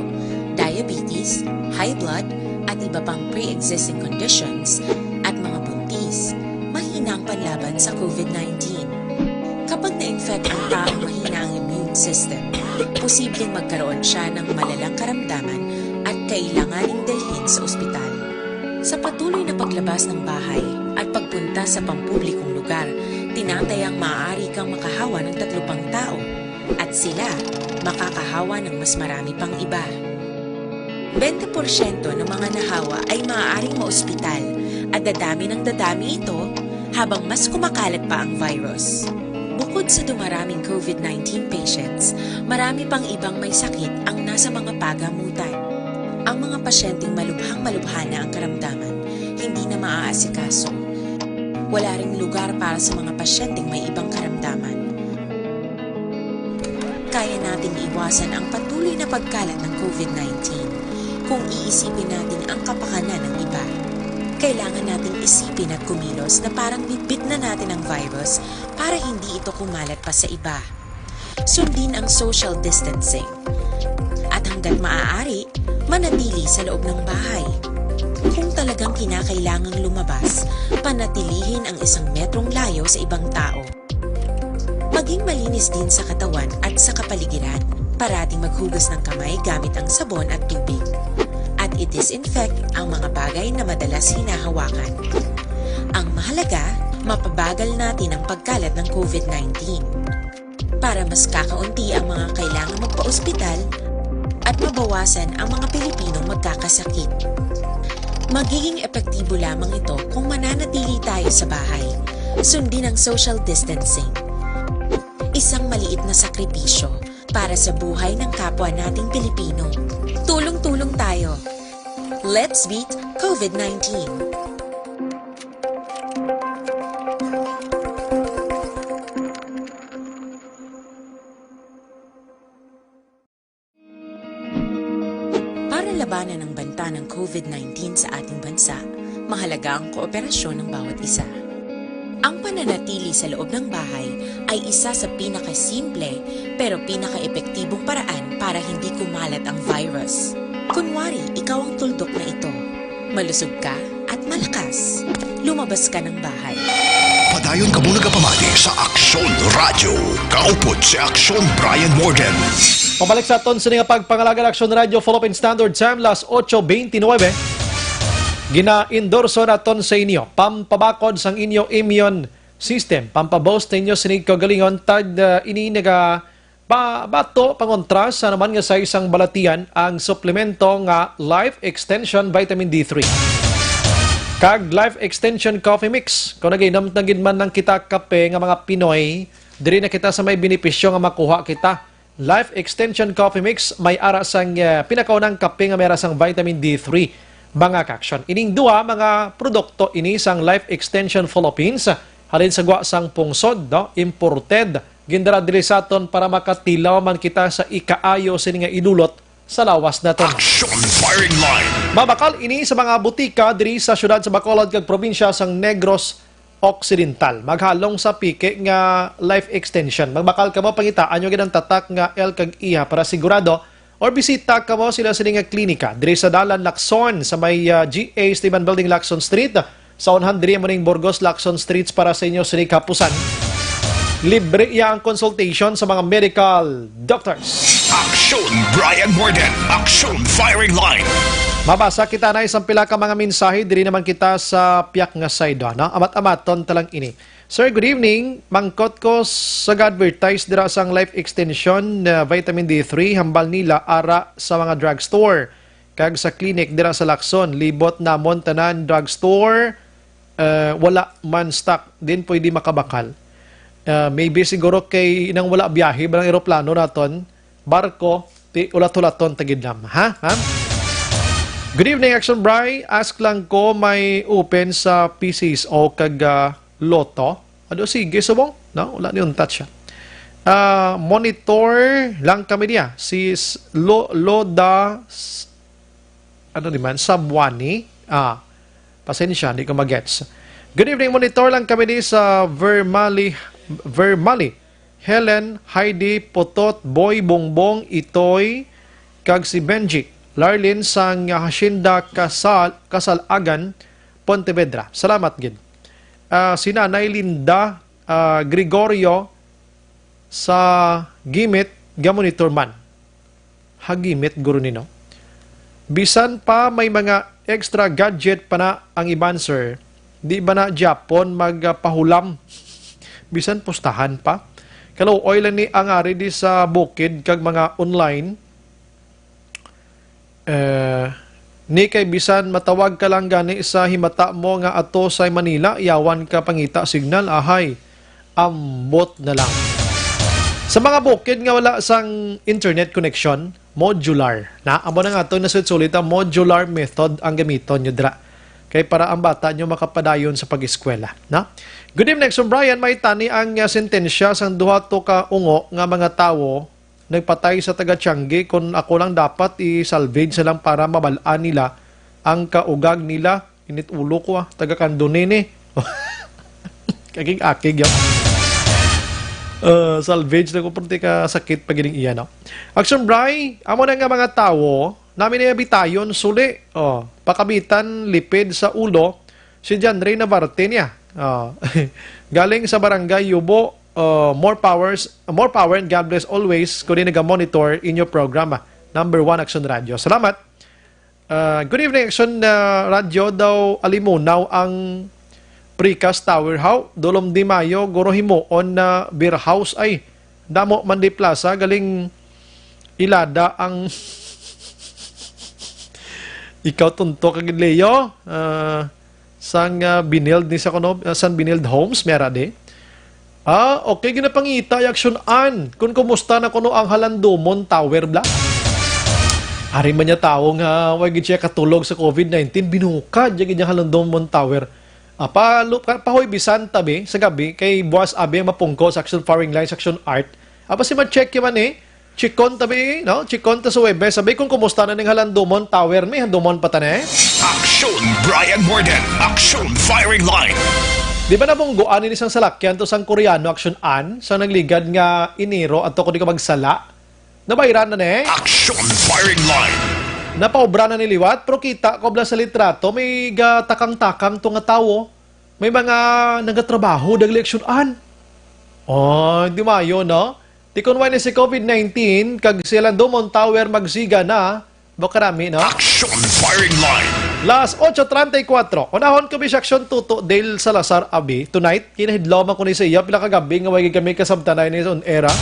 diabetes, high blood, at iba pang pre-existing conditions, at mga buntis, mahina ang panlaban sa COVID nineteen. Kapag na-infect ang taong mahina ang immune system, posibleng magkaroon siya ng malalang karamdaman at kailanganing dalhin sa ospital. Sa patuloy na paglabas ng bahay at pagpunta sa pampublikong lugar, tinatayang maaari kang makahawa ng tatlo pang tao at sila makakahawa ng mas marami pang iba. Bente porsyento ng mga nahawa ay maaaring maospital at dadami ng dadami ito habang mas kumakalat pa ang virus. Bukod sa dumaraming COVID nineteen patients, marami pang ibang may sakit ang nasa mga pagamutan. Ang mga pasyenteng malubhang-malubha na ang karamdaman, hindi na maaasikaso. Wala ring lugar para sa mga pasyenteng may ibang karamdaman. Kaya nating iwasan ang patuloy na pagkalat ng COVID nineteen kung iisipin natin ang kapakanan ng iba. Kailangan nating isipin at kumilos na parang bitbit na natin ang virus para hindi ito kumalat pa sa iba. Sundin ang social distancing. At hanggat maaari, manatili sa loob ng bahay. Kung talagang kinakailangang lumabas, panatilihin ang isang metrong layo sa ibang tao. Maging malinis din sa katawan at sa kapaligiran. Parating maghugas ng kamay gamit ang sabon at tubig. At i-disinfect ang mga bagay na madalas hinahawakan. Ang mahalaga, mapabagal natin ang pagkalat ng COVID nineteen. Para mas kakaunti ang mga kailangang magpa-ospital at mabawasan ang mga Pilipinong magkakasakit. Magiging epektibo lamang ito kung mananatili tayo sa bahay. Sundin ang social distancing. Isang maliit na sakripisyo para sa buhay ng kapwa nating Pilipino. Tulong-tulong tayo. Let's beat COVID nineteen. Para labanan ang banta ng COVID nineteen sa ating bansa, mahalaga ang kooperasyon ng bawat isa. Ang pananatili sa loob ng bahay ay isa sa pinakasimple pero pinakaepektibong paraan para hindi kumalat ang virus. Kunwari, ikaw ang tuldok na ito. Malusog ka at malakas. Lumabas ka ng bahay. Padayon kamo nagapamati sa Aksyon Radyo. Kaupod si Aksyon Brian Morgan. Pabalik sa aton sini nga pagpangalaga, Aksyon Radyo, Philippine Standard Time, las ocho veintinueve. Gina-endorso naton sa inyo, pampabakod sang inyo immune system, pampaboost ninyo sinig kaugalingon, tad, uh, ini naga pa-, bato pangontra sa naman nga sa isang balatian ang suplemento nga Life Extension Vitamin D three kag Life Extension Coffee Mix. Kung nagainom na gid man lang kita kape nga mga Pinoy, diri na kita sa may benepisyo nga makuha kita. Life Extension Coffee Mix may ara sang, eh, pinakaunang kape nga may ara sang vitamin D three. Mga kaksyon, ining duha mga produkto ini sang Life Extension Philippines, halin sa gwa sang pungsod, no? Imported, gindara diri sa aton para makatilaw man kita sa ikaayo sini nga idulot sa lawas naton. Action Firing Line. Mabakal ini sa mga butika diri sa siyudad sa Bacolod kag probinsya sang Negros Occidental. Maghalong sa piki nga Life Extension. Magbakal kamo, pangitaan nyo gid ang tatak nga L kag E ha para sigurado, or bisita kamo sila sini nga klinika diri sa Dalan Lacson sa may, ah, G A Esteban Building, Lacson Street, Sa one hundred mo ning Burgos Lacson Streets para sa inyo sini kapusan. Libre iya ang consultation sa mga medical doctors. Aksyon Brian Morgan, Aksyon Firing Line. Mabasa kita na isang pila ka mga mensahe, diri naman kita sa piyak nga side, no? Amat-amaton ta lang ini. Sir, good evening. Mangkot ko sa ga-advertise dira sang Life Extension, uh, Vitamin D three, hambal nila ara sa mga drugstore kag sa clinic dira sa Lacson. Libot namon tanan drugstore, uh, wala man stock, din pwede makabakal. Uh, maybe siguro kay nang wala biyahe ba ng eroplano naton, barko, ti ulat-ulaton ta gid nam, ha? Ha? Good evening, Action Bry. Ask lang ko, may open sa P C S O kag, ah, Lotto? Ado, sige, subong. No, wala ni untat siya. Ah, monitor lang kami niya. Si S-, Lo-, Loda S-, ano ni man, Sabuani. Ah, pasensya, di ko magets. Good evening, monitor lang kami ni sa Vermali, Vermali. Helen, Heidi, Potot, Boy, Bongbong, Itoy, kag si Benji. Larlin sang Hacienda Casal, Casalagan, Pontevedra. Salamat gid. Ah, si Nanay Linda, ah, Gregorio, sa Gimit, ga-monitor man. Hagimit, guro, ni, no? Bisan pa may mga extra gadget pa na ang iban, sir, di ba na gyapon magpahulam? Bisan pustahan pa. Kaluoy lang ni ang ari di sa bukid kag mga online. Eh, ni kay bisan matawag ka lang gani sa himata mo nga ato sa Manila, yawan ka pangita signal, ahay, ambot na lang. Sa mga bukid nga wala sang internet connection, modular. Na, amo na nga to, nasulit-sulit ang modular method ang gamiton nyo dira. Kay para ang bata nyo makapadayon sa pag-eskwela. Na? Good evening, Sir Brian. May tani ang, uh, sentensya sang duha to ka ungo nga mga tawo nagpatay sa taga Tiangge, kun ako lang dapat i-salvage na lang para mabal-an nila ang kaugag nila. Init ulo ko, ah, taga Candoni ni. Kagig-akig, yun. Uh, salvage na ko, pero ka sakit pa gining iya, no? Action Bry, amo na nga mga tawo, namin na bitayon, suli. Oh, pakabitan, lipid sa ulo, si John Ray Navarte niya. Oh. Galing sa Barangay Yubo, uh, more powers, more power and God bless always. Kung di naga-monitor inyo programa. Number one, Action Radio. Salamat. Uh, good evening, Action, uh, Radio. Daw alimunaw ang precast tower, how? Dulom di mayo, guro himuon na beer house. Ay, damo man di plaza, galing ilada ang ikaw tunto kag Leo. Uh, sang, ah, binild ni sa kuno, ah, sang binild homes, may ara di. Ah, okay, ginapangita, Action An. Kung kumusta na kuno ang Halandomon Tower, bla? Ari man niya tawo nga, way gid siya katulog sa covid nineteen, binukad, ya gid niya Halandomon Tower. Ah, pa, lu-, pa, pahoy bisan tabi, sa gabi, kay buwas abi mapungko sa Action Firing Line, sa Action Art. Apa si ma-check man eh, Chikon tabi, no? Chikon ta sa Huwebes. Sabi kung kumusta na ning Halandomon Tower, may Halandomon pa ta na eh. Aksyon Brian Morgan, Aksyon Firing Line. Di ba nabunggoan ini sang salakyan to sang Koreano, Aksyon An, sa nagligad nga Enero ato ko di ko magsala? Nabayran na na eh. Aksyon Firing Line. Napaobra na ni liwat, pero kita ko bla sa litrato, may gatakang-takang to nga tawo. May mga nagatrabaho, dagli Aksyon An. Oh, di mayo, no? Ti kun wala ni si covid nineteen, kag si Halandomon Tower magsiga na, baka rami, no? Action Firing Line. Las ocho treinta y cuatro. Unahon ko bi si Action Tuto Dale Salazar abi. Tonight, kinahidlaw man ko ni sa iya. Pila ka gabi nga wagi kami kasabtanay ni on era.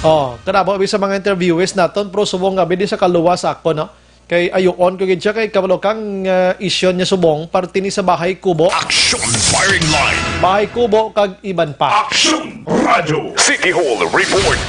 Oh, kanabo abi sa mga interviewees naton, pero subong nga abi di sa kaluwas ako, no? Kay ayuon ko gid siya kay kabalo kang, ah, isyu niya subong, parte ni sa Bahay Kubo. Action Firing Line. Bahay Kubo kag iban pa. Action Radyo. City Hall Report.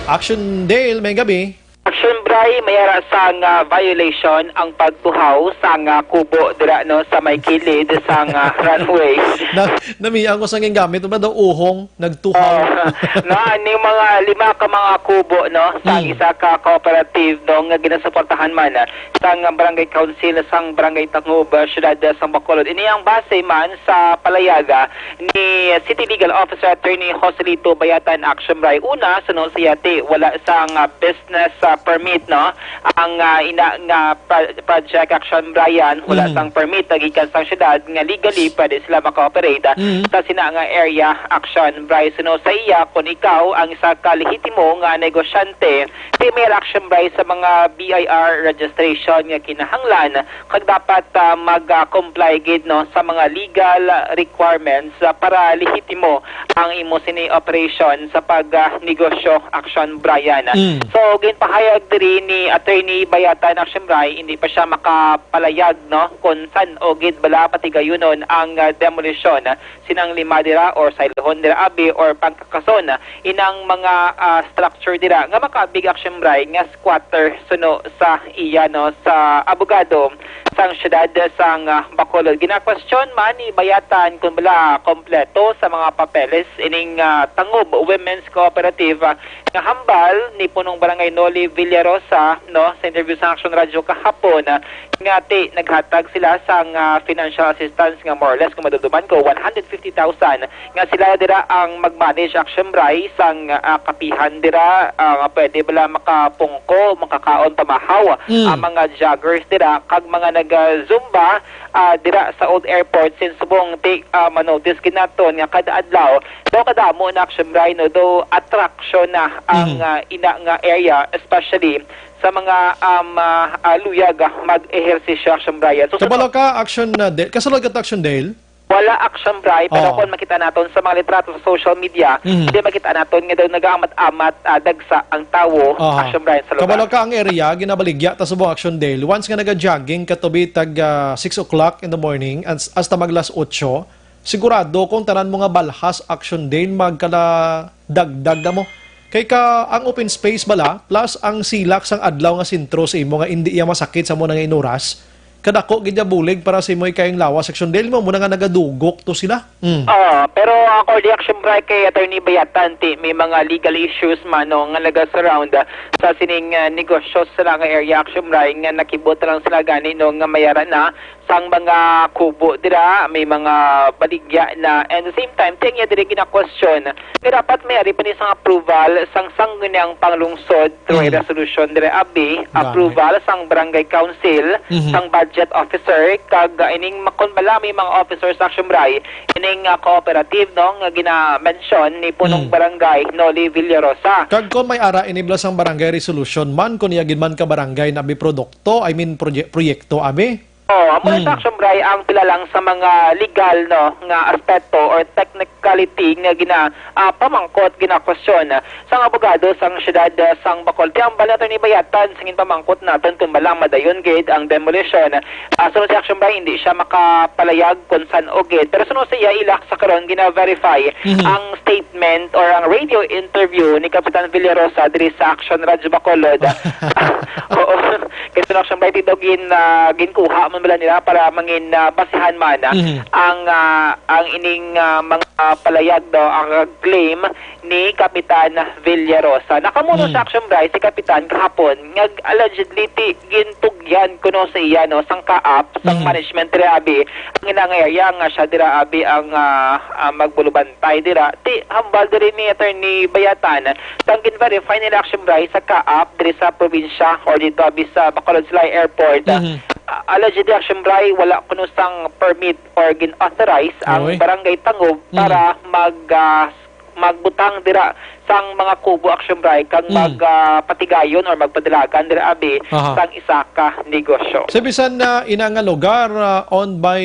Action Dale, may gabi. Action Bry, may ara sang, ah, violation ang pagtuhaw sang, ah, kubo dira, no, sa may kilid sang, ah, runway. Na, namiang ko sa gingamit, ba daw uhong? Nagtuhaw. Oh, na, ni mga lima ka mga kubo, no, sa Hmm. isa ka cooperative, no, nga ginasuportahan man, ah, sang Barangay Council sang Barangay Tangub, ah, Siyudad, ah, sang Bacolod. Ini ang base man sa palayaga ni City Legal Officer Attorney Joselito Bayatan Action Bray. Una, suno sa yati, wala sang, ah, business, ah, permit no, ang, ah, ina nga pro-, project, Action Brian, wala Mm. sang permit na gikan sang syudad nga legally pwede sila maka-operate, ah, Mm. sa sina nga area, Action Brian. Suno sa iya, kung ikaw ang isa ka lehitimo nga negosyante, ti may Action Brian sa mga B I R registration nga kinahanglan, kag dapat, ah, mag-comply gid, no, sa mga legal requirements, ah, para lehitimo ang imo sini operation sa pag, ah, negosyo, Action Brian. Mm. So, ginpahayag diri ni Attorney Bayatan, Action Brian, hindi pa siya makapalayag, no, kung san-o gid bala patigayunon ang, ah, demolisyon sinang lima dira or saylohon dira abi or pangkakason inang mga, ah, structure dira nga makaabig, Action Brian, nga squatter suno sa iya, no, sa abogado sang siyudad sang, ah, Bacolod. Ginakwestiyon man ni Bayatan kung bala kompleto sa mga papeles ining, ah, Tangob Women's Cooperative, ah, nga hambal ni Punong Barangay Noli Villarosa, no, sa interview sa Action Radio kahapon, ah, nga ti naghatag sila sang, ah, financial assistance nga more or less, kung madumduman ko, one hundred fifty thousand, nga sila dira ang mag-manage, Action Brian, sang, ah, kapihan dira, ah, nga pwede bala makapungko, makakaon, pamahaw Mm. ang mga joggers dira kag mga nag-zumba, ah, dira sa Old Airport, since subong ti, ah, manotice gid naton nga kada adlaw daw kadamo na, Action Brian, no, daw attraction na ang, Mm. ah, ina nga area, especially sa mga, um, ah, ah, luyag, ah, mag-ehersisyo, Action Brian. So, Kabalo ka, Action, ah, Dale? Kasulod ka, Action Dale? Wala, Action Brian, pero Oo. kung makita naton sa mga litrato sa social media, Mhm. hindi makita naton nga daw nagaamat-amat, ah, dagsa ang tawo, Aha. Action Brian, sa lugar. Kabalo ka ang area, ginabaligya ta subong, Action Dale. Once nga naga-jogging ka to be tag, ah, six o'clock in the morning, as-, hasta mag las ocho, sigurado kung tanan mo nga balhas, Action Dale, magkala dagdag na mo. Kay ka, ang open space bala, plus ang silak sang adlaw nga sentro sa imo nga indi iya masakit sa mo na nga inuras, kadako gid ya bulig para sa imo ikayong lawas, Action Dale, mo, mo na nga nagadugok to sila. Mm. Ah, pero according, Action Brian, kay Attorney Bayatan, ti may mga legal issues man, no, nga naga-surround, ah, sa sining, ah, negosyo sa nga area, Action Brian, nga nakibot lang sila gani, no, nga mayara na sang mga kubo dira, may mga baligya na. And the same time, ti ang iya diri gina-question nga dapat may ari pa ni sang approval sang sangguniang panglungsod through a Mm. resolution dira, abi, Gani. approval sang barangay council, Mhm. sang budget officer, kag, ah, ining makon bala may mga officers, Action Brian, ining, ah, cooperative, no, nga gina-mention ni Punong Mm. Barangay Noli Villarosa. Kag kon may ara ini bala sang barangay resolution man, kon iya gid man ka barangay na abi produkto, I mean, proye-, proyekto, abi? Oh, amo na Mm. sa, Action Brian, ang pila lang sa mga legal, no, nga aspeto or technicality nga gina-, ah, pamangkot, gina-question sang abogado sang siyudad, ah, sang Bacolod. Ti ang bala, Attorney Bayatan, sa ginpamangkot naton kung bala madayon gid ang demolition. Ah, suno si, Action Brian, hindi siya makapalayag kung san-o gid. Pero suno siya, ila sa karon gina-verify Mhm. ang statement or ang radio interview ni Kapitan Villarosa diri sa Action Radio Bacolod. Oo. Kay suno, Action Brian, ti daw gin-, ah, ginkuha man bala nila para mangin, ah, basihan man, ah, Mhm. ang, ah, ang ining, ah, mga palayag daw, ang claim ni Kapitan Villarosa. Nakamuno Mm. sa, Action Brian, si Kapitan kahapon nga allegedly ti gintugyan kuno sa iya, no, sang kaap, sang Mhm. management dira, abi, ang ina nga area nga siya dira, abi, ang, ah, ah, magbulubantay dira. Ti hambal diri ni Attorney Bayatan, sang gin-verify nila, Action Brian, sa kaap diri sa probinsya or dito, abi, sa Bacolod Silay Airport. Mhm. Ah, allegedly, Action Brian, wala kuno sang permit or gin-authorize ang Oy. Barangay Tangob Mm. para mag, ah, magbutang dira sang mga kubo, Action Brian, kag Mm. mag, ah, patigayon or magpadalagan dira, abi, Aha. sang isa ka negosyo. Sa bisan na ina nga lugar, ah, owned by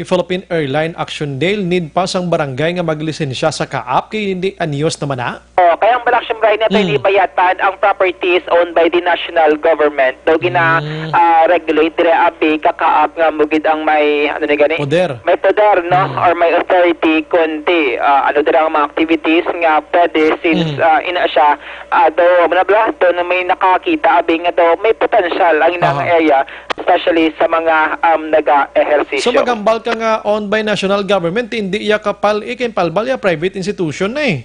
Philippine Airline, Action Dale, need pa sang barangay nga maglisensya sa kaap, kay hindi anyos naman na? Oh, kaya ang bala, Action Brian, ni Attorney Mm. Bayatan, ang property is owned by the national government. Daw gina, Mm. ah, regulate dire, abi, ka kaap nga mo gid ang may, ano ni gani? Poder. May poder, no? Mm. Or may authority, kundi, ah, ano dire ang mga activities nga pwede since, Mm. ah, ina siya, ah, daw, ano bala, daw na may nakakita, abi, nga daw may potential ang inang Aha. area, especially sa mga, um, naga-ehersisyo. So, maghambal ka nga owned by national government, hindi iya kapal, ikin palbal iya private institution na eh.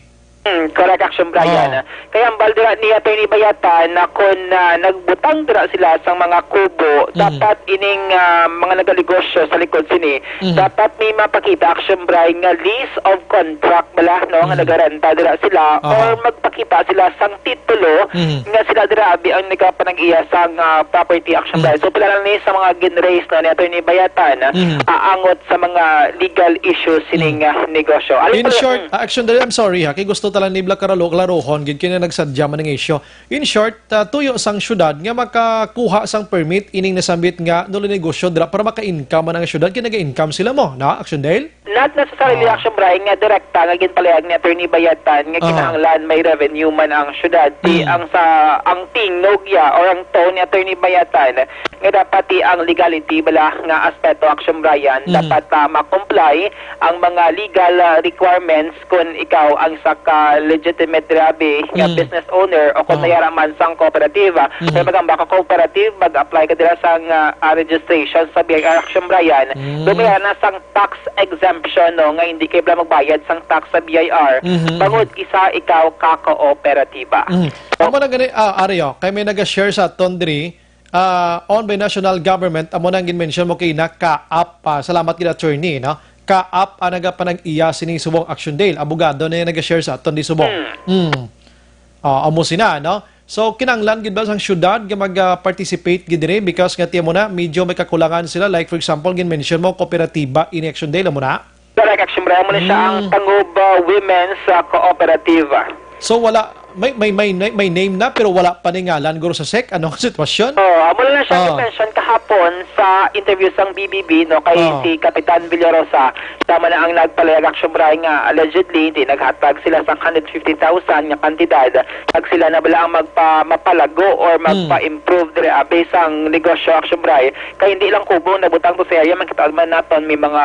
Hmm, correct, Action Brian. Oo. Kay hambal dira ni Attorney Bayatan na kung, ah, nagbutang dira sila sang mga kubo, Mm. dapat ining, ah, mga naganegosyo sa likod sini, Mm. dapat may mapakita, Action Brian, nga lease of contract bala, no, nga Mm. nagarenta dira sila, Aha. or magpakita sila sang titulo Mm. nga sila dira abi ang nagapanag-iya sang, ah, property, Action Mm. Brian. So, pila lang ni sa mga gin-raise, no, ni Attorney Bayatan, Mm. aangot sa mga legal issues sining, Mm. ah, negosyo. Ano In pala, short, mm. ah, Action Brian, I'm sorry ha, kay gusto ta lang ni Black Karalo klarohon gid kini nagsadya man nga isyu. In short, ah, tuyo sang syudad nga makakuha sang permit ining nasambit nga nulo negosyo dira para maka-income man ang syudad, kay naga-income sila mo, na, Action Dale? Not necessarily, Ah. Action Brian, nga direkta nga ginpalayag ni Attorney Bayatan nga Ah. kinahanglan may revenue man ang syudad. Di Mm. ang sa, ang tingog ya or ang tone ni Attorney Bayatan nga dapat di ang legality bala nga aspeto, Action Brian, Mm. dapat, ah, ma-comply ang mga legal, ah, requirements kung ikaw ang isa ka legitimate dira abi nga Mm. business owner o kung Ah. mayara man sang kooperatiba. Mm. Kay magamba ka cooperative, mag-apply ka dira sang, ah, ah, registration sa B I R, Action Brian. Mm. Kung mayara na sang tax exemption, no, nga hindi kayo bala magbayad sang tax sa B I R, Mhm, mhm. bangod isa ikaw ka kooperatiba. Mhm. So, amo na gani, ah, Ari, oh, kay may naga-share sa aton diri, ah, owned by national government, amo na ang gin-mention mo kay na kaap, ah, salamat gid, attorney, no? Kaap ang nagapanag-iya sining subong Action Dale. Abogado na yung naga-share sa aton di subong. Hmm. Hmm. Ah, amo sina, no? So, kinahanglan gid ba sang syudad nga mag-, ah, participate gid diri? Because nga tiyan mo na, medyo may kakulangan sila. Like, for example, gin-mention mo, kooperatiba, ini Action Dale, amo na? Correct, Action Brian. Amo na siya ang Mm. Tangub, ah, Women's, ah, Cooperative. So, wala, may, may, may, may, may name na, pero wala pa ni ngalan, guro, sa sec. Anong sitwasyon? Oh, amo na lang siya Oh. mention kahapon sa interview sang B B B, no, kay Oh. si Kapitan Villarosa. Tama na ang nagpalayag, Action Brian, nga allegedly, di naghatag sila sa hundred fifty thousand nga kantidad. Kag sila na bala ang magpa-, mapalago or Hmm. magpa-improve diri, ah, based sang negosyo, Action Brian. Kay hindi lang kubo ang nabutang to sa area, makita man naton may mga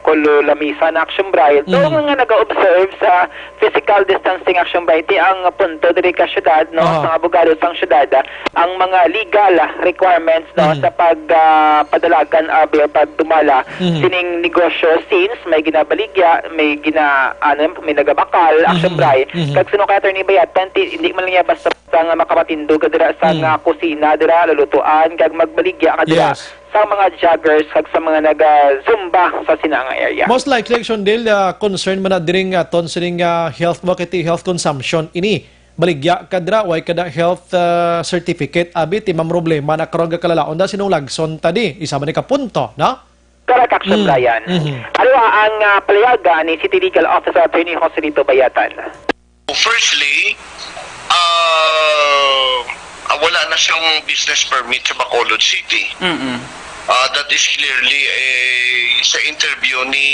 kulo lamisa na, Action Brian. So, Hmm. nga naga-observe sa physical distancing, Action Brian, ti ang punto diri ka syudad, no, Aha. sa abogado sang syudad, ang mga legal requirements, no, Mhm. sa pag, ah, padalagan, ah, or pagdumala Mhm. sining negosyo, since may ginabaligya, may gina-, ano, may nagabakal, Mhm, Action Brian. Mhm. Kag suno kay Attorney Bayatan, ti-, hindi man lang niya basta-basta nga makamatindog ka dira sa Mhm. nga kusina dira, lulutuan, kag magbaligya ka dira Yes. sa mga joggers, kag sa mga naga-zumba sa sina nga area. Most likely, Action Dale, ah, concern man na diri nga aton sining, ah, health, mo kay ti health consumption ini. Baligya ka dira, way ka da health, ah, certificate, abi, ti mamroblema na karon gakalalaon da sinong lagson ta di. Isa man ni ka punto, no? Correct, Action Mm, Brian. Mhm. Ano ang, ah, palayaga ni City Legal Officer Attorney Joselito Bayatan? Firstly, ah, ah, wala na siyang business permit sa Bacolod City. Mm-mm. Ah, that is clearly, eh, sa interview ni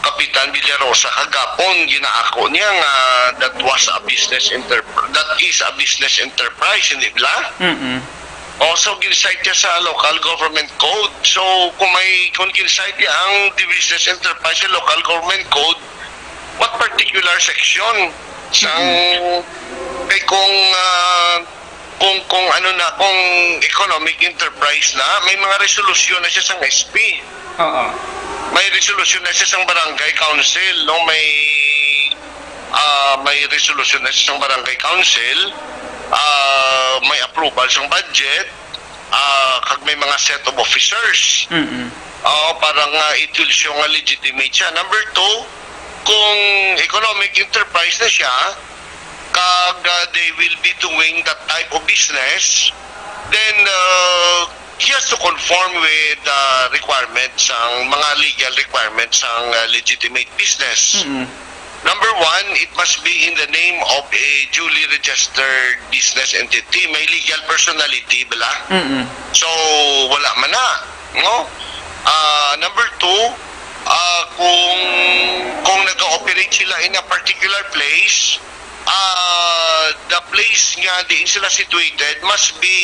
Kapitan Villarosa kagapon, ginaako niya nga that was a business enter-, that is a business enterprise, hindi bala? Mm-mm. Oh, so gin-cite niya sa local government code. So, kung may, kung gin-cite niya ang the business enterprise sa local government code, what particular section? Sang, Mm-mm. kay kung, ah, kung, kung ano na, kung economic enterprise na, may mga resolusyon na siya sang S P. Oo. May resolusyon na siya sang barangay council, no? May, ah, may resolusyon na siya sang barangay council, ah, may approval sang budget, ah, kag may mga set of officers. Mm-mm. Oo, para nga it will show nga legitimate siya. Number two, kung economic enterprise na siya, kag, ah, they will be doing that type of business, then, uh, he has to conform with the requirements, ang mga legal requirements, ang, uh, legitimate business. Mm-mm. Number one, it must be in the name of a duly registered business entity. May legal personality bala? Mm-mm. So, wala man na, no? Ah, number two, ah, kung, kung nag-ooperate sila in a particular place, ah, the place nga diin sila situated must be,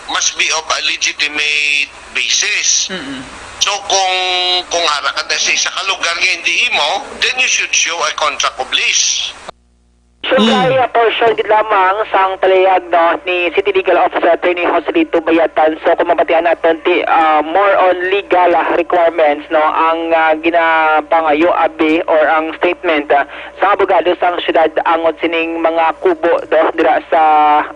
must be of a legitimate basis. Mm-mm. So, kung, kung ara ka na sa isa ka lugar nga hindi imo, then you should show a contract of lease. So, Kay, ah, portion gid lamang sang palihag, no, ni City Legal Officer Attorney Joselito Bayatan. So, kung mabatian naton ti, ah, more on legal, ah, requirements, no, ang, ah, ginapangayo abi or ang statement, ah, sa abogado sang syudad angot sining mga kubo, no, dira sa,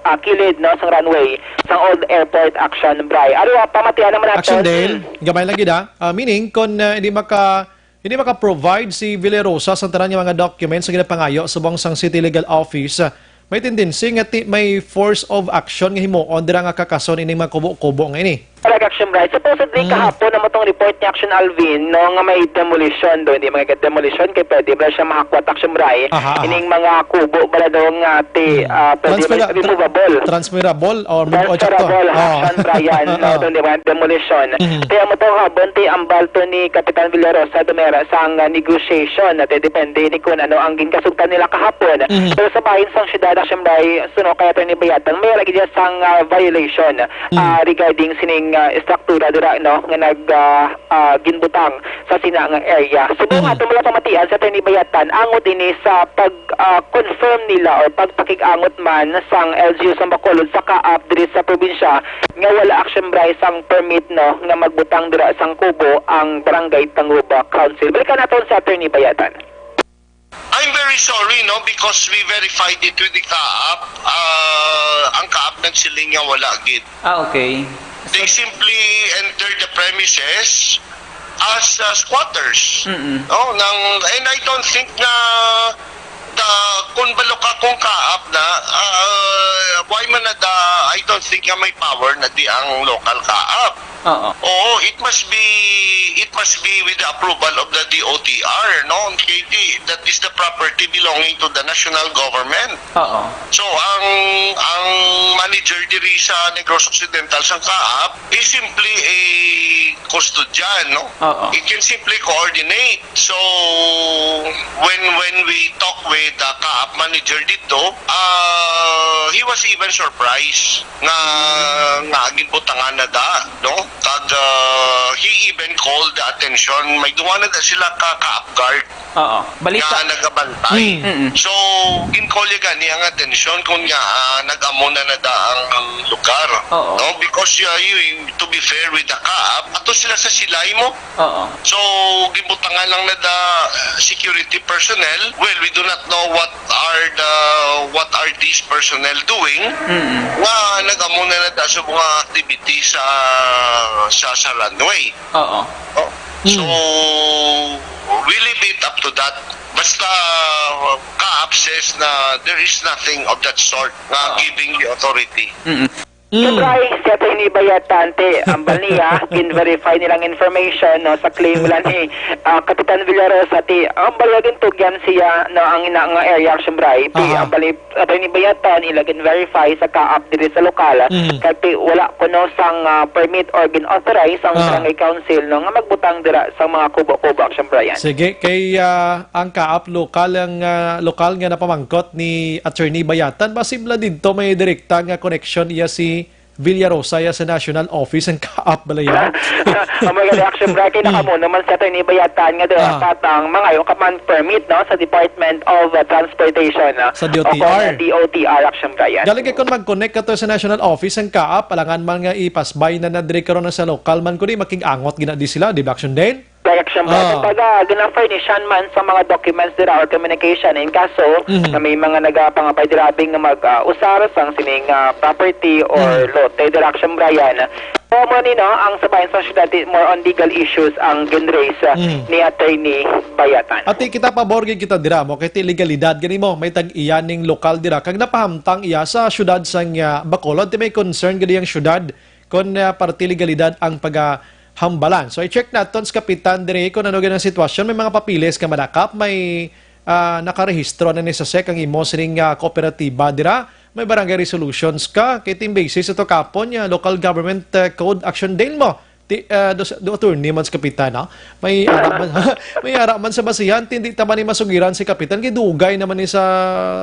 ah, kilid, no, sang runway sang Old Airport, Action Bray. Aro, ah, pamatian naman naton. Action Dale, gamay lang gid, ah. Ah, meaning, kung, ah, hindi maka Hindi maka-provide si Villarosa sa tanan nga mga documents nga ginapangayo subong sang City Legal Office, may tendency nga ti-, may force of action nga himuon dira nga kakason ining mga kubo-kubo nga ini. Correct, Action Bright. Supposedly, Mm. kahapon naman tong report ni Action Alvin, no, nga may demolition do. Hindi mga demolition, kay pwede ba siya mahakwat, Action Bright? Aha, aha. Ining mga kubo, bala daw nga ti-, Mm. ah, pwede Transfera-, may removable. Transferable or mag-, o, sakto. Transferable, ha, Oh. Action Brian, no, Oo. itong di ba, demolition. Mhm. Kaya mo to, ha, bunti ang balto ni Kapitan Villarosa Dumera sang, ah, negotiation. At depende ni kung ano ang ginkasugtan nila kahapon. Mhm. Pero sa bahin sang syudad, Action Brian, suno kay Attorney Bayatan, may lagi dyan sang, ah, violation, Mhm. ah, regarding sining, ah, estruktura dira, no, nga nag, ah, ah, ginbutang sa sina nga area. Subong Mm. ato wala pamatian sa Attorney Bayatan, angot ini sa pag, ah, confirm nila or pagpakig-angot man sang L G U sa Bacolod sa kaap diri sa probinsya nga wala, Action Brian, sang permit, no, nga magbutang dira sang kubo ang Barangay Tangub Council. Balikan naton sa Attorney Bayatan. I'm very sorry, no, because we verified it with the kaap. Ah, ang kaap nagsiling nga wala gid. Ah, okay. They simply entered the premises as, uh, squatters. Mm-mm. No, nang, and I don't think na the, kung balo ka kung kaap na, uh, why man na the, I don't think nga may power na di ang local kaap. Oo. Oo, it must be, it must be with the approval of the D O T R, no? K T, that is the property belonging to the national government. Oo. So, ang, ang manager diri sa Negros Occidental, sang kaap, is simply a custodian, no? Oo. He can simply coordinate. So, when, when we talk with the kaap manager dito, uh, he was even surprised nga, nga ginbutangan na da, no? Kag, uh, he even called the attention. May duwa na da sila ka, ka-up guard Oo. Balita. Nga nagabantay. Mm. Mm-mm. So, gin-call niya gani ang atensyon kung nga, ah, nag-amo na na da ang lugar. Oo. No? Because, uh, you, to be fair with the kaap, ato sila sa silay mo. Oo. So, ginbutangan lang na da security personnel. Well, we do not know what are the, what are these personnel doing. Mm-mm. Nga nag-amo na na da sa mga activities sa, sa, sa runway. Oo. Oh. So, Mm. we leave it up to that. Basta, uh, kaap says na there is nothing of that sort nga Oo. giving the authority. Mm-mm. Mm. Sobray, si Attorney Bayatan, ti, ang bal niya, gin-verify nilang information, no, sa claim nila ni, ah, Kapitan Villarosa, ti, ang bal niya gintugyan siya, no, ang ina nga area, siyempre, ti, Aha. ang bal ni Attorney Bayatan, ila gin-verify sa kaap diri sa lokal. Mm. Kay ti, wala kuno sang, ah, permit or gin-authorize ang Ah. barangay council, no, nga magbutang dira sa mga kubo-kubo, siyempre, yan. Sige, kay, ah, ang kaap lokal, ang, ah, lokal nga napamangkot ni Attorney Bayatan, ba sibla didto may direkta nga koneksyon iya si Villarosa ya sa National Office ang kaap bala yan. Ang mga reaction, Brad, kay Hmm. nakamuno man sa Attorney Bayatan nga Ah. dapat ang mga yung command permit, no, sa Department of, uh, Transportation, no? Sa D O T R. O kung D O T R, action, Brian. Galing kay kung mag-connect ka to sa National Office ang kaap, alangan man nga ipasbay na na dire karon na sa lokal man kundi makig-angot gina di sila, di ba, Action Dale? Correction, Ah. Brad. Pag, ah, gina-furnishan man sa mga documents dira or communication, in kaso Mhm. na may mga nagapangabay dira abi nga mag, ah, usar sang sining, ah, property or Mhm. lote dira, action, Brian. So, mo ni, no, ang sa bayan sa syudad, di, more on legal issues ang gin-raise, ah, Mhm. ni Attorney Bayatan. Ati kita pabor gid kita dira mo kay ti legalidad gani mo may tag-iya ning lokal dira kag napahamtang iya sa syudad sang, ah, Bacolod ti may concern gid ang syudad kon, ah, parte legalidad ang pagahambalan. So, i-check naton sa kapitan diri kung ano gid ang sitwasyon. May mga papeles ka madakop, may, ah, nakarehistro na ni sa sec ang imo sining, ah, kooperatiba dira. May barangay resolutions ka. Kay team basis ito kapon, ah, local government, ah, code action din mo. Ti, ah, do, do attorney man sa kapitan, no? May ara man, may ara man sa basihan, ti hindi ta man ni masugiran si kapitan. Kay dugay naman ni sa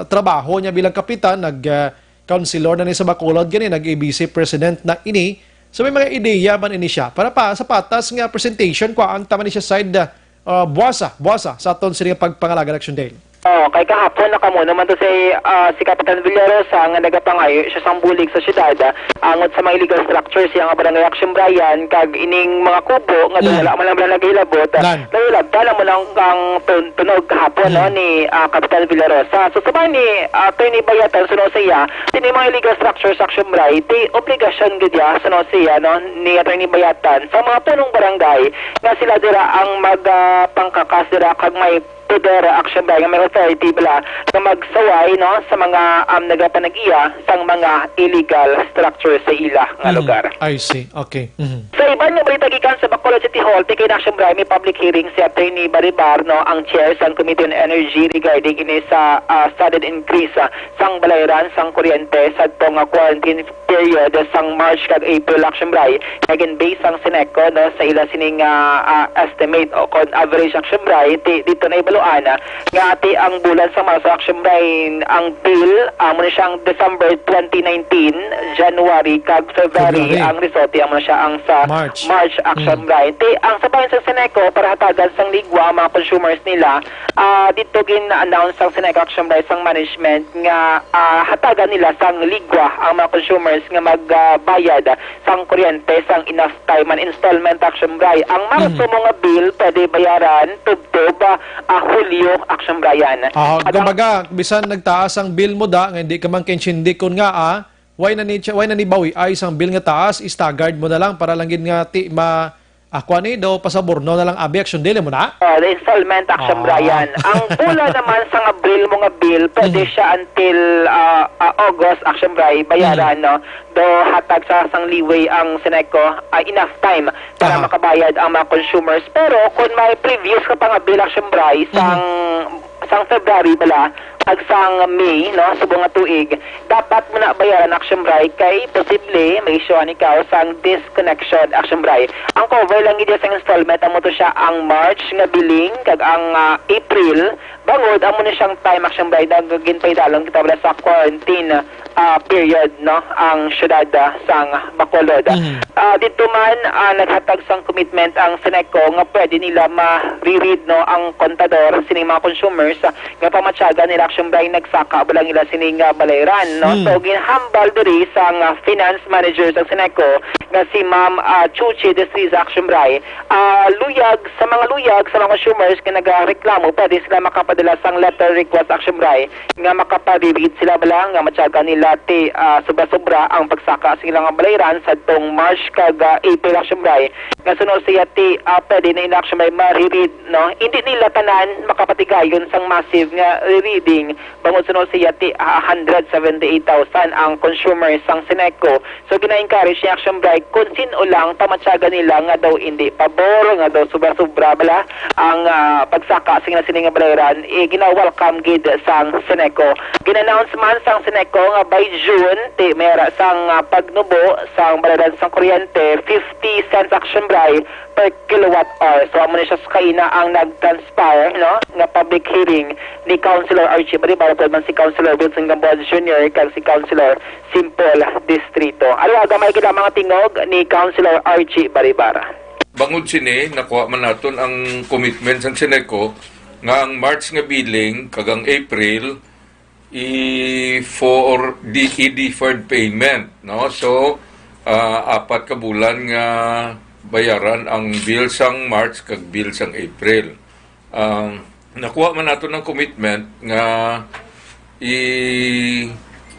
trabaho niya bilang kapitan, nag, ah, Councilor na ni sa Bacolod gani, nag-A B C president na ini. So, may mga ideya man ini siya para pa sa patas nga presentation, kuhaan ta man ni siya side, ah, buwasa, buwasa sa aton sini nga pagpangalaga, Action Dale. Oh, kay kahapon nakamo naman to si, ah, si Kapitan Villarosa nga nagapangayo siya sang bulig sa syudad, ah, angot sa mga illegal structures sa iyang barangay, Action Brian, kag ining mga kubo nga daw wala man lang nagahilabot, ah, nahilabtan naman ang, ang tun-, tunog kahapon, no, ni, ah, Kapitan Villarosa. So, sa ni, ah, Attorney Bayatan, suno sa iya, sini mga illegal structures, Action Brian, ti obligasyon gid ya, suno sa iya, no, ni Attorney Bayatan, sa mga punong barangay nga sila dira ang mag, ah, pangkakas dira kag may poder, Action Brian, nga may authority bala nga magsaway, no, sa mga, um, nagapanag-iya sang mga illegal structure sa ila nga lugar. I see. Okay. Mhm. Sa iban nga balita gikan sa Bacolod City Hall, ti kay Action Brian, may public hearing si Attorney Baribar, no, ang chair sang Committee on Energy regarding ini sa, ah, sudden increase, ah, sang balayran sang kuryente sa tong, ah, quarantine period sang March kag April, Action Brian, nga gin-base sang Seneco, no, sa ila sining, ah, ah, estimate o kon average, Action Brian, ti, dito na ibaluan, ah, nga ti ang bulan sa Marso, Action Brian, ang bill, amo na siyang December twenty nineteen, January kag February, February. Ang resulta, amo na siya ang sa March. March, Action Brian. Ti, ang sa bahin sa Seneco, para hatagan sang ligwa ang mga consumers nila, ah, dito gin-announce sang Seneco, Action Brian, sang management nga, ah, hatagan nila sang ligwa ang mga consumers nga magbayad sang kuryente sang enough time and installment, Action Brian. Ang Marso mo nga bill pwede bayaran tubtob, ah, ah, Hulyo, Action Brian. Ah, kumbaga, bisan nagtaas ang bill mo da, nga hindi ka man kaintindi kon nga, ah, why na ni, why na ni bawi ay isang bill nga taas, staggered mo na lang para lang gid nga ti ma ah, kuan ni, daw pasabor, no, na lang abi, Action, dili mo na? Oh, the installment, Action, Brian. Ang pula naman sa nga Abril mo nga bill, pwede siya until, ah, ah, August, Action, Brian, bayaran, no? Do hatag sa sang leeway ang Seneco, ah, enough time para Aha. makabayad ang mga consumers. Pero kung may previous ka pa nga bill, Action, Brian, sang, sang February bala, ag sang May, no, subong nga tuig, dapat mo na bayaran, Action, Brian, kay posible ma-issue-an ikaw sang disconnection, Action, Brian. Ang cover lang gid sang installment, amo to siya ang March nga billing kag ang, ah, April, bangod amo ni siyang time, Action, Brian, nga ginpaidalom kita bala sa quarantine, ah, period, no, ang syudad, ah, sang Bacolod. Mhm. Ah, dito man, ah, naghatag sang commitment ang Seneco nga pwede nila ma-reread, no, ang kontador sining mga consumers, ah, nga pamatyagan nila, Action, Brian, nagsaka bala nila sining, ah, balayran, no? Hmm. So, ginhambal diri sang, ah, finance manager sang Seneco nga si Ma'am, ah, Chuchi Destriza, Action, Brian, ah, luyag, sa mga luyag sa mga consumers nga nagareklamo, pwede sila makapadala sang letter request, Action, Brian, nga makaparirit sila bala nga matyagan nila ti, ah, sobra-sobra ang pagsaka sa ilang balayran sa tong March kag, ah, April, Action, Brian, nga suno siya ti, ah, pwede na ina, Action, Brian, maririt, no? Hindi nila tanan makapatigayon sang massive nga rereading, bangod suno siya ti, ah, hundred seventy-eight thousand ang consumers sang Seneco. So, gina-encourage ni, Action, Brian, kung sin-o lang pamatyagan nila nga daw indi pabor, nga daw sobra-sobra bala ang, ah, pagsaka sing sini nga balayran, eh, gina-welcome gid sang Seneco. Gin-announce man sang Seneco nga by June, ti may ara sang, ah, pagnubo sang balayran sang kuryente, fifty cents, Action, Brian, per kilowatt hour. So, amo ni siya sa kaina ang nag-transpire, no, nga public hearing ni Councilor Archie Baribar, upod man si Councilor Wilson Gamboa Junior kag si Councilor Simple Distrito. Ano, gamay gid ang mga tingog ni Councilor Archie Baribar. Bangod sini, nakuha man naton ang commitment sang Seneco nga ang March nga billing kag ang April i for di i deferred payment, no? So, ah, apat ka bulan nga bayaran ang bill sang March kag bill sang April. Um, nakuha man nato ng commitment nga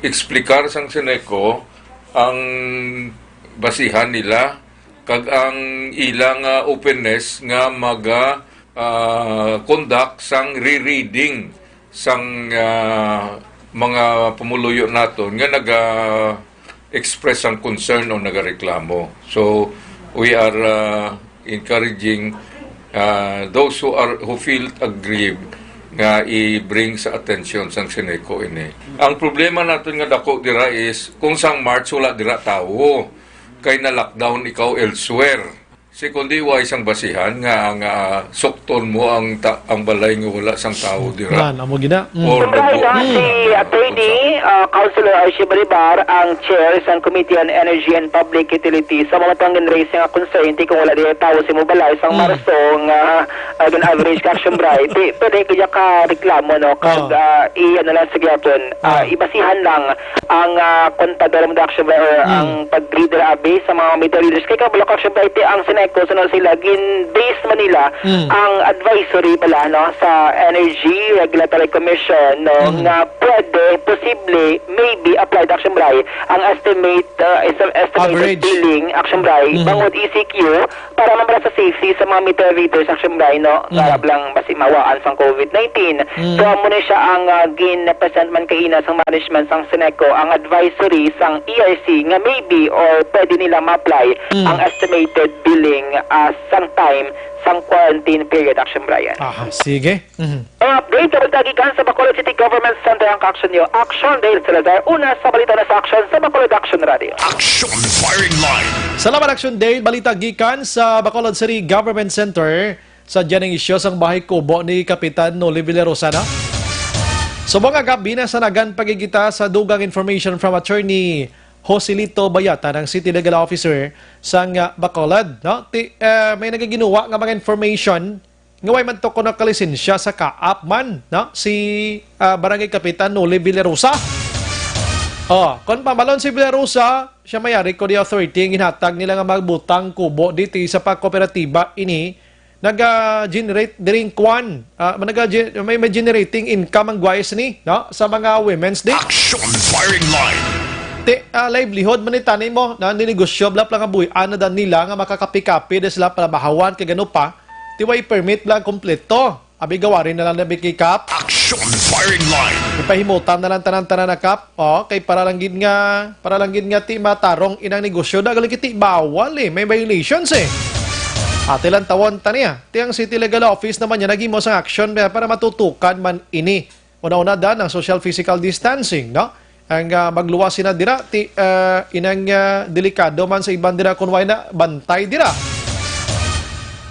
i-explicar sang Seneco ang basihan nila kag ang ila nga openness nga maga, ah, conduct sang rereading sang, ah, mga pumuluyo naton nga naga express ang concern o nagareklamo. So, we are, uh, encouraging, uh, those who are, who feel aggrieved nga i-bring sa atensyon sang Seneco ini. Ang problema naton nga dako dira is kung sang March wala dira tawo kay na-lockdown ikaw elsewhere. Si kundi wa isang basihan nga, nga sukton mo ang ta-, ang balay nga wala sang tawo dira. Nan, amo gina. Mm. Or Siyempre, nabu-, ito si Mm. Attorney, uh, Councilor Archie Baribar, ang chair sang Committee on Energy and Public Utilities. Sa mga tong ginraise nga concern, ti kung wala dira tawo sa imong balay, sang Mm. Marso nga, uh, gin-average ka, Action Bright, ti pwede kaya ka reklamo, no? Kag, Oh. uh, i-, ano lang sa gyapon, uh, Oh. ibasihan lang ang, ah, kontador mo, Action Bright, or Mm. ang pag-read dira abi sa mga meter readers. Kay kabalo ka, Action Bright, ang Seneco, sunod sila, gin-base man nila Mm. ang advisory bala, no, sa Energy Regulatory Commission, no, Mm. nga pwede, posible, maybe applied, Action Bright, ang estimate, ah, is-, estimated Average. billing, Action Bright, Mm-hmm. bangod E C Q, para man bala sa safety sa mga meter readers, Action Bright, no, Mm. nga lang basi mawaan sang covid nineteen. Mm. So, amo ni siya ang, ah, gin-present man kaina sang management sang Seneco, ang advisory sang E R C nga maybe or pwede nila ma-apply Mm. ang estimated billing, ah, sang time sang quarantine period, Action Brian. Aha, sige. Mhm. Ang update sa balita gikan sa Bacolod City Government Center ang ka-action niyo. Action Dale Salazar, una sa balita na sa Action sa Bacolod Action Radio. Action Firing Line. Salamat, Action Dale. Balita gikan sa Bacolod City Government Center. Sa dyan ang isyu sang bahay kubo ni Kapitan Noli Villarosa, no? Subong nga gab-i, nasanagan pa gid kita sa dugang information from Attorney Joselito Bayatan, ang City Legal Officer sang, ah, Bacolod, no? Ti-, ah, may nagaginuwa nga mga information nga way man to kuno kalisensya sa kaap man, no? Si, ah, Barangay Kapitan Noli Villarosa. Oh, kon pamalon si Villarosa, siya may-ari ko di authority ang ginhatag nila nga magbutang kubo dito sa pagkooperatiba ini naga-generate diri ang kwan. Ah, naga-gen-, may, may generating income ang guys ni, no? Sa mga Women's Day. Action Firing Line. Ti, ah, livelihood man ni tani mo, na ninegosyo bla pala nga buhian na dan nila nga makakapi-kapi da sila para bahawan kay gano pa. Ti way permit bla kompleto. Abi gawari na lang na bikikap. Action Firing Line. Ipahimutan na lang tanan-tanan na kap. Oh, kay para lang gid nga, para lang gid nga ti matarong inang negosyo, dagal kiti bawal eh, may violations eh. Ate lang tawon ta niya. Ti ang City Legal Office naman niya naghimo sang action para matutukan man ini. Una-una dan ang social physical distancing, no? Ang, ah, magluwas sina dira, ti, ah, inang, ah, delikado man sa iban dira kung way na bantay dira.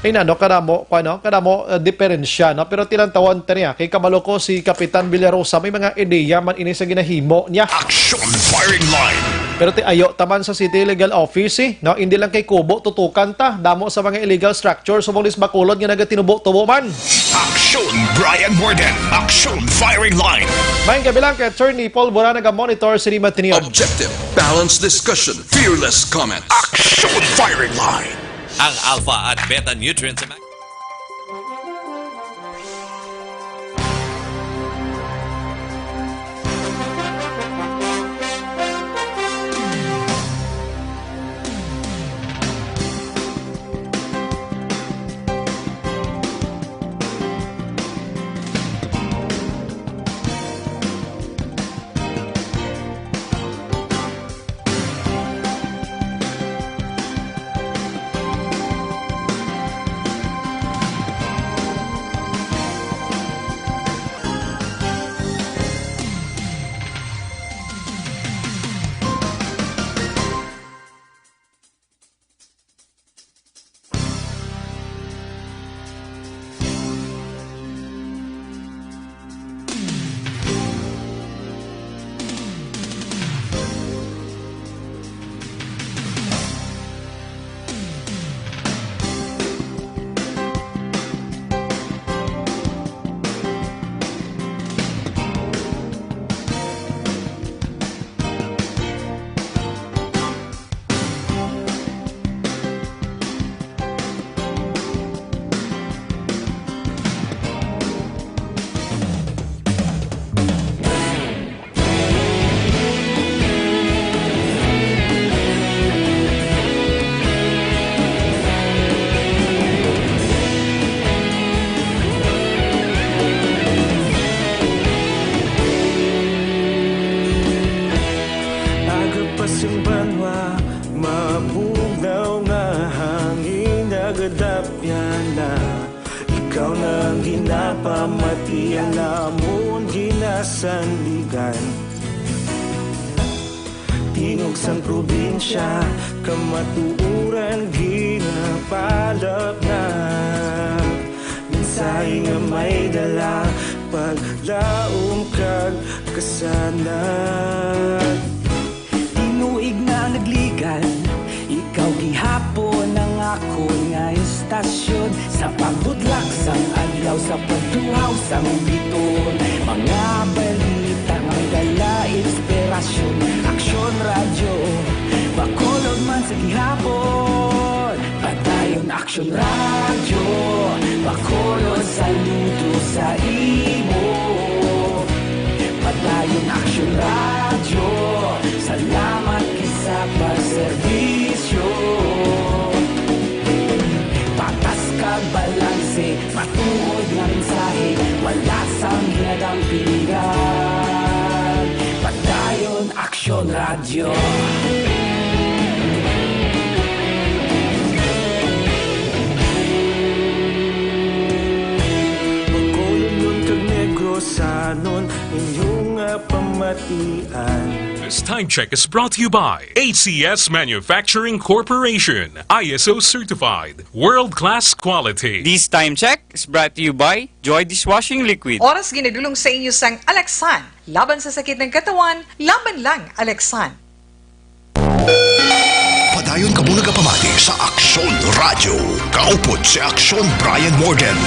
Ay na, no, kadamo, kwa, no? Kadamo, ah, diferensya, no? Pero tinantawon ta niya, kay kabalo ko si Kapitan Villarosa, may mga ideya man ini sa ginahimo niya. Action Firing Line. Pero ti ayo taman sa City Legal Office, eh, no? Hindi lang kay kubo, tutukan ta. Damo sa mga illegal structure, subong lis Bacolod nga nagatinubo-tubo man. Action Brian Morgan. Action Firing Line. May gabi lang kay Attorney Paul Bora, naga-monitor sa Lima Ateneo. Objective, balanced discussion, fearless comment. Action Firing Line. Ang alpha at beta nutrients. Aga pa sing banwa, mabugnaw nga hangin, nagadapyan na. Ikaw na ang ginapamati, ang amon ginasandigan. Ti Tingog sang probinsya, kamatuoran ginapalapnag. Mensahe nga may dala, paglaom kag kasanag. Tinuig na nagligan, ikaw gihapon ang akon nga istasyon. Sa pagbudlak sang adlaw, sa pagtuhaw sang biton, mga balita nga may dala inspirasyon. Aksyon Radyo, Bacolod man sa gihapon. Padayon Aksyon Radyo, Bacolod, saludo sa imo. Padayon Aksyon Radyo, salamat kay sa pagserbisyo. Patas kag balanse, matuod nga mensahe, wala sang ginadampingan. Padayon Aksyon Radyo. Bacolodnon kag Negrosanon, inyo nga pamatian. This time check is brought to you by A C S Manufacturing Corporation, I S O certified, world-class quality. This time check is brought to you by Joy Dishwashing Liquid. Oras ginadulong sa inyo sang Alaksan. Laban sa sakit ng katawan, laban lang, Alaksan. Padayon kamo nagapamati sa Aksyon Radyo. Kaupod si Aksyon Brian Morden.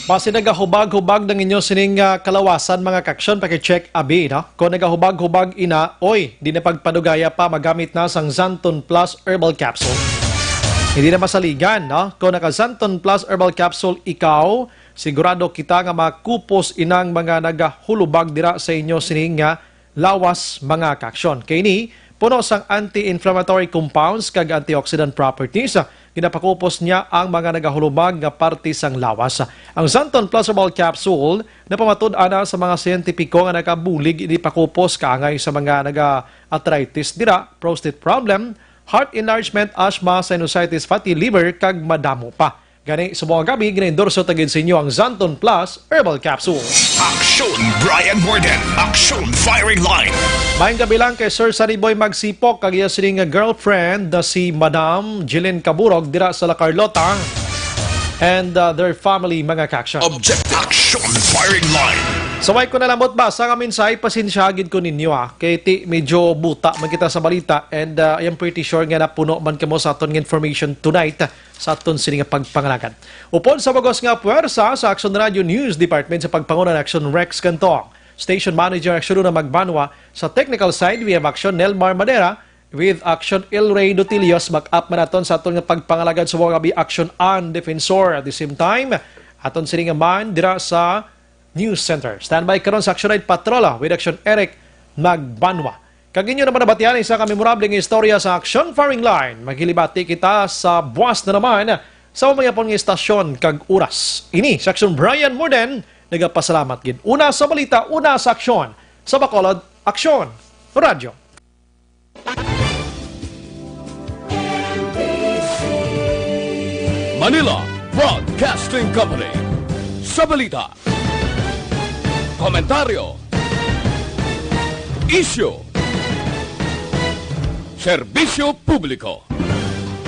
Basi nagahubag-hubag ang inyo sining, ah, kalawasan, mga kaaksyon, paki-check abi, no? Kung nagahubag-hubag ina, oy, di na pagpadugaya pa, magamit na sang Xanthone Plus Herbal Capsule. Hindi na masaligan, no? Kung naka Xanthone Plus Herbal Capsule ikaw, sigurado kita nga makupos inang mga nagahulubag dira sa inyo sining, ah, lawas, mga kaaksyon. Kay ini puno sang anti-inflammatory compounds kag antioxidant properties. Ginapakupos niya ang mga nagahulubag nga parte sang lawas. Ang Xanthone Plus Herbal Capsule napamatud-an na sa mga siyentipiko nga nakabulig ini pakupos kaangay sa mga naga-arthritis dira, prostate problem, heart enlargement, asthma, sinusitis, fatty liver, kag madamo pa. Gani, subong nga gab-i, gina-endorso ta gid sa inyo ang Xanthone Plus Herbal Capsule. Aksyon Brian Morden, Aksyon Firing Line. Maayong gab-i lang kay Sir Sunny Boy Magsipok kag iya sining nga girlfriend na si Madam Jeline Caburog dira sa La Carlota and, uh, their family, mga kaaksyon. Objective Aksyon Firing Line. Sa way ko nalambot basa nga mensahe, pasensya gid ko ninyo, ah. Kay ti, medyo buta man kita sa balita and, uh, I am pretty sure nga napuno man kamo sa aton nga information tonight, ah, sa aton sini nga pagpangalagad. Upod sa bugos nga puwersa sa Aksyon Radio News Department sa pagpanguna ni Aksyon Rex Cantong, Station Manager Aksyon Luna Magbanwa, sa technical side, we have Aksyon Nelmar Madera, with Aksyon El Rey Dutilios, back up man naton sa aton nga pagpangalagad sa mga bi Aksyon An Defensor. At the same time, aton sini nga man dira sa News Center. Standby karon sa Aksyon Night Patrol, ah, with Aksyon Eric Magbanwa. Kag inyo naman nabatian isa ka memorable nga istorya sa Aksyon Firing Line. Maghilibati kita sa buwas na naman sa mamayapon nga istasyon kag oras. Ini sa Aksyon Brian Morden, nagapasalamat gid. Una sa balita, una sa aksyon. Sa Bacolod, Aksyon Radyo. Manila Broadcasting Company. Sa balita, komentaryo, isyu, serbisyo publiko.